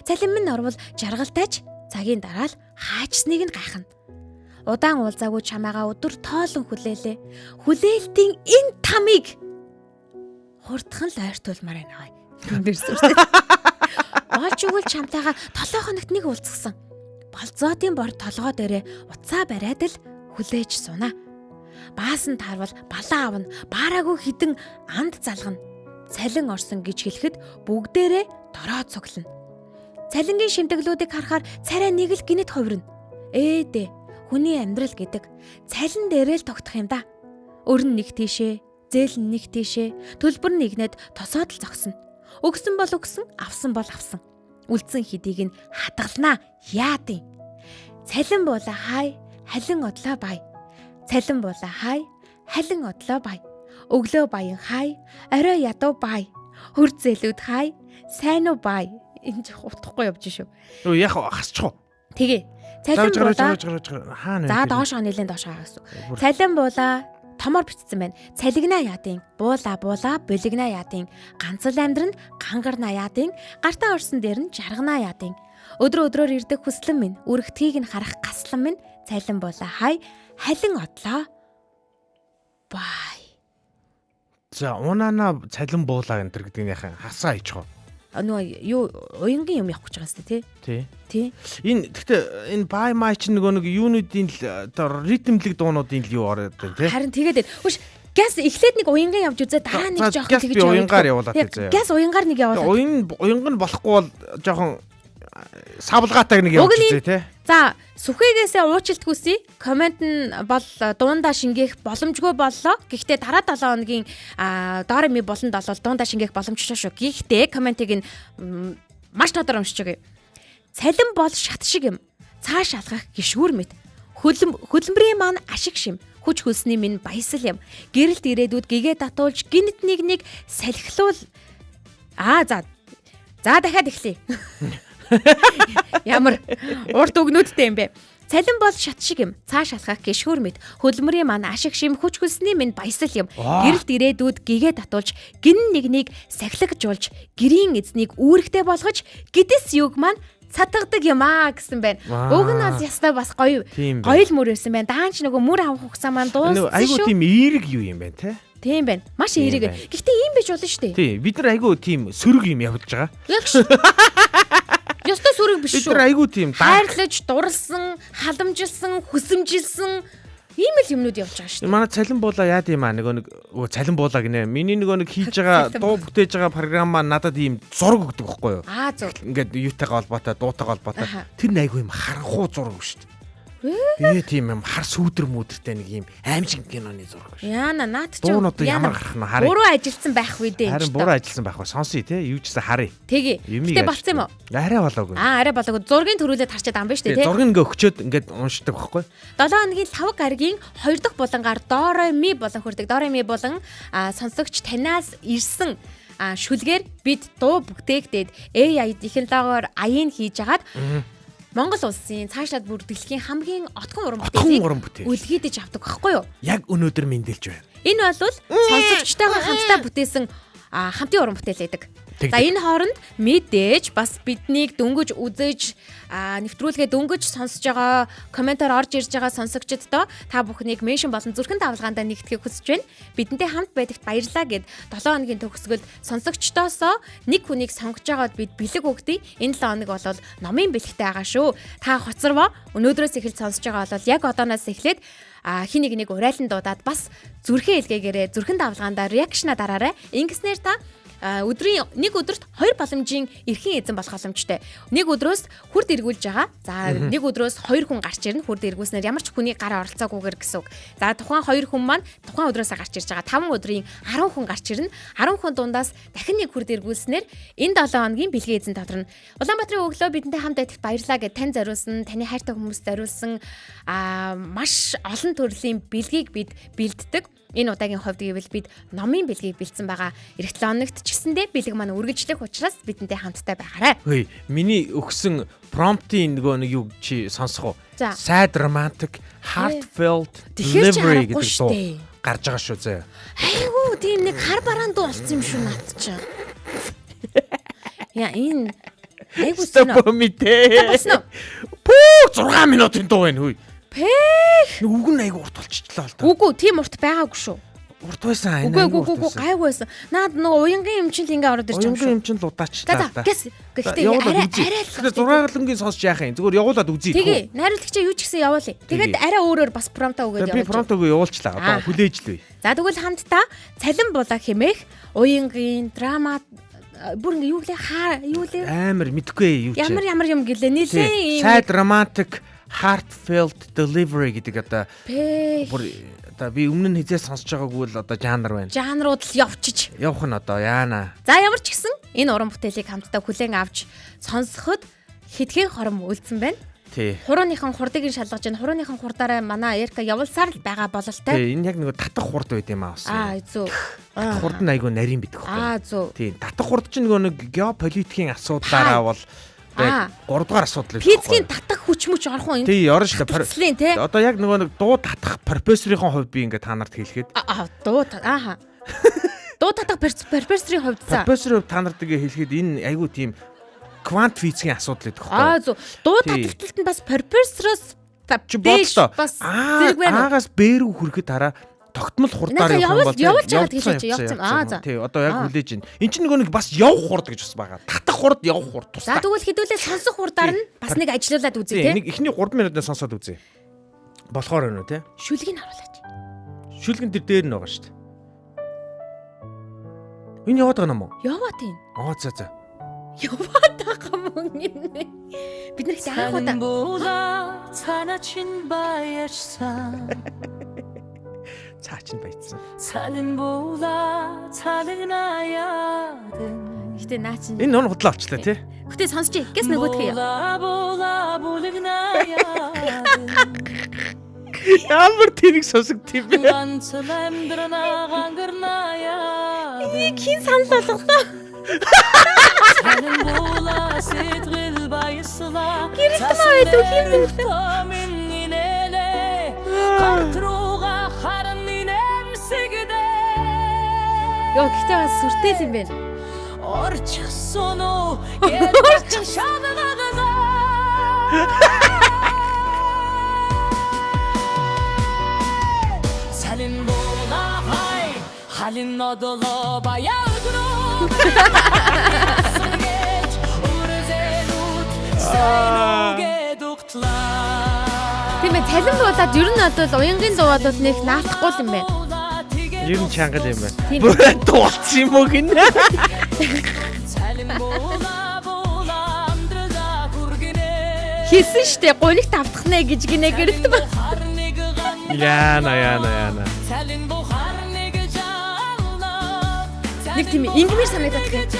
Цалин минь орвол жаргалтайч цагийн дараа л хаачсныг нь гайхна. Удаан уулзаагүй чамаагаа өдөр тоолон хүлээлээ. Хүлээлтийн энэ тамыг хурдхан л ойртуулмаар байна. Дэрс үрсээ. Болж өгвөл чамтайгаа 7 хоногт нэг уулзсан. Болзоодын бор толгой дээрээ утсаа бариад л хүлээж сунаа. Баасан таарвал балаа авна, баараагүй хідэн анд залгана. Цалин орсон гэж хэлэхэд бүгдээрээ дороо цуглана. Цалингийн шимтэглүүдийг харахаар царай нэг л гинэт хувирна. Ээ дээ, хүний амьдрал гэдэг цалин дээрээ л тогтох юм да. Өрн нэг тийшээ, зээл нь нэг тийшээ, төлбөр нь игнэд тосоод л зогсно. Өгсөн бол өгсөн, авсан бол авсан. Үлдсэн хэдийг нь хадгалнаа. Яадын. Цалин буулаа хай, халин одлоо бай. Цалин буулаа хай, халин одлоо бай. Өглөө баян хай, орой ядуу бай. Хөр зээлүүд хай, сайн уу бай. Энэ ч утгагүй явж шүү. Өө яг хасчих уу. Тэгээ. Цалин буулаа. Хаана вэ? За доошоо нэлээд доошоо гэсэн. Цалин буулаа томор бичсэн байна. Цалигнаа яадын, буула буула, булигнаа яадын, ганц л амьдран гангарнаа яадын, гартаа орсон дээр нь жарганаа яадын. Өдрө өдрөөр ирдэг хүслэн минь, үрэгтгийг нь харах гаслан минь, цалин буула хай, халин одлоо. Бай. За унаана цалин буулаа энэ төр гэдэг нь яхан хасаа ичхоо. Нөгөө юу уянгийн юм явах гэж байгаа сте тий. Тий. Тий. Энэ гэхдээ энэ бай май чинь нөгөө нэг юунуудын л одоо ритмлэг дуунуудын л юу ороод байна тий. Харин тэгээд байна. Хүш газ эхлээд нэг уянгийн явж үзээ дараа нэг За, жоох газ тэгэж би уянгаар явуулаад яваад. үзье. Газ уянгаар нэг явуулаад. Уян уянг нь болохгүй бол жоохон савлгаатай нэг Уг явж нь үзье тий. За, сүхэгээсээ уучлалт хүсье. Комент нь бол дундаа шингээх боломжгүй боллоо. Гэхдээ дараа 7 хоногийн доор ми болонд болол дундаа шингээх боломжтой шүү. Гэхдээ комментиг нь маш тодор уншиж өгье. Цалин бол шат шиг юм. Цааш алхах гişүүр мэт. Хөдөлмөрийн маань ашиг шим. Хүч хөлсний минь баясал юм. Гэрэлт ирээдүйд гэгээ татуулж гинт нэг нэг салхилуул. Аа за. За дахиад эхлэе. Ямар урт үгнүүдтэй юм бэ? Цалин бол шат шиг юм. Цааш алхах гişгүр мэт. Хөдөлмөрийн маань ашиг шим хүч хөлсний минь баясал юм. Гэрэлт ирээдүйд гэгээ татуулж гин нэг нэг сахилгажуулж гэрийн эзнийг үүрэгтэй болгож гэдэс юг маань цатгадаг юм аа гэсэн байна. Уг нь бол ястай бас гоё Тийм байна. гоё л мөр байсан байна. Даанч нөгөө мөр авах хугацаа маань Нөгөө дууссан айгуу шүү. тийм эерэг юу юм байна те. Тийм байна. Маш Тийм эерэг. байна. Гэхдээ ийм байж болно шүү дээ. Тий, бид нар айгуу тийм сөрөг юм явуулж байгаа. Яг шүү. Ёстой сөрөг биш Бид шүү. нар айгуу тийм дарк. Хайрлаж, дурлсан, халамжилсан, хүсэмжилсэн ийм л юмнууд явж байгаа шүү дээ. Манай цалин буулаа яад юм аа нөгөө нэг өө цалин буулаа гинэ. Миний нөгөө нэг хийж байгаа Цалин дуу бүтээж байгаа програм маань надад ийм зураг өгдөг байхгүй юу? Аа зөв. Ингээд юутайгаа холбоотой, дуутайгаа холбоотой. Аха. Тэр нь айгуу юм харанхуу зураг шүү дээ. Ээ тийм юм хар сүүдэр мүдэртэй нэг юм аимшиг киноны зураг шүү. Яна наад чи Дуу нь одоо ямар гарах нь харъя. Буруу ажилласан байх үү дээ. Харин буруу ажилласан байх ба сонсъё те. Юу ч гэсэн харъя. Тэгээ. Юмыг Гэтэ болцсон юм уу? Арай болоогүй. Аа арай болоогүй. Зургийн төрүүлээд харчаад ам байна шүү Тий, дээ тий. зургийг ингээ өгчөөд ингээд уншдаг байхгүй. 7 хоногийн лав гарагийн 2 дахь булангаар Доорой ми булан хүрдэг. Доорой ми булан сонсогч танаас ирсэн шүлгээр бид дуу бүтээгдээд AI технологиор аян хийж агаад Монгол улсын цаашлаад бүр дэлхийн хамгийн отгон уран Отгон бүтээлийг уран бүтээл. үлгийдэж авдаг байхгүй юу? Яг өнөөдөр мэндэлж байна. Энэ бол сонсогчтойгоо хамтдаа бүтээсэн хамтын уран бүтээл байдаг. Тэгдэг. За энэ хооронд мэдээж бас биднийг дөнгөж үзэж нэвтрүүлгээ дөнгөж сонсож байгаа комментоор орж ирж байгаа сонсогчдод та бүхнийг меншн болон зүрхэн давлгаандаа нэгтгэхийг хүсэж байна. Бидэнтэй хамт байдагт баярлалаа гэд 7 хоногийн төгсгөлд сонсогчдоосоо нэг хүнийг сонгож байгаад бид бэлэг өгдөг. Энэ 7 хоног бол номын бэлэгтэй байгаа шүү. Та хоцорвоо өнөөдрөөс эхэлж сонсож байгаа бол яг одооноос эхлээд хин нэг нэг урайлан дуудаад бас зүрхээ илгээгээрээ зүрхэн давлгаандаа реакшна дараарай. Ингэснээр та өдрийн нэг өдөрт хоёр боломжийн эрхийн эзэн болох боломжтой. Нэг өдрөөс хүрд эргүүлж байгаа. За нэг өдрөөс хоёр хүн гарч ирнэ. Хүрд эргүүлснээр ямар ч хүний гар оролцоогүйгээр гэсэн үг. За тухайн хоёр хүн маань тухайн өдрөөсөө гарч ирж байгаа. 5 өдрийн 10 хүн гарч ирнэ. 10 хүн дундаас дахин нэг хүрд эргүүлснээр энэ 7 хоногийн бэлгийн эзэн тодорно. Улаанбаатарын өглөө бидэнтэй хамт байдагт баярлалаа гэд тань зориулсан, таны хайртай хүмүүс зориулсан маш олон төрлийн бэлгийг бид бэлддэг. Энэ удаагийн хувьд гэвэл бид номын бэлгийг бэлдсэн байгаа. Ирэх 7 хоногт ч гэсэндээ бэлэг маань үргэлжлэх учраас бидэнтэй хамттай байгаарай. Хөөе, миний өгсөн промптын нөгөө нэг юу чи сонсох уу? За. Sad romantic heartfelt Тэгэхээр чи delivery харахгүй гэдэг дуу штэ. гарч байгаа шүү зөө. Айгуу тийм нэг хар бараан дуу болсон юм шүү наад чи. Яа энэ айгуу сонь. Стоп мэдээ. Болсон уу? Пүү 6 минутын дуу байна хөөе. Пэх. Нэг үг нь айгу урт болчихлоо л доо. Үгүй тийм урт байгаагүй шүү. Урт байсан. Үгүй үгүй үгүй гайгүй байсан. Наад нөгөө уянгийн юм чинь л ингээ ороод ирж байгаа юм Уянгийн шүү. юм чинь л удаачлаа За л да. за гэс. Гэхдээ арай арай л. Тэгэхээр 6 лангийн сонсч яах юм? Зүгээр явуулаад үзье. Тэгээ найруулагчаа юу ч гэсэн явуулъя. Тэгээд арай өөрөөр бас промпта өгөөд Би явуулж. промпт өгөө явуулчлаа. Одоо хүлээж л үе. За тэгвэл хамтдаа цалин булаа хэмээх уянгийн драма бүр ингээ юу гэлээ хаа юу лээ Амар мэдхгүй юу чи. ямар ямар юм гэлээ нилээ ийм Sad romantic heartfelt delivery гэдэг одоо пэх бүр одоо би өмнө нь хизээ сонсож байгаагүй л одоо жанр байна. жанрууд л явчих. Явах нь одоо яана. За ямар ч гэсэн энэ уран бүтээлийг хамтдаа хүлээн авч сонсоход хэдхэн хором үлдсэн байна. Тий. Хурууныхан хурдыг нь шалгаж байна. Хурууныхан хурдаараа манай Эрка явуулсаар л байгаа бололтой. Тий, энэ яг нөгөө татах хурд байд юм аа бас. Аа зөв. Татах хурд нь айгүй нарийн бидэх байхгүй. Аа зөв. Тий, татах хурд чинь нөгөө нэг геополитикийн асуудлаараа бол Аа. яг 3 дугаар асуудал байдаг. Физикийн татах хүч мөч орох уу энэ? Тий, орно шүү дээ. Цэцлийн тий. Одоо яг нөгөө нэг дуу татах профессорын хувьд би ингээ та нарт хэлэхэд Аа дуу ааха. Дуу татах профессорын хувьд за. профессорын хувьд та нарт ингээ хэлэхэд энэ айгүй тийм квант физикийн асуудал гэдэг байхгүй. Аа зөв. Дуу Тий. таталталт нь бас профессороос Чи дээш бодлоо. бас зэрэг байна уу? Аагаас Б рүү хүрэхэд хараа тогтмол хурдаар Наа, явах юм бол явуулж байгаад хэлээч, явцсан. Аа, за. Тий, одоо яг Аа. хүлээж байна. Энд чинь нөгөө нэг бас явах хурд гэж бас байгаа. Татах хурд, явах хурд За тусдаа. тэгвэл хэдүүлээ сонсох хурдаар нь бас нэг ажиллуулад үзье Тий, тий. нэг эхний 3 минутанд сонсоод үзье. Болохоор байна уу тий? Шүлгийг харуулаач. Шүлгэн дээр дээр нь байгаа шүү дээ. Энэ яваад байгаа юм уу? Яваа тийм. Аа за за. Яваад байгаа мөн энэ. Бид нар ихтэй анх удаа Буула цаана чин баярсан Цаа чинь баяцсан. Цалин буула цалинаяадын Гэтэ наа чинь. Энэ нон худлаа авчлаа тий. Гэтэ сонсч гэс нөгөөдхөө яа. Буула буула бүлэгнаяадын Ямар тэнэг сонсогд юм бэ? Ганц л амьдрнаа гангарнаяадын Хин санал болголоо. Цалин буула сэтгэл баясла Гэрэлтмаа байдгүй хин Томин инээлээ Гарт рууга харан инээмсэгдээ Йоо гэтэ бас сүртэй л юм байна. Орчихсон уу гэдэг шалгаглаа Салин буула хай халин одлоо баяагнуу Сүнэж үрзэлүүд сайн угтлаа Тийм ээ цалин буулаад ер нь бол уянгийн дуу бол нэг наалдахгүй л юм байна. Ер нь чанга л юм байна. Тийм. Бүрэн дуулсан юм уу гинэ? Цалин буула буула амьдралаа хүргэнэ Хэлсэн штэ гунигт автах нэ гэж гинэ гэрэлт ба. Харныг ган Яана яана яана. Цалин буу харныг жална Нэг тийм ингэмэр санагдаад байна.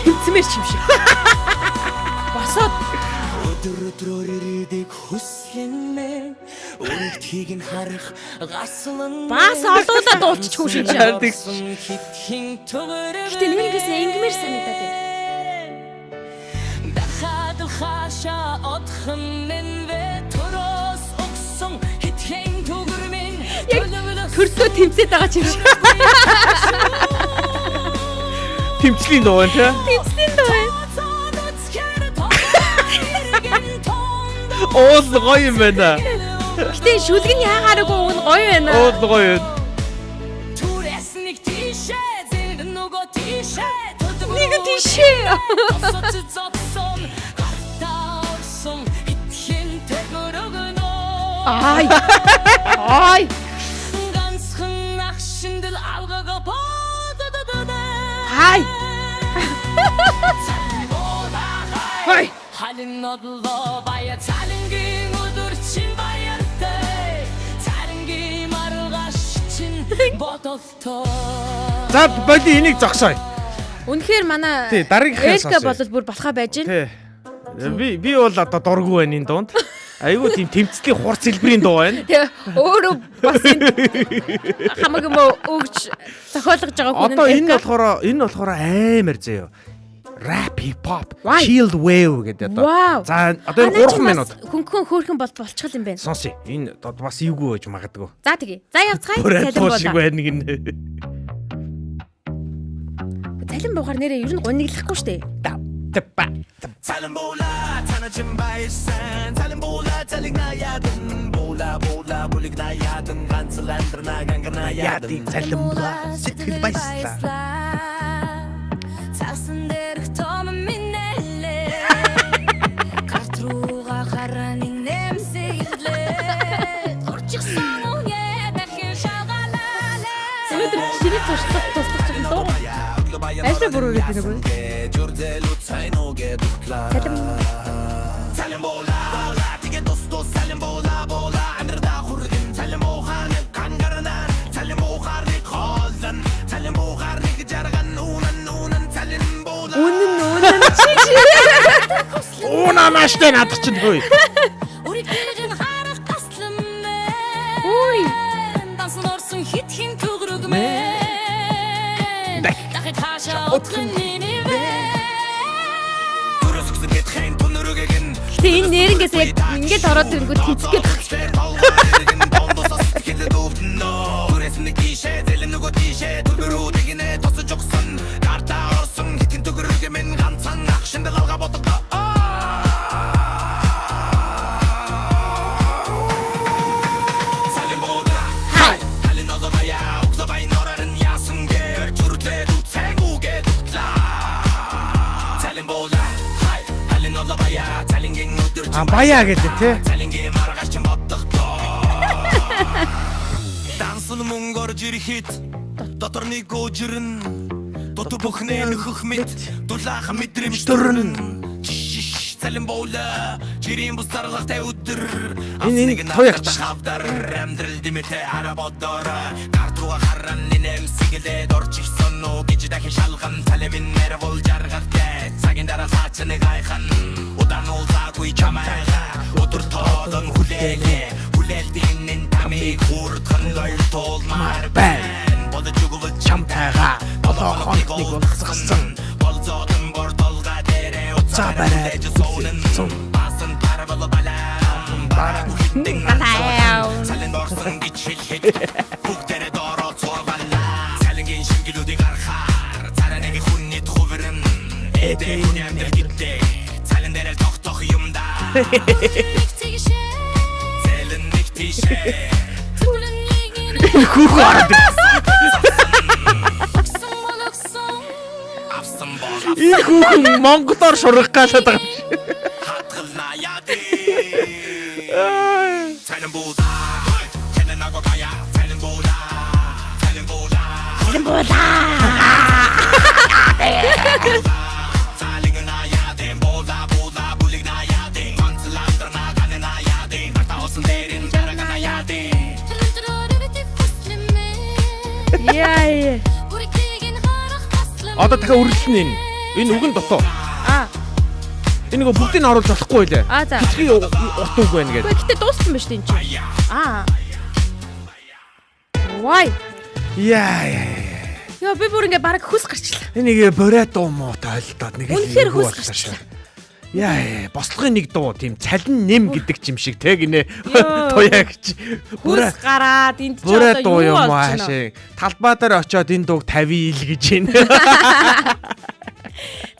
Тэмцмээр ч юм шиг. Босоод Өдөр өдрөөр ирээдийг хүслэнэ Өргөдхийг нь харах гаслан бас олуулаад дуулчих юм шиг. Хитхин төгөрөв Гэтэ нэг нэгээс ингэмэр санагдаад байна. Дахад хаашаа одхон нэнвэ төрөөс өгсөн хитхэн төгөрмин Яг төртөө тэмцээд байгаа ч юм шиг. Тэмцлийн дуу байна тий. Тэмцлийн дуу байна. Уул гоё юм байна. Гэтэ шүлэг нь яагаараагүй уг нь гоё байна. Уул гоё юм. Түрээс нэг тийшээ зэрэг нөгөө тийшээ Нэг тийшээ. Тосоц зодсон гартаа орсон хитхэн төгөрөгнөө Ай. Ай. Ганцхан агшиндэл алгага бододод Ай. Хой. Халин одлоо баяа цалингийн өдөр чинь баяртай цалингийн маргааш чинь бодолтой За боли энийг зогсооё. Үнэхээр манай Тий, дараагийнхаа Элка сонсъё. бол бүр болохоо байж байна. Тий. Би бол одоо дургүй байна энэ дунд. Айгүй тийм тэмцлийн хурц хэлбэрийн дуу байна. Тэгээ өөрөө бас энэ хамаг юм өгч зохиолгож байгаа хүн Одоо энэ Элка. болохоор энэ болохоор амар заяа. Rap hip hop, Why? chilled wave гэдэг одоо. Вау. За одоо энэ 3 минут Хөнгөн хөөрхөн бол болчихл юм байна. сонсъё. Энэ одоо бас эвгүй байж магадгүй. За тэгье. За явцгаая. Бүрэн Цалин дуу шиг буулаа. байна гинэ. Цалин буугаар нэрээ ер нь гуниглахгүй штэ. Тэпа. Цалин буула цаана чин баярсан Цалин буула цалигнаяадан Буула буула бүлэгнаяадан Ганц л амьдрнаа гангарнаяадан Яадаг цалин буула сэтгэл баяслаа. Цаасан дээрх том минь нэлээ Гарт рууга харан инээмсэглээ Орчихсан үгээ дахин шалгалаа Өнөөдөр ширээ туршлага туслах чинь дуу. Ажлаа буруу гэдэг нэг үү? Зүрзэл үцайн үгээ дутлаа Цалин буула тэгээ тус тус цалин буула буула амьдралаа хүргэн цалин буухаар нэг гангарна цалин буухаар нэг хоолн цалин буухаар нэг жарган үнэн үнэн цалин буула Үнэн үнэн чи чи. санаа штэ надад чинь хөөе. Үргэлж харах таслан Үй. Дансан орсон хит хин төгрөг мэн. Дахид хаашаа утгын нивэ. Гэтэ энэ нэрнгээс яг ингээд ороод ирэнгүүт тэнцэх гээд байна. А баяа гэдэг тий. Дансан мөнгө орж ирэхэд дотор нэг гожирн дутуу бүхнээ нөхөх мэт дулаахан мэдрэмж төрнө. Цалин буула жирийн бус зарлахтай өдөр Энэ туягч. Хавдар амьдрал дэмэтэй араа бодоор гарт рууга харан нэмсгэлээд орчихсон уу гэж дахин шалган цалин нэр бол жаргалтай цагийн дараа цаач нэг айхан удаан уулзаагүй чамайга өдөр тоолон хүлээлээ хүлээлтийн нэн тамиг хурдхан хоёр туулмаар байна бодож өгвөл Чамтайгаа долоо хоног нэг болгосон. болзоодон бор толгой дээрээ Уцаа бариад хүлээж суунан сун. баасан тарвал балаан бараг хитэн Балаа. цалин орсон гэж хэлэхэд бүгдээрээ доороо цуурвалаа цалингийн шингэлүүдийг харахаар царай нэг хүнний хувирн эдээ хүний амьдрал гэдэг цалин дээрээ тогтоох юм да Нэг тэгшээ. цалин нэг тийшээ Түлэн нэг Энэ хүүхэн ороод ирсэн. Өгсөн болгосон. авсан бол Энэ хүүхэн монголоор шургах галаад байгаа юм шиг. хатгалнаа цалин буула цалин нагогая цалин буула цалин буула Цалин буулаа. цалин наяадын буула буула бүлэг наяадын онцландрна гана наяадын бартаосон дээрэн жарга наяадын Төлөдрөөрөв хүслэмээ. Яа. Үргэлж харах таслан. Одоо дахиад үргэлжлэнэ энэ. Энэ үг нь дутуу. А. Энэ нөгөө бүгдийг нь оруулж болохгүй лээ. А за. Хитрхи урт үг байна гэдэг. Үгүй гэтэ дууссан ба шүү дээ энэ чинь. Аа. Вай. Яа яа. Йоо би бүр ингээ бараг хөлс гарчлаа. Энэ нэг борой дуу муу тойлдоод нэг л Үнэхээр эвгүй хөлс боллоо гарчлаа. шүү. Яа яа, бослогын нэг дуу тийм цалин нэм гэдэг ч юм шиг те гинэ. Йоо. Туягч. Хөлс гараад энд чи Бүрээ одоо дуу юу юм болж байна? аашаа. Талбай дээр очиод энэ дууг 50 ил гэж байна.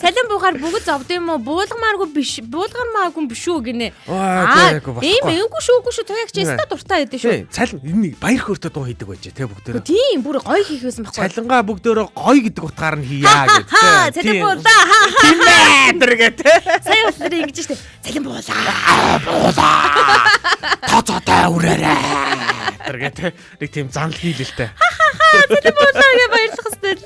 Цалин буухаар бүгд зовд юм уу? Буулгамааргүй биш, буулгамааргүй биш үү гинэ. Аа, үгүй, үгүй, ийм болохгүй. эвгүй шүү, үгүй шүү. Туягч Нэ. өстө дуртай байдаг шүү. Тий, цалин энэ нэг баяр хөөртэй дуу хийдэг байжээ те бүгдээрээ. Тийм, бүр гоё хийх байсан байхгүй. Цалингаа бүгдээрээ гоё гэдэг утгаар нь хийя гэж те. Ха, цалин буулаа. Ха, ха. Тийм ээ тэргээ те. Сая болохоор ингэж штэ. Цалин буулаа. Тооцоотой үрээрээ. Тэргээ те. Нэг тийм занл хийлэлтэй. Цалин буулаа гэж баярлах хэвээр.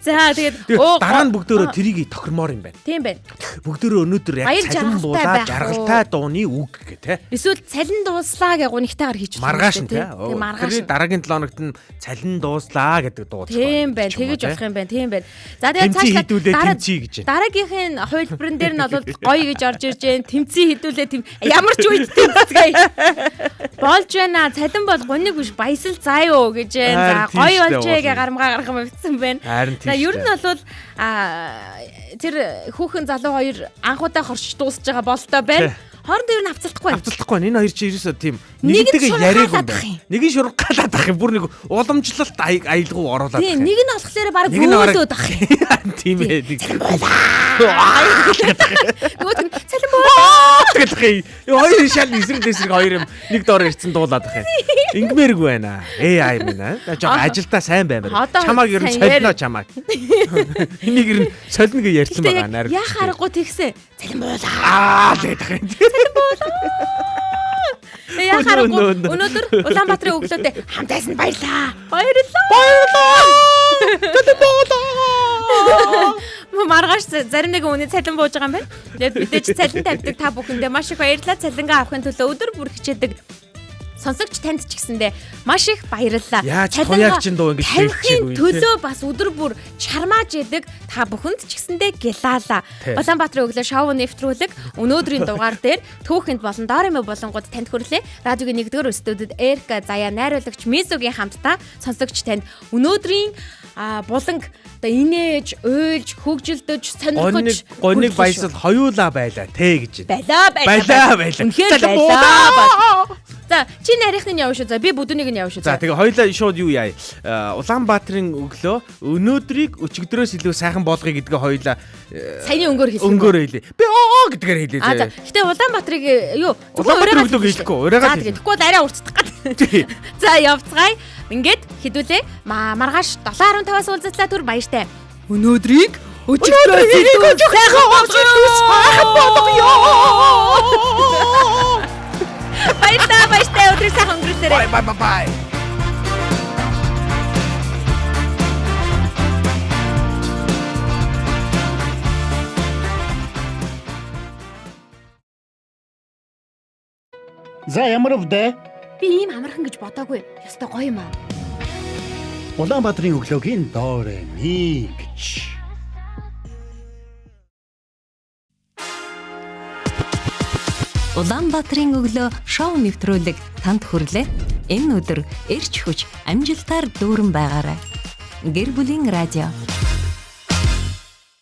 За, тэгээд Тэгээ оо, дараа нь бүгдээрээ тэрийг тохирмоор юм байна. Тийм байна. Бүгдээрээ өнөөдөр яг Баяр цалин жаргалтай буулаа байх уу? жаргалтай дууны үг гэ те. Эсвэл цалин дууслаа гэж гунигтайгаар хийж болох Маргааш нь юм те. шүү дээ, Тийм, маргааш. Тэр дараагийн 7 хоногт нь цалин дууслаа гэдэг дуу зохион Тийм гэдэг байна. ч юм уу, Тэгэж те. болох юм байна. Тийм байна. За тэгээд Тэмцээн цаашлаа хідүүлээ тэмцэе гэж байна. дараагийнх нь хувилбарн дээр нь бол гоё гэж орж ирж байна. Тэмцээн хідүүлээ тэм ямар ч үед тэмцгээе. Болж байна. Цалин бол гуниг биш баясал заа юу гэж байна. За Харин тийм гоё шүү дээ, болжээ гэ уулна. гарамгаа гаргам авчихсан байна. Харин тийм За ер шүү нь бол а тэр хүүхэн залуу хоёр анхудаа хорч дуусж байгаа болтой байна. Хоорондоо ер нь авцалтахгүй байна. Авцалтахгүй байна. Энэ хоёр чи ерөөсөө тийм Нэг нь нэгтэйгээ яриаг юм шурхаалаад ах байна. юм. Нэг нь шурхаалаад ах юм. Бүр нэг уламжлалт аялгау оруулаад ах Тийм, юм. нэг нь болохоор баг Нэг нь бараг- бөөлөөд ах юм. Тийм ээ. Нэг Нөгөөт нь цалин буулаа. Тэгэл хий. Хоёр шал эсрэг дэсрэг хоёр юм нэг доор ирсэн дуулаад ах юм. Ингмээргүй байна. AI минь аа. Жог ажилдаа сайн баймаар. Одоо Чамааг ер нь сайн солино яар- чамааг. Энийг ер нь солино гэж ярьсан Гэтэ байгаа яг найр. яах аргагүй тэгсэн. Цалин буулаа. Аа л гэдэг юм. Тэгээ яах Өнөө, аргагүй өнөө, өнөө. өнөөдөр Улаанбаатарын өглөөтэй хамт байсан баярлаа. Баярлалаа. Баярлалаа. Цалин буулаа. Маргааш зарим нэгэн хүний цалин бууж байгаа юм байна. Тэгээд мэдээж цалин тавьдаг та бүхэндээ маш их баярлалаа. Цалингаа авахын төлөө өдөр бүр хичээдэг Сонсогч танд ч гэсэндээ маш их баярлалаа. Яаж Цалингаа туяагчин дуу ингэж тавихын хэлчихээгүй юм, төлөө бас өдөр бүр чармааж идэг та бүхэнд ч гэсэндээ гялаала. Тий. Улаанбаатарын өглөө шоу нэвтрүүлэг өнөөдрийн дугаар дээр түүхэнд болон доор юм болонгууд танд хүрлээ. Радиогийн 1-р студид Эрка Заяа найруулагч Мизугийн хамтдаа сонсогч танд өнөөдрийн буланг одоо инээж, уйлж, хөгжилдөж, сонирхож Гониг хүргэлээ шүү. баясал хоёулаа байлаа тэ гэж. Байлаа байлаа. Байлаа, байлаа. Үнэхээр Цалин байлаа. байлаа. За чи нарийнхны нь явна шүү. За би бүдүүнийг нь явна шүү. За тэгээ хоёулаа шууд юу яа. Улаанбаатарын өглөө өнөөдрийг өчигдрөөс илүү сайхан болгоё гэдгээ хоёулаа Саяны өнгөөр хэлсэн. өнгөөр хэлье. Би оо гэдгээр хэлье. А за. Гэтэ Улаанбаатарыг юу Улаанбаатарын өглөөг хэлэхгүй, урайгаа За л тэгээ хэлнэ. тэгэхгүй бол арай уртдах гад. Тий. За явцгаая. Ингээд хэдүүлээ. Маргааш 7:15-аас уулзтлаа түр баяртай. Өнөөдрийг өчигдрөөс илүү сайхан болгоё. Сайхан болгоё. Баярлалаа, баяртай. Өдрийг сайхан өнгөрүүлээрэй. Bye bye bye bye. За ямар өвдөө? Би ийм амархан гэж бодоогүй. Ёстой гоё юм аа. Улаанбаатарын өглөөгийн доор ми гэж. Улаанбаатарын өглөө шоу нэвтрүүлэг танд хүрлээ. Энэ өдөр эрч хүч амжилтаар дүүрэн байгаарай. Гэр бүлийн радио.